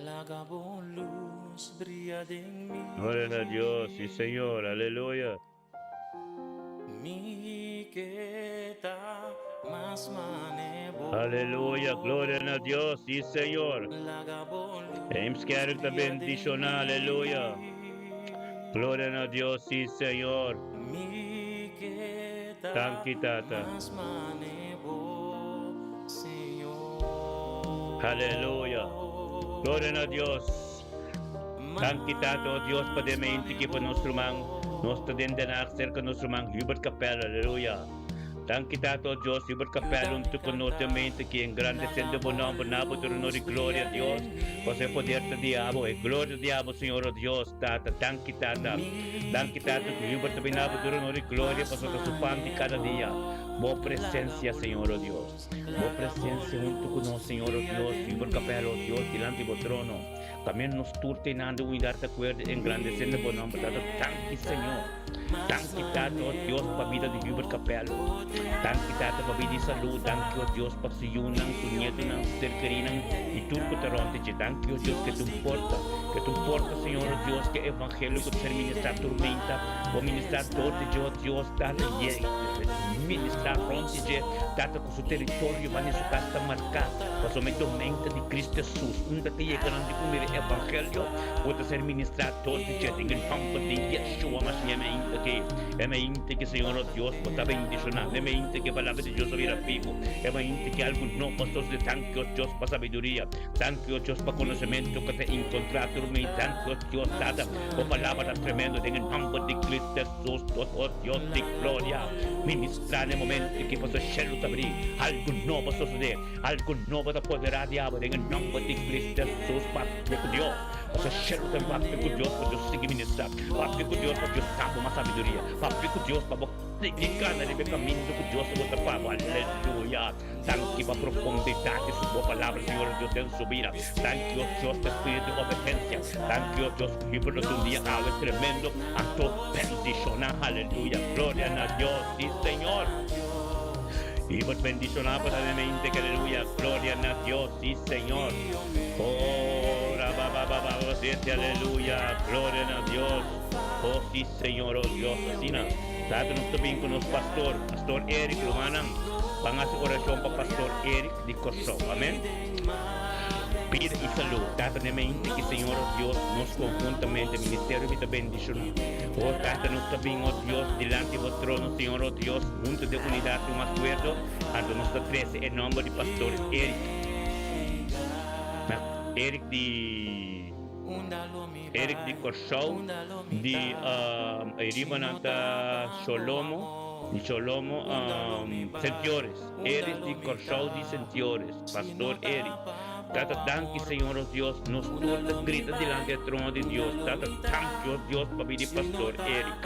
Laga bo luz bria den mi. Gloria na Dios, sí Señor, aleluya. Mi ke ta mas mane bo. Aleluya, gloria na Dios, sí Señor. Laga bo luz Heemskerk ta bria den bendiciona, mi. aleluya. Gloria na Dios, sí Señor. Danki Tata. Aleluya. Gloria na Dios. Danki Tata, oh Dios, pa den mente ki pa nos ruman. Nos ta den Den Haag cerca nos ruman Hubert Capel. Aleluya. Danki Tata, oh Dios, Hubert Capel hunto cu nos den mente ki engrandecendo bo nomber na bo trono di gloria, Dios. Pasobra e poder ta di abo, e gloria ta di abo, Señor, oh Dios, Tata. Danki Tata. Danki Tata cu Hubert ta bin na bo trono di gloria pasobra ta su pan di cada dia. Bo presencia, Señor, oh Dios. Bo presencia hunto cu nos, Señor, oh Dios, Hubert Capel, oh Dios, dilanti bo trono. También nos tur tenando unidad de acuerdo engrandeciendo bo nomber, Tata. Danki, Señor. Danki, Tata, oh Dios, pa bida di Hubert Capello. Danki, Tata, pa bida di salud. Danki, oh Dios, pa su yunan, su nietonan, su ser querinan y tur cu ta rond dje. Danki, oh Dios, que ta un porta, que ta un porta, Señor, oh Dios, que evangelio cu ta ser ministra tur meinta, bo ministra door di dje, oh Dios, Tata, ye, ministra rond di dje, Tata, cu su territorio, mane su cas ta marca. Pasobra e tormenta di Cristo Jesus, unda ta yega nan di ku mira e evangelio ku ta ser ministrá dor di dje den e nòmber di Yeshua Mashiach. E mainta ke, e mainta ke Señor nos Dios bo ta bendishoná, e mainta ke palabra di Dios a bira bibu, e mainta ke algu nobo a sosodé. Danki o Dios pa sabiduria, danki o Dios pa konosementu ku ta enkontrá tur mi, danki o Dios Tata, bo palabra ta tremendo den e nòmber di Cristo Jesus, o Dios di gloria. Ministrá na e momento ke pasobra shelu ta abrí, algu nobo a sosodé. Algu nobo ta poderá di abo den e nòmber di Cristo Jesus. Papia ku Dios. Pasobra shelu ta papia ku Dios pa Dios sigui ministrá. Papia ku Dios pa Dios da bo mas sabiduria. Papia ku Dios pa bo sigui kana riba e kaminda ku Dios a bota pa bo. Aleluya! Danki pa profundidat di su bo palabra, Señor Dios, den su bida. Danki, o Dios, pa e spiritu di obedensia. Danki, o Dios, ku hibra nos un dia awe tremendo. Anto bendishoná. Aleluya! Gloria na Dios. Sí, Señor. Y bo bendiciona pa ta mente que aleluya gloria na Dios sí Señor oh ra ba ba ba ba ba siete aleluya gloria na Dios oh sí Señor oh Dios asina tata nos ta bin cu nos pastor pastor Eric rumannan ban haci oracion pa pastor Eric di Corsou amen. Bida i salú. Tata den mente ki Señor o Dios nos konhuntamente ministerio mi ta bendishoná. O Tata nos ta bin o Dios dilanti bo trono Señor o Dios huntu den unidat i un akuerdo anto nos ta trese e nòmber di Pastor Eric na Eric di Eric di Kòrsou di ei riba nan ta Sholomo di Sholomo Sentiores. Eris di Kòrsou di Sentiores, Pastor Eri. Tata danki Señor nos Dios, nos tur ta grita dilanti e trono di Dios, Tata danki oh Dios pa bini Pastor Eric.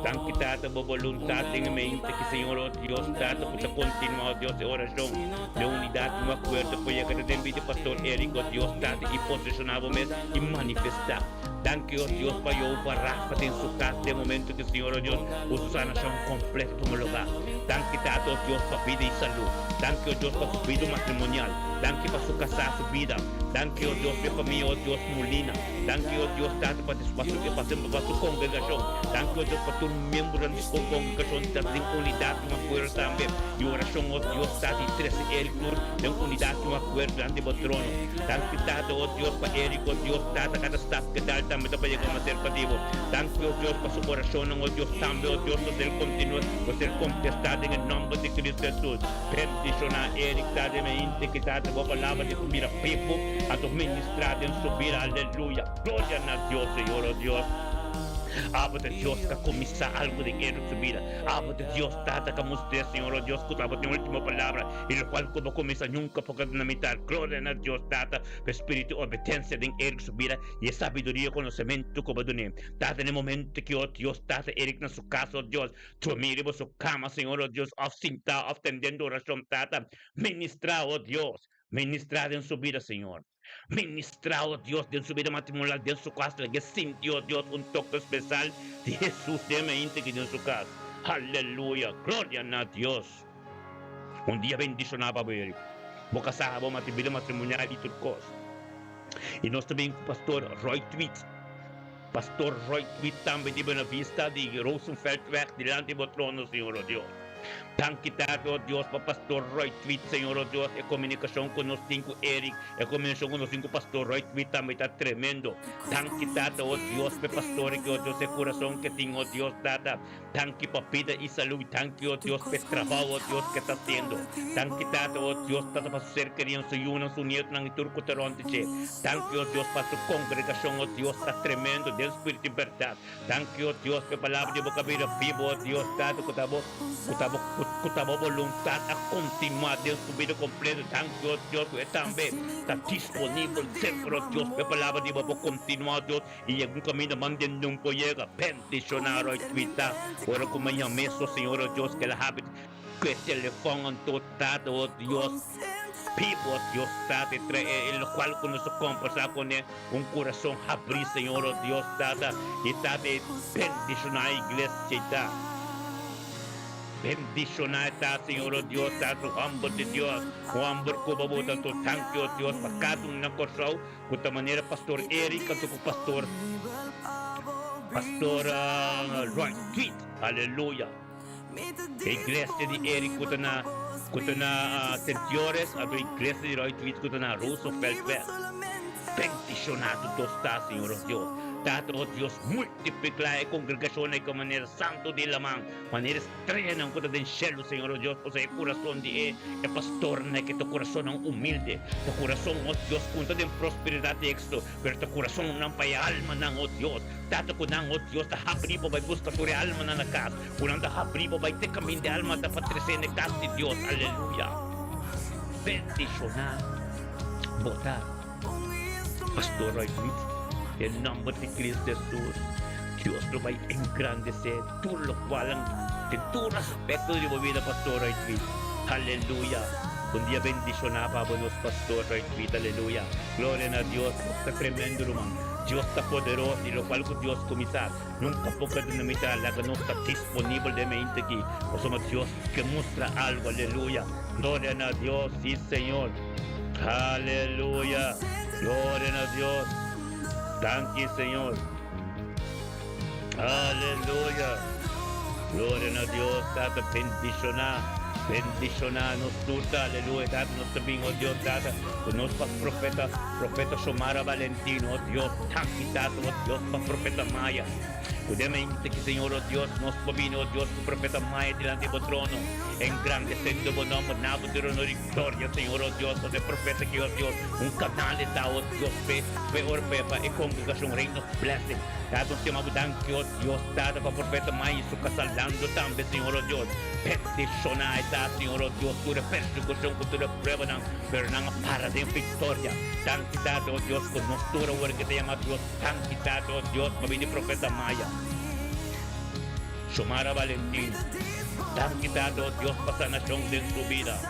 Danki Tata bo boluntad den e mente ki Señor oh Dios Tata ku ta kontinua oh Dios e orashon den unidat un akuerdo por yega ta den bida di Pastor Eric oh Dios Tata i posishona bo mes i manifesta. Danki oh Dios pa Jehovah Rafa den su kas den momento ki Señor oh Dios ku su sanashon kompleto tuma lugar. Danki Tata oh Dios pa bida i salu. Danki oh Dios pa su bida matrimonial. Danki pa su kasá su bida. Danki oh Dios pa e famia oh Dios Molina. Danki oh Dios Tata pa pa su pa su pa su kongregashon. Danki oh Dios pa tur miembronan di su kongregashon ta den unidat i un akuerdo tambe. Mi orashon oh Dios Tata i trese el tur den unidat i un akuerdo dilanti bo trono. Danki Tata, oh Dios, pa Eric, oh Dios, Tata, kada stap ke dal tambe ta pa yega mas serka di bo. Danki, oh Dios, pa su orashonnan, oh Dios, tambe, oh Dios, lo ser kontinua, lo ser kontestá den e nòmber di Cristo Hesus. Bendishoná Eric, Tata, e mente ki Tata, bo palabra di ku mira bibu, anto ministrá den su bida. Aleluya! Gloria na Dios, Señor, oh Dios. Abo ta Dios ka kuminsá algu den Eric su bida. Abo ta Dios, Tata, ka mustr'é, Señor, oh Dios, ku tabata tin último palabra. I lokual ku bo kuminsá nunka por keda na mitar. Gloria na Dios Tata pa e spiritu di obedensia den Eric su bida i e sabiduria i konosementu ku bo dun'é. Tata, na e momentu ki, o Dios Tata, Eric na su kas, o Dios, drumí riba su kama, Señor, o Dios, òf sintá òf tendendo orashon, Tata, ministrá, o Dios, ministrá den su bida, Señor. Ministrá, o Dios, den su bida matrimonial, den su kas, laga e sinti, o Dios, un toke spesial di Hesus den e mente ki den su kas. Aleluya! Gloria na Dios! Un dia bendishoná pa bo, Eric. Bo kasá, bo mati bida matrimonial i tur kos. I nos ta bin ku Pastor Roy Tweet. Pastor Roy Tweet tambe di Buena Vista, di Rosenveldweg, dilanti bo trono, Señor, o Dios. Danki Tata, oh Dios, pa Pastor Roy Tweet, Señor, oh Dios, e komunikashon ku nos tin ku Eric, e komunikashon ku nos tin ku Pastor Roy Tweet tambe ta tremendo. Danki Tata, oh Dios, pa e pastor aki, oh Dios, e kurason ke tin, oh Dios, Tata. Danki pa bida i salú. Danki, oh Dios, pa e trabou, oh Dios, ke ta hasiendo. Danki Tata, oh Dios, Tata, pa su ser kerinan, su yunan, su nietunan i tur ku ta rònt di dje. Danki, oh Dios, pa su kongregashon, oh Dios, ta tremendo den spiritu i bèrdat. Danki, o Dios, pa e palabra di bo kabida bibu, o Dios, Tata, ku ta bo, ku ta bo, ku ta bo boluntat a kontinuá den su bida kompleto. Danki, o Dios, ku e tambe ta disponibel semper, o Dios, pa e palabra di bo por kontinuá, o Dios, i yega un kaminda man den nun por yega. Bendishoná Roy Twita ora ku maña mes, o Señor, o Dios, ku el a habri ku e telefòn anto, Tata, o Dios, bibu, o Dios, Tata, e trae e lokual ku nos a kombersá kuné. Un kurason habrí, Señor, o Dios Tata, i Tata e bendishoná e iglesia i ta bendishoná e ta, Señor, o Dios Tata, su hòmber di Dios, un hòmber ku bo bo ta to danki, o Dios, pa kada un na Kòrsou ku ta manera Pastor Eric anto ku Pastor Pastor Roy Tweet, aleluya. E iglesia di Eric ku ta na ku ta na Sint Joris anto iglesia di Roy Tweet ku ta na Rooseveltweg. Bendishoná tur dos ta, Señor nos Dios. Tata, o Dios, multipliklá e kongregashonnan ku manera santu di laman, manera estreanan ku ta den shelu, Señor nos Dios, pasobra e kurason di e e pastornan aki ta kurasonnan humilde, ta kurason, o Dios, ku no ta den prosperidat i éksito, pero ta kurasonnan pa e almanan, o Dios. Tata ku nan, o Dios, ta habrí pa bai buska tur e almanan na kas, ku nan ta habrí pa bai te kaminda e alma ta pa tresé na e kas di Dios. Aleluya! Bendishoná bo ta, Pastor Roy Smith, den nòmber di Cristo Hesus. Dios lo bai engrandesé tur lokual den tur aspekto di bo bida, Pastor Roy Smith. Aleluya! Un dia bendishoná pa bo nos Pastor Roy Smith. Aleluya! Gloria na Dios! Nos ta tremendo, ruman. Dios ta poderoso i lokual ku Dios kuminsá nunka por keda na mitá. Laga nos ta disponibel den mente aki pasobra Dios ke mustra algu. Aleluya! Gloria na Dios! Sí, Señor! Aleluya! Gloria na Dios! Danki, Señor! Aleluya! Gloria na Dios! Tata bendishoná, bendishoná nos tur ta, aleluya, Tata nos ta bin, oh Dios, Tata, ku nos pa profeta, profeta Xiomara Valentin, oh Dios, danki Tata, oh Dios, pa profeta Maya, ku den mente ki Señor, oh Dios, nos por bini, oh Dios, ku profeta Maya dilanti bo trono, engrandesendo bo nomber, na bo tur honor i gloria, Señor, oh Dios, pa e profeta ki, oh Dios, un kanal e ta, oh Dios, p'e, p'e ora, p'e, pa e kongregashon Reino of Blessing. Tata nos yama bo danki, oh Dios, Tata, pa profeta Mai i su kasá Lando tambe, Señor, oh Dios. Bendishoná e ta, Señor, oh Dios, tur e persekushon ku tur e pruebanan, pero nan a para den viktoria. Danki, Tata, oh Dios, ku nos tur awor ke ta yama Dios. Danki, Tata, oh Dios, pa bini profeta Maya. Xiomara Valentin. Danki, Tata, oh Dios, pa sanashon den su bida.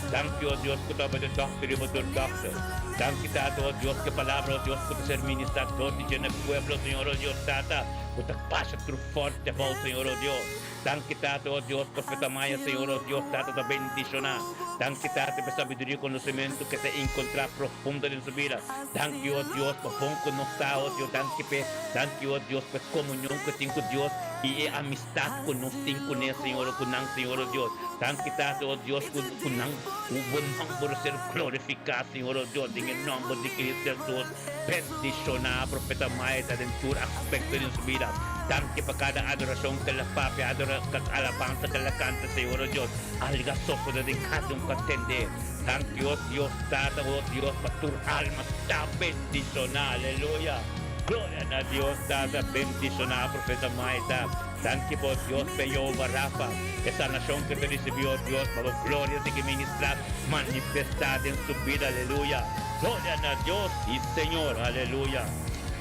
Danki, oh Dios, ku tabata dòkter i bo tur dòkter. Danki, Tata, oh Dios, ku e palabra, oh Dios, ku ta ser ministrá dor di dje na e pueblo, Señor, oh Dios, Tata, ku ta pasa tur forte abou, Señor, oh Dios. Danki, Tata, oh Dios, Profeta Maya, Señor, oh Dios, Tata, ta bendishoná. Danki, Tata, pa e sabiduria i konosementu ku e ta enkontrá profundo den su bida. Danki, oh Dios, pa bon ku nos ta, oh Dios. Danki p'e, danki, oh Dios, pa e komunion ku e tin ku Dios i e amistat ku nos tin kuné, Señor, ku nan, Señor, oh Dios. Danki, Tata, oh Dios, ku, ku nan, ku bo nòmber lo ser glorifiká, Señor, oh Dios, den e nòmber di Cristo Hesus. Bendishoná Profeta Maya ta den tur aspekto den su bida. Danki pa kada adorashon ku el a papia, adora, alabansa ku el a kanta, Señor, oh Dios. Alga sofoda den kada un ku a tendé. Danki, oh Dios Tata, oh Dios, pa tur alma ta bendishoná. Aleluya! Gloria na Dios Tata, bendishoná Profeta Maita. Danki pa, oh Dios, pa Jehová Rafa, e sanashon ku e ta risibí, oh Dios, pa bo gloria sigui ministrá, manifestá den su bida. Aleluya! Gloria na Dios i Señor. Aleluya!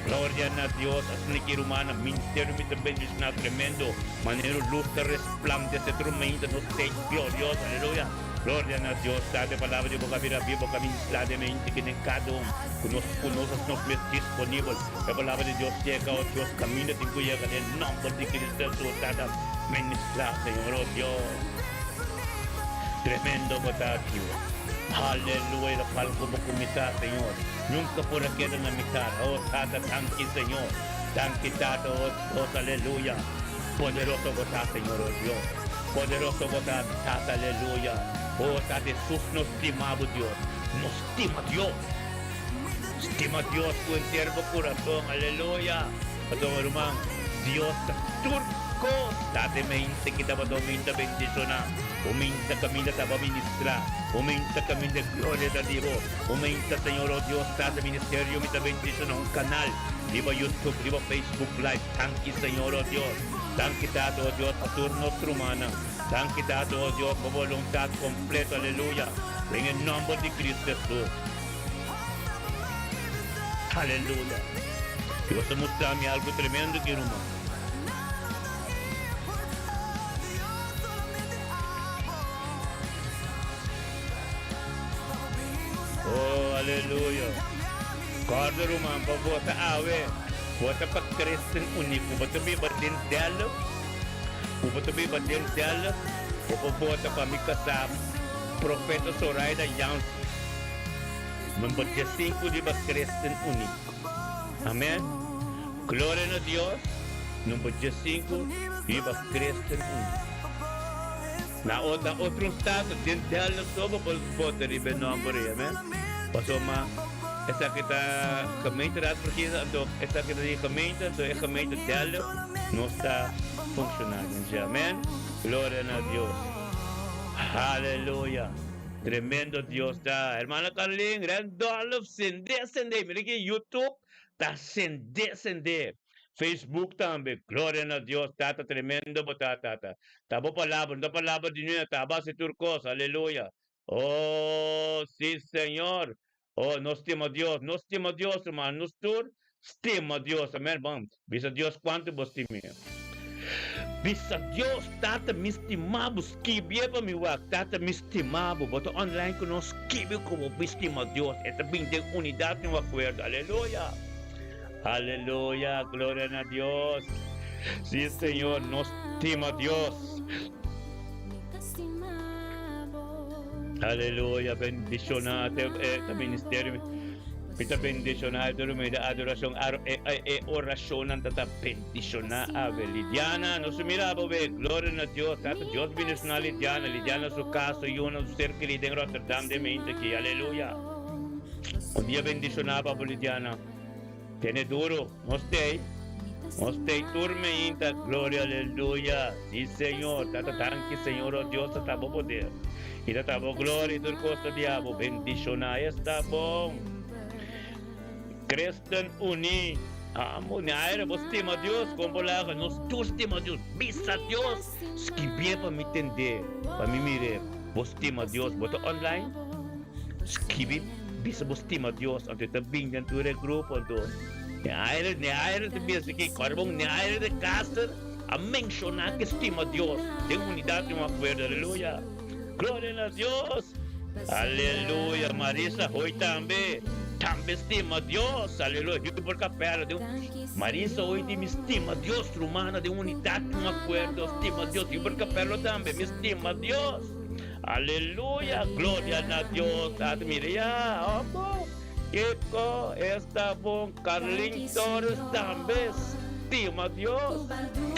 Gloria na Dios. Asina ki rumannan, ministerio mi ta bendishoná tremendo, manera lus ta resplandesé tur mainta nos stage glorioso. Aleluya! Gloria na Dios, Tata, e palabra di bo ka bira bibo, ka ministrá den mente ki den kada un ku nos ku nos hasi nos mes disponibel. E palabra di Dios yega, o Dios, kaminda tin ku yega den nòmber di Cristo Hesus, Tata, ministrá, Señor, o Dios. Tremendo bo ta, Dios. Aleluya, lokual ku bo kuminsá, Señor, nunka por a keda na mitar. O Tata, danki, Señor. Danki, Tata, o Dios, aleluya. Poderoso bo ta, Señor, o Dios. Poderoso bo ta, Tata, aleluya. Oh, Tata Hesus, nos stima bo, Dios. Nos stima Dios. Stima Dios ku henter bo kurason, aleluya. Pasobra, ruman, Dios ta tur kos. Tata e mente ki tabata un minta bendishoná, un minta kaminda taba ministrá, un minta kaminda e gloria ta di bo, un minta, Señor, oh Dios, Tata, ministerio mi ta bendishoná un kanal riba YouTube, riba Facebook Live. Danki, Señor, oh Dios. Danki, Tata, oh Dios, pa tur nos rumannan. Danki, Tata, oh Dios, bo boluntat kompleto, aleluya, den e nòmber di Cristo Hesus. Aleluya! Dios a mustra mi algu tremendo aki, ruman. Oh, aleluya! Kòrda, ruman, pa vota awe. Vota pa Christen Unie. Ku bo ta biba den Delft, ku bo ta biba den Delft, bo por vota pa mi kasá, Profeta Zoraida Jansen. Number diesinku riba Christen Unie. Amen. Gloria na Dios. Number diesinku riba Christen Unie. Na na otro stato den Delft so bo por vota riba e nomber ei. Amen. Pasobra esaki ta gemeenteraadsverkiezing anto esaki ta di gemeente anto e gemeente Delft nos ta funciona den dje. Amen. Gloria na Dios. Haleluya. Tremendo Dios ta. Hermana Carlin, Randolph, sende sende. Mira ki YouTube ta sende sende. Facebook tambe. Gloria na Dios tata tremendo bo ta tata. Ta bo palabra, no ta palabra di nue, ta base tur cos. Aleluya. Oh, si Señor. Oh, nos stima Dios, nos stima Dios, hermano. Nos tur stima Dios. Amen. Bon, bisa Dios cuanto bo stim'é. Bisa Dios, Tata, mi stima bo. Skibié pa mi wak. Tata, mi stima bo. Bo ta online cu nos, skibi como mi stima Dios. E ta bin den unidad den un acuerdo. Aleluya. Aleluya. Gloria na Dios. Sí, Señor, nos stima Dios. Aleluya, bendiciona te e ta ministerio. Mi ta bendiciona e tur mi de adoracion aro e e e oracionnan ta ta bendiciona ave. Lidiana, nos mira bo be. Gloria na Dios. Tata Dios bendiciona Lidiana. Lidiana su casa, su yunan, su ser querido den Rotterdam den mente aki. Aleluya. Un dia bendiciona pa bo Lidiana. Tene duro, nos t'ei, nos t'ei tur meinta, gloria aleluya, si Señor, Tata danki Señor oh Dios ta ta bo poder y ta ta bo gloria y tur cos ta di abo, bendiciona esta bon Christen Unie, amo ni aire bo stima Dios con bo laga, nos tur stima Dios, bisa Dios, skibie pa mi tende, pa mi mire, bo stima Dios, bo ta online? Skibi. Bisa bo stima Dios, anto e ta bin den tur e grupo, anto ne aire, ne aire ta bisa ki kòrda bon, ne aire de Caster a menshoná ke stima Dios den unidat den un akuerdo, aleluya, gloria na Dios, aleluya, Marisa Hoy tambe, tambe stima Dios, aleluya, Hubert Capella den Marisa Hoy di mi stima Dios, rumannan den unidat den un akuerdo, stima Dios, Hubert Capello tambe, mi stima Dios. Aleluya gloria na Dios tata mira ya hombo kiko esta bon Carlin Torres tambe stima Dios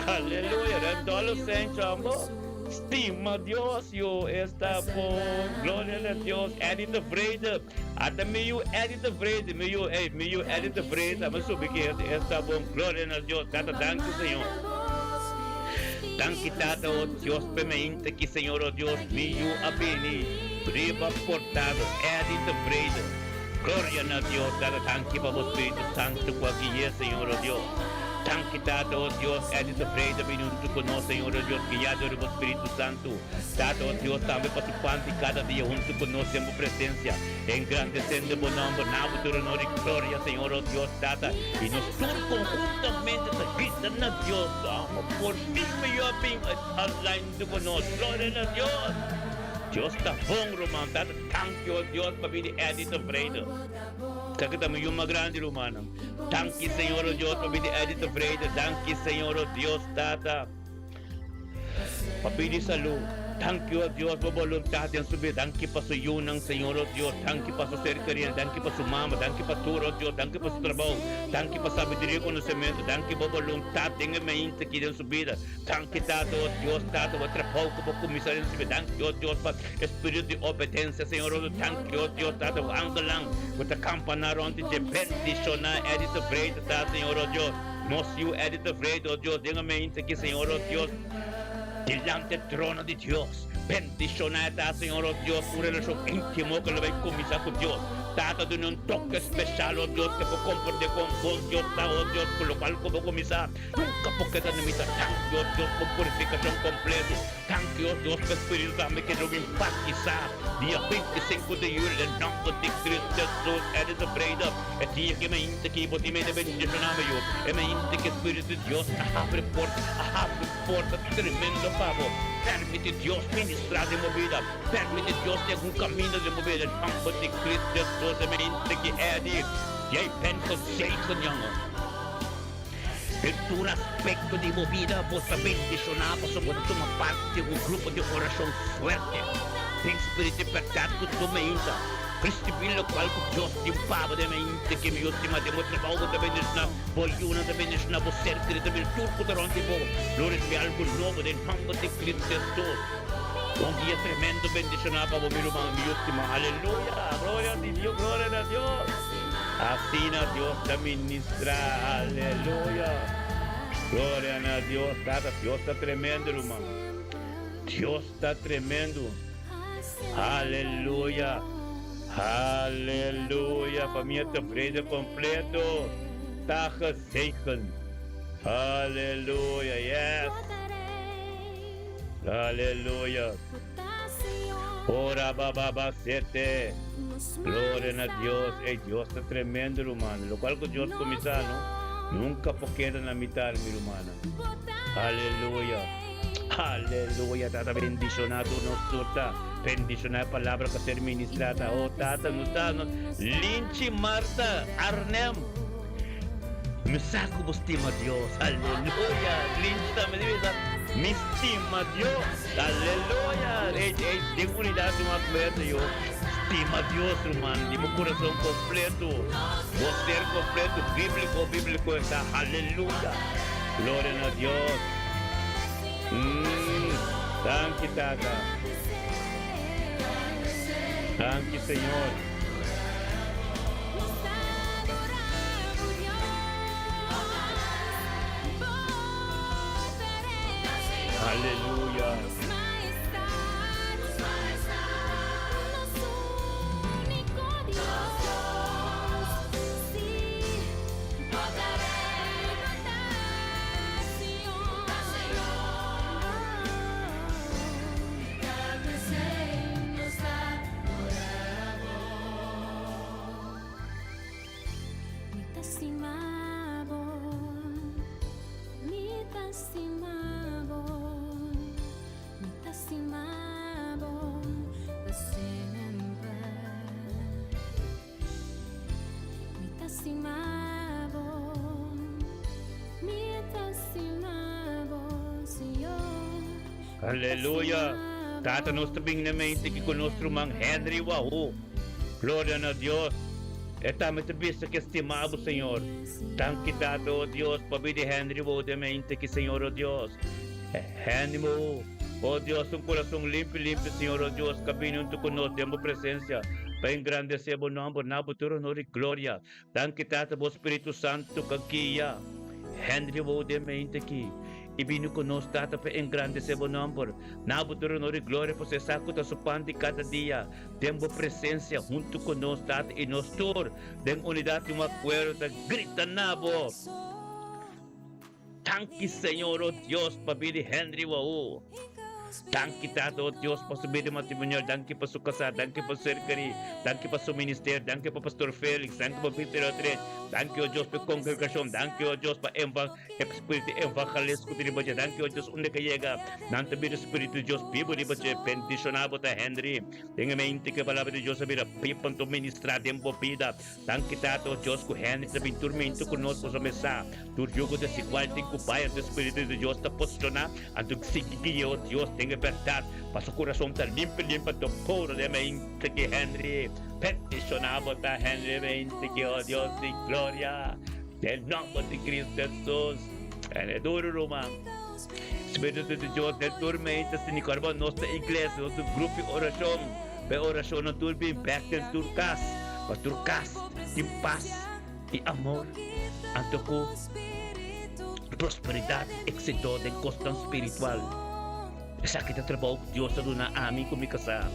aleluya Randolph Sancho hombo stima Dios yo esta bon gloria na Dios Eddie de Vrede ata mi yu Eddie de Vrede mi yu ey mi yu Eddie de Vrede ame subi ki esta bon gloria na Dios tata danki Señor. Danki Tata o Dios p'e meinta ki Señor o Dios mi yu a bini riba portado Eddie tevreden Gloria na Dios Tata danki pa bo Spiritu Santo ku a gui'e Señor o Dios Danki Tata o Dios Eddie tevreden a bini huntu ku nos Señor o Dios guiado riba bo Spiritu Santo Tata o Dios tambe pa su panti kada dia huntu ku nos den bo presencia Engrandecendo bo nomber, na bo tur honor y gloria, Señor, oh Dios Tata, y nos tur conjuntamente ta grita na Dios, Amo, por fin mi yo a bin online hunto cu nos, gloria na Dios! Dios ta bon, ruman, Tata, danki, oh Dios, pa bini Eddie tevreden. Esaki ta mi yu mas grandi, rumannan. Danki, Señor, oh Dios, pa bini Eddie tevreden. Danki, Señor, oh Dios Tata, pa pidi salud. Danki, o Dios, bo boluntat den su bida. Danki pa su yunan, Señor, o Dios. Danki pa su ser kerinan. Danki pa su mama. Danki pa tur, o Dios. Danki pa su trabou. Danki pa sabiduria i konosementu. Danki bo boluntat den e mainta aki den su bida. Danki, Tata, o Dios, Tata, bo trabou ku bo kuminsá den su bida. Danki, o Dios, pa e spiritu di obedensia, Señor, o Dios. Danki, o Dios, Tata, bo angelnan ku ta kampaná rònt di dje. Bendishoná Eddie Tevreden, Tata, Señor, o Dios. Nos yu Eddie Tevreden, o Dios, den e mainta aki, Señor, o Dios. Dilanti e trono di Dios. Bendishoná e ta, Señor, o Dios, un relashon íntimo ku lo bai kuminsá ku Dios. Tata, duna un toke speshal, o Dios, ke por komprendé kon bon Dios ta, o Dios, ku lokual ku bo kuminsá nunka por keda na mitá. Danki, o Dios, pa un purifikashon kompleto. Danki, o Dios, pa e Spiritu tambe ke lo bin batisá dia 25 di yuli den nòmber di Kristu Hesus. Eddie de Vrede, E dia ku e mainta ki bo tin mester bendishoná mi yu. E mainta ku e Spiritu di Dios a habri porta, a habri. Por ta tremendo pa bo. Permiti Dios ministra den bo bida. Permiti Dios den un kaminda den bo bida. Nomber di Cristo Jesus e mente ki Eddie, jij bent gezegend jongen. Den tur aspecto di bo bida bo ta bendiciona pasobra bo ta tuma parti den un grupo di oracion fuerte. Den spiritu di berdad cu tur meinta. Ricibi locual cu Dios tin pa bo den mente ki mi stima den bo trabao bo ta bendiciona bo yunan ta bendiciona bo ser keri ta bendiciona tur cu ta rond di bo lo ricibi algo nobo den nomber di Cristo Jesus un dia tremendo bendiciona pa bo mi ruman mi yu stima aleluya gloria di Dios gloria na Dios asina Dios ta ministra aleluya gloria na Dios tata Dios ta tremendo ruman Dios ta tremendo. Aleluya! Aleluya! Famia tevreden completo ta gezegend. Aleluya! Yes! Aleluya! Ora ba ba ba sete. Gloria na Dios. Ey, Dios ta tremendo, ruman. Locual cu Dios cuminsa, no? Nunca por keda na mitad, mi rumannan. Aleluya! Aleluya Tata bendiciona tur nos tur ta bendiciona e palabra cu a ser ministra ta oh Tata nos ta nos Linchi Marta Arnhem mi sa cu bo stima Dios aleluya Linchi tambe di bisa mi stima Dios aleluya ey ey den unidad di un acuerdo yo stima Dios ruman di bo curason completo bo ser completo biblico biblico esta aleluya gloria na Dios. Mm, danki Tata. Danki Señor. Aleluya. Mi ta stima bo, mi ta stima bo, Señor. Aleluya! Tata nos ta bin na mente ki ku nos ruman Henry Wahoo. Gloria na Dios! E tambe ta bisa ku e stima bo, Señor. Danki Tata, o Dios, pabia di Henry Wahoo den mente ki, Señor, o Dios. Henry Wahoo. O Dios, un kurason limpi, limpi, Señor, o Dios, ka bini huntu ku nos den bo presensia pa engrandesé bo nòmber na bo tur honor i gloria. Danki, Tata, bo Spiritu Santu ka guia hende di bo den mente aki i bini ku nos, Tata, pa engrandesé bo nòmber na bo tur honor i gloria, pasobra esaki ku ta su pan di kada dia den bo presensia huntu ku nos, Tata, i nos tur den unidat i un akuerdo ta grita na bo. Danki Señor o Dios pa bida di Henry Wahoo. Danki Tata o Dios pa su bida matrimonial, danki pa su kasá, danki pa su ser kerí, danki pa su ministerio, danki pa Pastor Felix, danki pa Victor Otret, danki o Dios pa e kongregashon, danki o Dios pa e spiritu evangelist ku ta riba dje, danki o Dios unda ke yega nan ta bira spiritu di Dios bibu riba dje. Bendishoná bo ta Henry den e mente ku e palabra di Dios a bira bibu anto ministrá den bo bida. Danki Tata o Dios ku Henry ta bin turmento ku nos pasobra mi sa tur yugo desigual tin ku bai anto Spiritu di Dios ta posishoná anto sigui guia o Dios. Den e bèrdat, pa su kurason ta limpi limpi anto puro den mente ki Henry bendishoná bo ta Henry mente ki oh Dios di gloria den nòmber di Cristo Jesus Henry duru ruman Spiritu di Dios den tur mente sinikor bo nos ta iglesia nos ta grup di orashon pa e orashonnan tur bin bèk den tur kas pa tur kas tin pas i amor anto ku prosperidat i éksito den kosnan spiritual. Esaki ta trabou ku Dios a duna ami ku mi kasá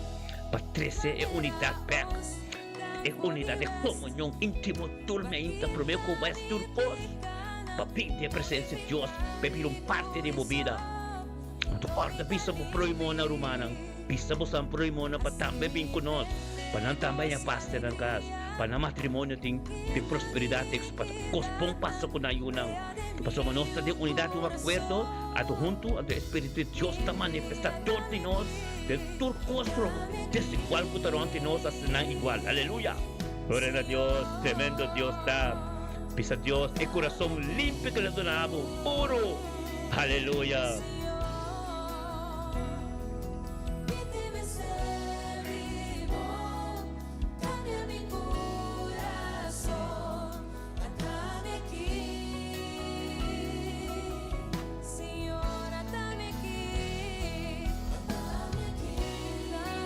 pa trese e unidat bèk, e unidat, e komunion íntimo tur meinta promé ku wes tur kos pa pidi e presensia di Dios pa e bira un parti di bo bida. Anto ora ta bisa bo proimonan, rumannan, bisa bosan proimonan pa tambe bin ku nos, pa nan tambe haña pas den nan kas, pa nan matrimonio tin tin prosperidat i pa kos bon pasa ku nan yunan. Pasobra nos ta den unidat i un akuerdo, anto huntu, anto e Spiritu di Dios ta manifestá dor di nos den tur kos desigual ku ta rònt di nos, hasi nan igual. Aleluya! Gloria na Dios! Tremendo Dios ta! Bisa Dios e kurason limpi ku el a duna bo, puru! Aleluya!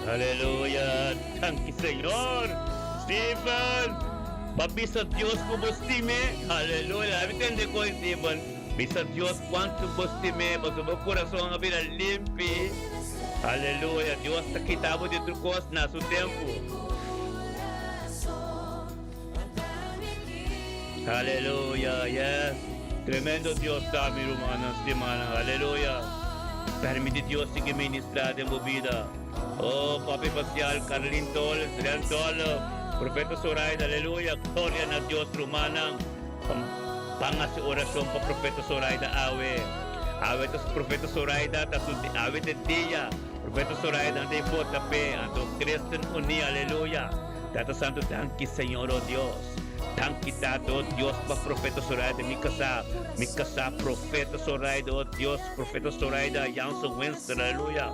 Aleluya! Danki Señor! Steven, pa bisa Dios ku bo stim'é. Aleluya! Mi tende koe, Steven. Bisa Dios kuantu bo stim'é, pasobra bo kurason a bira limpi. Aleluya! Dios ta kita bo di tur kos na su tempu. Aleluya, yes. Tremendo Dios ta, mi rumannan stimanan. Aleluya. Permiti Dios sigui ministra den bo bida. Oh, Papi Pacial, Carlin Toles, Ren Tolo, Profeta Zoraida, aleluya. Gloria na Dios, rumannan. Ban hasi oracion pa Profeta Zoraida awe. Awe ta Profeta Zoraida ta su awe ta e dia. Profeta Zoraida nan ta e vota p'e. Anto Christen Unie, aleluya. Tata Santo danki Señor oh Dios. Danki Tata oh Dios pa Profeta Zoraida mi kasá mi kasá Profeta Zoraida oh Dios Profeta Zoraida Jansen Winston aleluya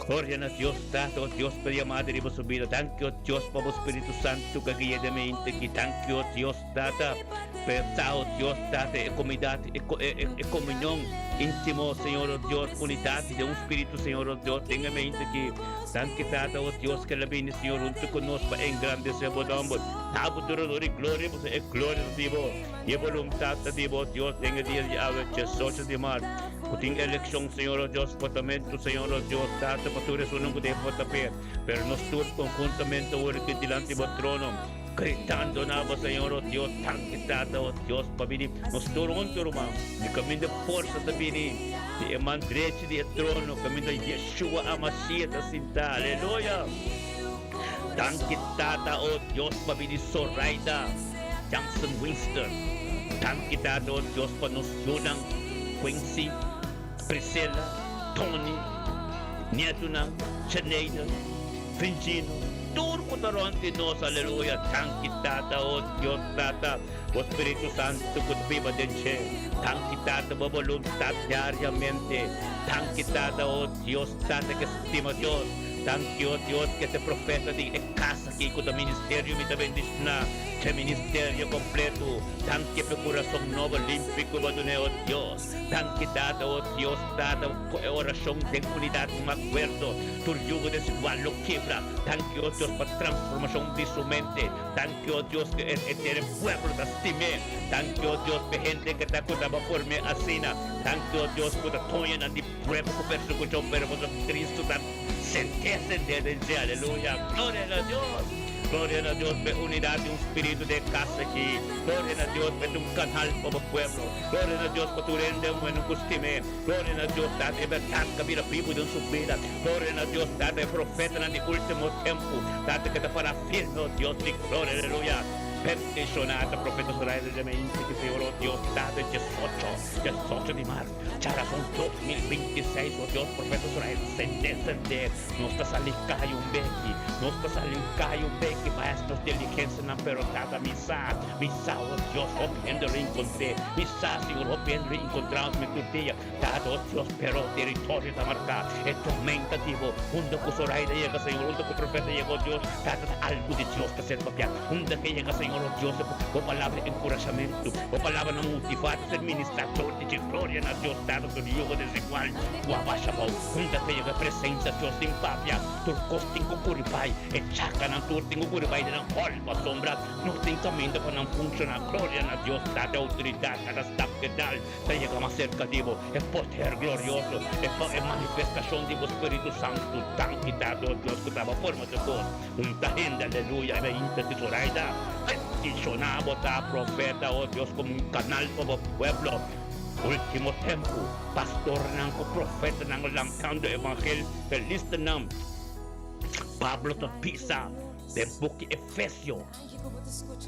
Gloria na Dios Tata oh Dios pa yamada riba su bida danki oh Dios pa bo Spiritu Santo ku a guia den mi henter aki danki oh Dios Tata pa e sa oh Dios Tata e komunidat e e komunion intimo Señor oh Dios unidat den un spiritu Señor oh Dios den e mente aki. Danki Tata, o Dios, ke la bini, Señor, huntu ku nos pa engrandesé bo nòmber. Da bo tur honor i gloria, pasobra e gloria ta di bo i e boluntat ta di bo, Dios, den e dia di awe, diesocho di mart, ku tin elekshon, Señor, o Dios, votamentu, Señor, o Dios, Tata, pa tur esunnan ku debe vota p'e. Pero nos tur konhuntamente awor aki dilanti bo trono, gritando na bo, Señor, o Dios, danki, Tata, o Dios, pa bini nos tur huntu, ruman, di kaminda forsa ta bini di e man drechi di e trono, kaminda Yeshua HaMashiach ta sintá. Aleluya! Danki Tata, o Dios, pa bini Zoraida Johnson Winston. Danki Tata, o Dios, pa nos yunan Quincy, Priscilla, Tony, nietunan, Cheneida, Fingino, tur ku ta rònt di nos, aleluya. Danki Tata, o Dios Tata, bo Spiritu Santu ku ta biba den dje. Danki Tata, bo boluntat diariamente. Danki Tata, o Dios Tata ke stima Dios. Danki, o Dios, ke te profeta di e kas aki ku ta ministerio mi ta bendishoná dje ministerio kompletu. Danki p'e kurason nobo limpi ku bo dun'é, o Dios. Danki Tata, o Dios Tata, ku e orashon den unidat un akuerdo, tur yugo desigual lo kebra. Danki, o Dios, pa transformashon di su mente. Danki, o Dios, ku e henter e pueblo ta stim'é. Danki, o Dios, p'e hende ke ta ku ta bo form'é asina. Danki, o Dios, ku ta toñanan di prueba ku persekushon, pero boso Cristo ta sent'é den dje. Aleluya! Gloria na Dios! Gloria na Dios p'e unidat di un spiritu den e kas aki. Gloria na Dios p'e ta un kanal pa bo pueblo. Gloria na Dios pa tur hende bueno ku stim'é. Gloria na Dios, Tata, e bèrdat ka bira bibu den su bida. Gloria na Dios, Tata, e profetanan di último tempu, Tata, ke ta pará firme, o Dios di gloria. Aleluya! Bendishoná ta Profeta Zoraida de Meinti ki Señor o Dios Tata diesocho, diesocho di mart, djarason 2026 o Dios Profeta Zoraida sende sende nos ta sali kai un beki, nos ta sali un kai un beki pa hasi nos diligensianan pero Tata mi sa, mi sa o Dios hopi hende lo encontr'é, mi sa Señor hopi hende lo encontrá nos mi tur dia. Tata, oh Dios, pero teritorio ta marká. E tormenta di bo, unda ku Zoraida yega, Señor, unda ku profeta yega, oh Dios, Tata, ta algu di Dios ta ser papiá. Unda ke yega, Señor, oh Dios, bo palabra di enkurashamentu, bo palabranan motivá ta ser ministrá dor di dje. Gloria na Dios, Tata, tur yugo desigual ku a basha bou. Unda ke yega presensia Dios tin papia, tur kos tin ku kuri bai. E chakanan tur tin ku kuri bai den nan hòl, pasobra no tin kaminda pa nan funshoná. Gloria na Dios, Tata, outoridat, kada stap ke dal. Ta yega mas serka di bo e poder glorioso, e e manifestashon di bo Spiritu Santu. Danki Tata, o Dios ku ta bo forma di kos. Un ta hende, aleluya, e mainta di Zoraida. Bendishoná bo ta, profeta, o Dios, komo un kanal pa bo pueblo. Ultimo tempu, pastornan ku profetanan lantando evangel, felis ta nan. Pablo ta bisa den buki Efesio,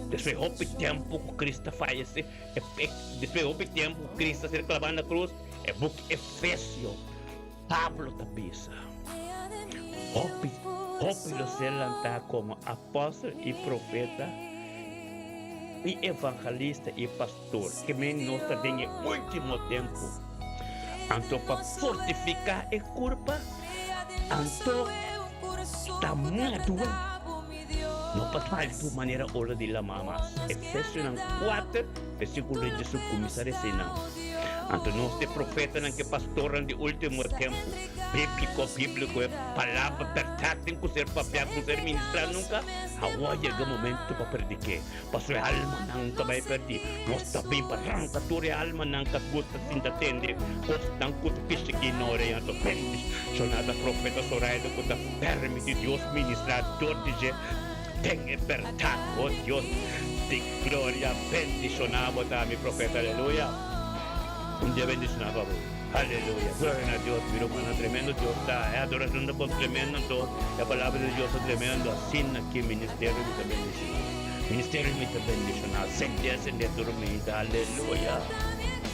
Despues hopi tempu ku Cristo a fayesé, Despues di hopi tempu ku Cristo a ser klabá na krus, e buki Efesio, Pablo ta bisa, Hopi, hopi lo ser lantá komo apòstel i profeta i evangelista i pastor, ke men nos ta den e último tempu. Anto pa fortifiká e kurpa, anto ta madurá. No pa faltu manera ora di lama mas. Efesionan kuater, versíkulo diesun kuminsá resa nan. Anto nos ta e profetanan ku e pastornan di último tempu. Bíbliko, bíbliko, e palabra bèrdat tin ku ser papiá, ku ser ministrá nunka. Awor a yega e momentu pa predik'é, pasobra e almanan ta bai pèrdí. Nos ta bin pa ranka tur e almanan ku a gusta sinta tende kosnan ku ta kishikí na orea. Anto bendishonada profeta Zoraida ku ta. Permiti Dios ministra dor di dje den e berdad, oh Dios di gloria, bendiciona bo ta mi profeta, aleluya. Un dia bendiciona pa bo, aleluya, gloria na Dios, mi rumannan, tremendo Dios ta, e adoracion ta con tremendo anto e palabra di Dios ta tremendo, asina ki ministerio mi ta bendiciona, ministerio mi ta bendiciona, sende sende tur mi ta, aleluya,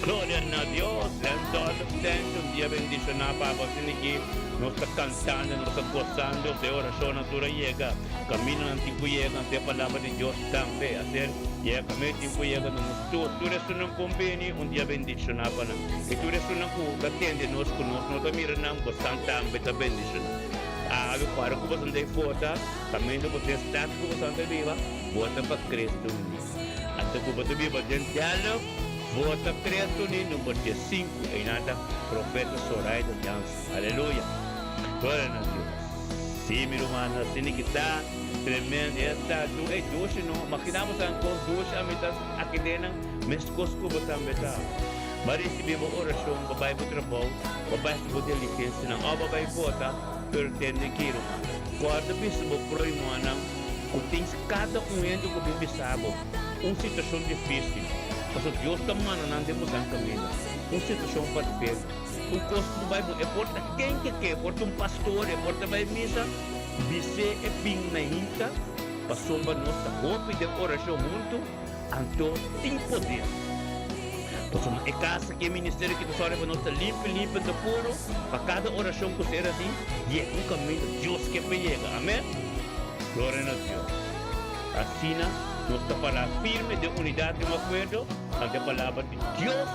gloria na Dios, en todo tempo un dia bendiciona pa bo, asina ki. Nos ta kantando, nos ta gosando, te orashonnan tur a yega. Kamindonan tin ku yega, anto e palabra di Dios tambe a ser yega. Kaminda tin ku yega na nos tur. Tur esunnan ku bini, un dia bendishoná pa nan. I tur esunnan ku ta tende nos ku nos no ta mira nan, bosan tambe ta bendishoná. Awe, ora ku bosan ta e vota, kaminda ku den stat ku bosan ta biba, vota pa Cristo Uní. Anto ku bo ta biba den Delft, vota Cristo Uní number diesinku. Einan ta Profeta Zoraida Jansen. Aleluya! Gloria na Dios! Sí, mi rumannan, asina ki ta tremendo. Esta du e dushi no. Magina bo tan kon dushi ami ta aki den nan, meskos ku bo tambe ta. Bo a risibí bo orashon, bo bai bo trabou, bo bai hasi bo diligensianan òf bo bai vota, pero tende ki, ruman, kòrda bisa bo proimonan ku tin kada un hende ku bin bisa bo un situashon difísil, pasobra Dios ta manda nan den bosan kaminda, un situashon perfekto. Un kos ku bai bon, e por ta ken ke ke, e por ta un pastor, e por ta bai misa, bis'é e bin na hinka, pasobra nos ta hopi den orashon huntu, anto tin poder. Pasobra e kas aki, e ministerio aki ta sòru pa nos ta limpi, limpi, ta puru, pa kada orashon ku ser hasi, yega un kaminda Dios ke pa yega. Amen. Gloria na Dios. Asina nos ta pará firme den unidat den un akuerdo, anto e palabra di Dios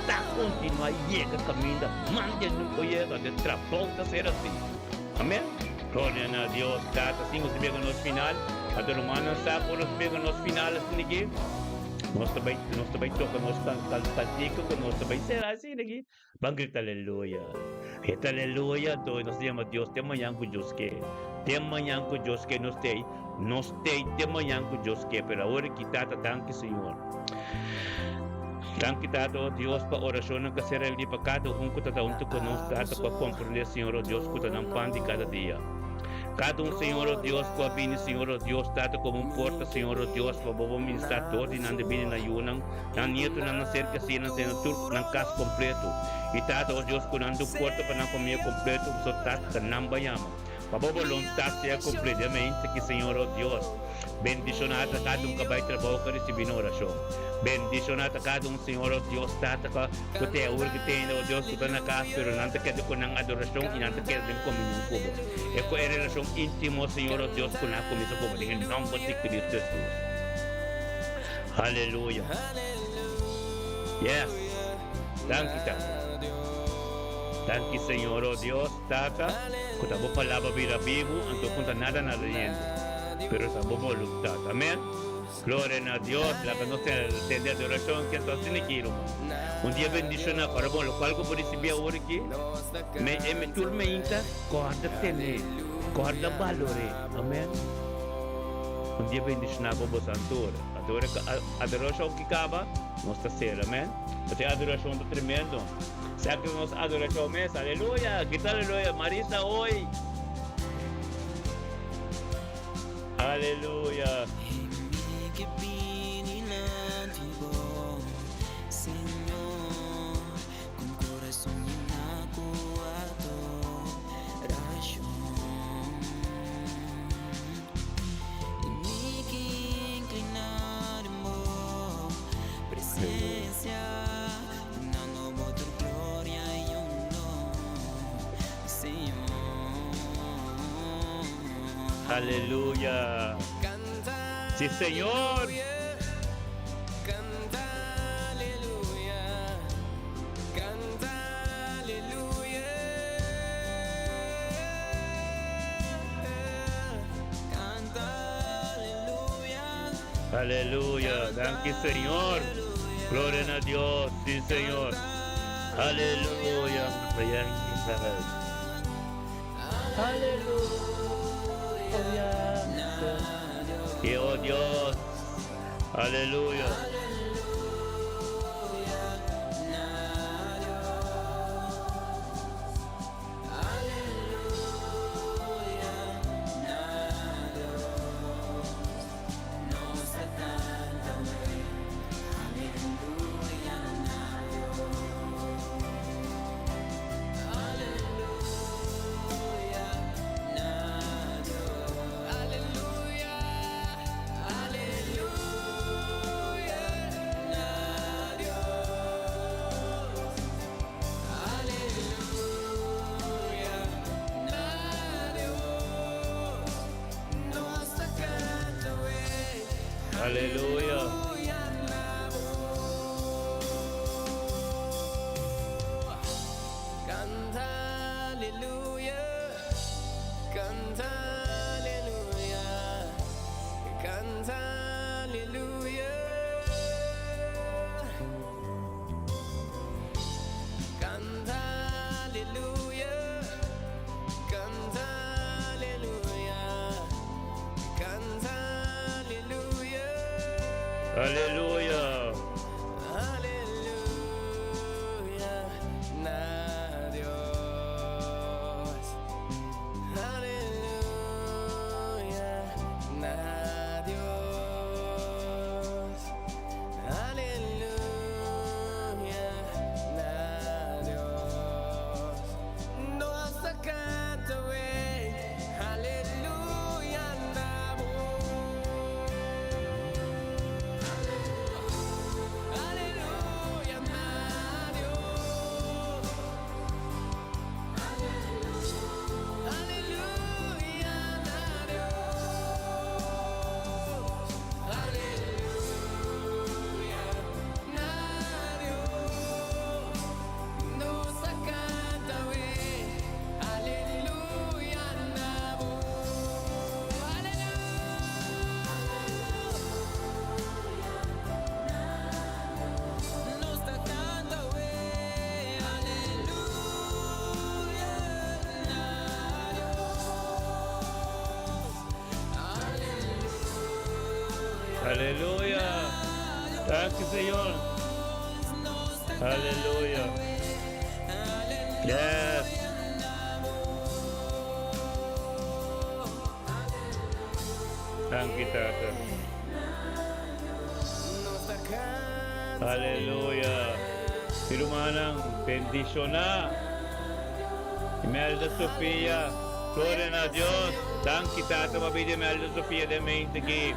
ta kontinuá yega kaminda mande nu por yega, de trabou ta ser asina. Amen. Gloria na Dios Tata. Sin nos bega nos final, anto rumannan sa ku nos bega nos final asina aki, nos ta bai nos ta bai toka nos kantika ku nos ta bai sera asina aki. Ban grita aleluya. Grita aleluya, anto nos ta yama Dios te mañan ku Dios ke. Te mañan ku Dios ke nos tei, nos tei te mañan ku Dios ke, pero awor aki Tata danki Señor. Danki Tata, oh Dios, pa orashonnan ku a ser reuni pa kada un ku ta ta huntu ku nos, Tata, ku a komprendé, Señor, oh Dios, ku ta nan pan di kada dia. Kada un, Señor, oh Dios, ku a bini, Señor, oh Dios, Tata, komo un porta, Señor, oh Dios, pa Bo bo ministrá dor di nan di bini na yunan, nan nietonan, nan ser kasinan, Señor, tur nan kas kompleto. I Tata, oh Dios, ku nan ta un porta pa nan famia kompleto, pasobra Tata, ta nan Bo a yama. Pa bo boluntat sea kumplí den mente ki Señor o Dios. Bendishoná ta kada un ku a bai trabou ku a risibí nan orashon. Bendishoná ta kada un Señor o Dios Tata ku ku te awor ki tende o Dios ku ta na kas pero nan ta keda ku nan adorashon i nan ta keda den komunion ku bo. E ku e relashon íntimo Señor o Dios ku nan a kuminsá ku bo den e nòmber di Cristo Hesus. Aleluya. Yes. Danki Tata. Danki Señor o Dios Tata ku ta bo palabra bira bibu anto ku ta nada nada hende pero ta bo boluntat. Amen. Gloria na Dios. Laga nos tende adorashon ki anto asina ki ruman. Un dia bendishona para bon lokual ku bo risibi awor aki me e me tur meinta kòrda tene kòrda balor'é. Amen. Un dia bendishona pa bo santura. Anto ora adorashon ki kaba nos ta sera. Amen. Pasobra e adorashon ta tremendo. Sa ku nos adorashon mes. Aleluya! Grita aleluya! Marisa hoy! Aleluya! Aleluya! Si Señor! Aleluya! Danki Señor! Gloria na Dios! Si Señor! Aleluya! Aleluya! Y oh Dios! Aleluya! Aleluya. Aleluya. Aleluya. Danki Señor. Aleluya. Yes. Danki Tata. Aleluya. Mi rumannan, bendishoná. Imelda Sofia. Gloria na Dios. Danki Tata pa bida mi Elder Sofia den mente aki.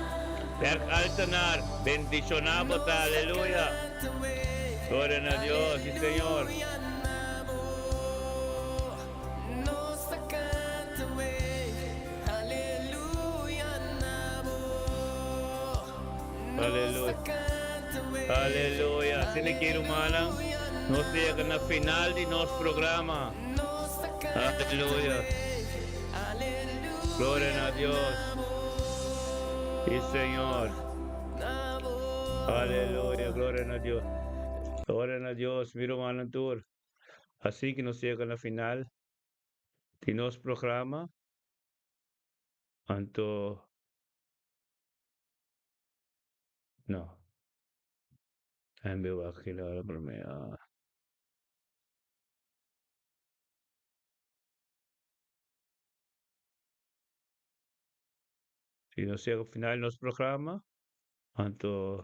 Berg Altenaar, bendiciona bo ta. Aleluya. Gloria na Dios, si Señor. Aleluya. Aleluya. Asina ki rumannan, nos ta yega na final di nos programa. Aleluya. Gloria na Dios. Si Señor. Aleluya. Gloria na Dios. Gloria na Dios, mi rumannan tur. Asina ki nos yega na final di nos programa. Anto no. Tambe wak ki ora prome. Ah. Si nos yega final di nos programa, anto.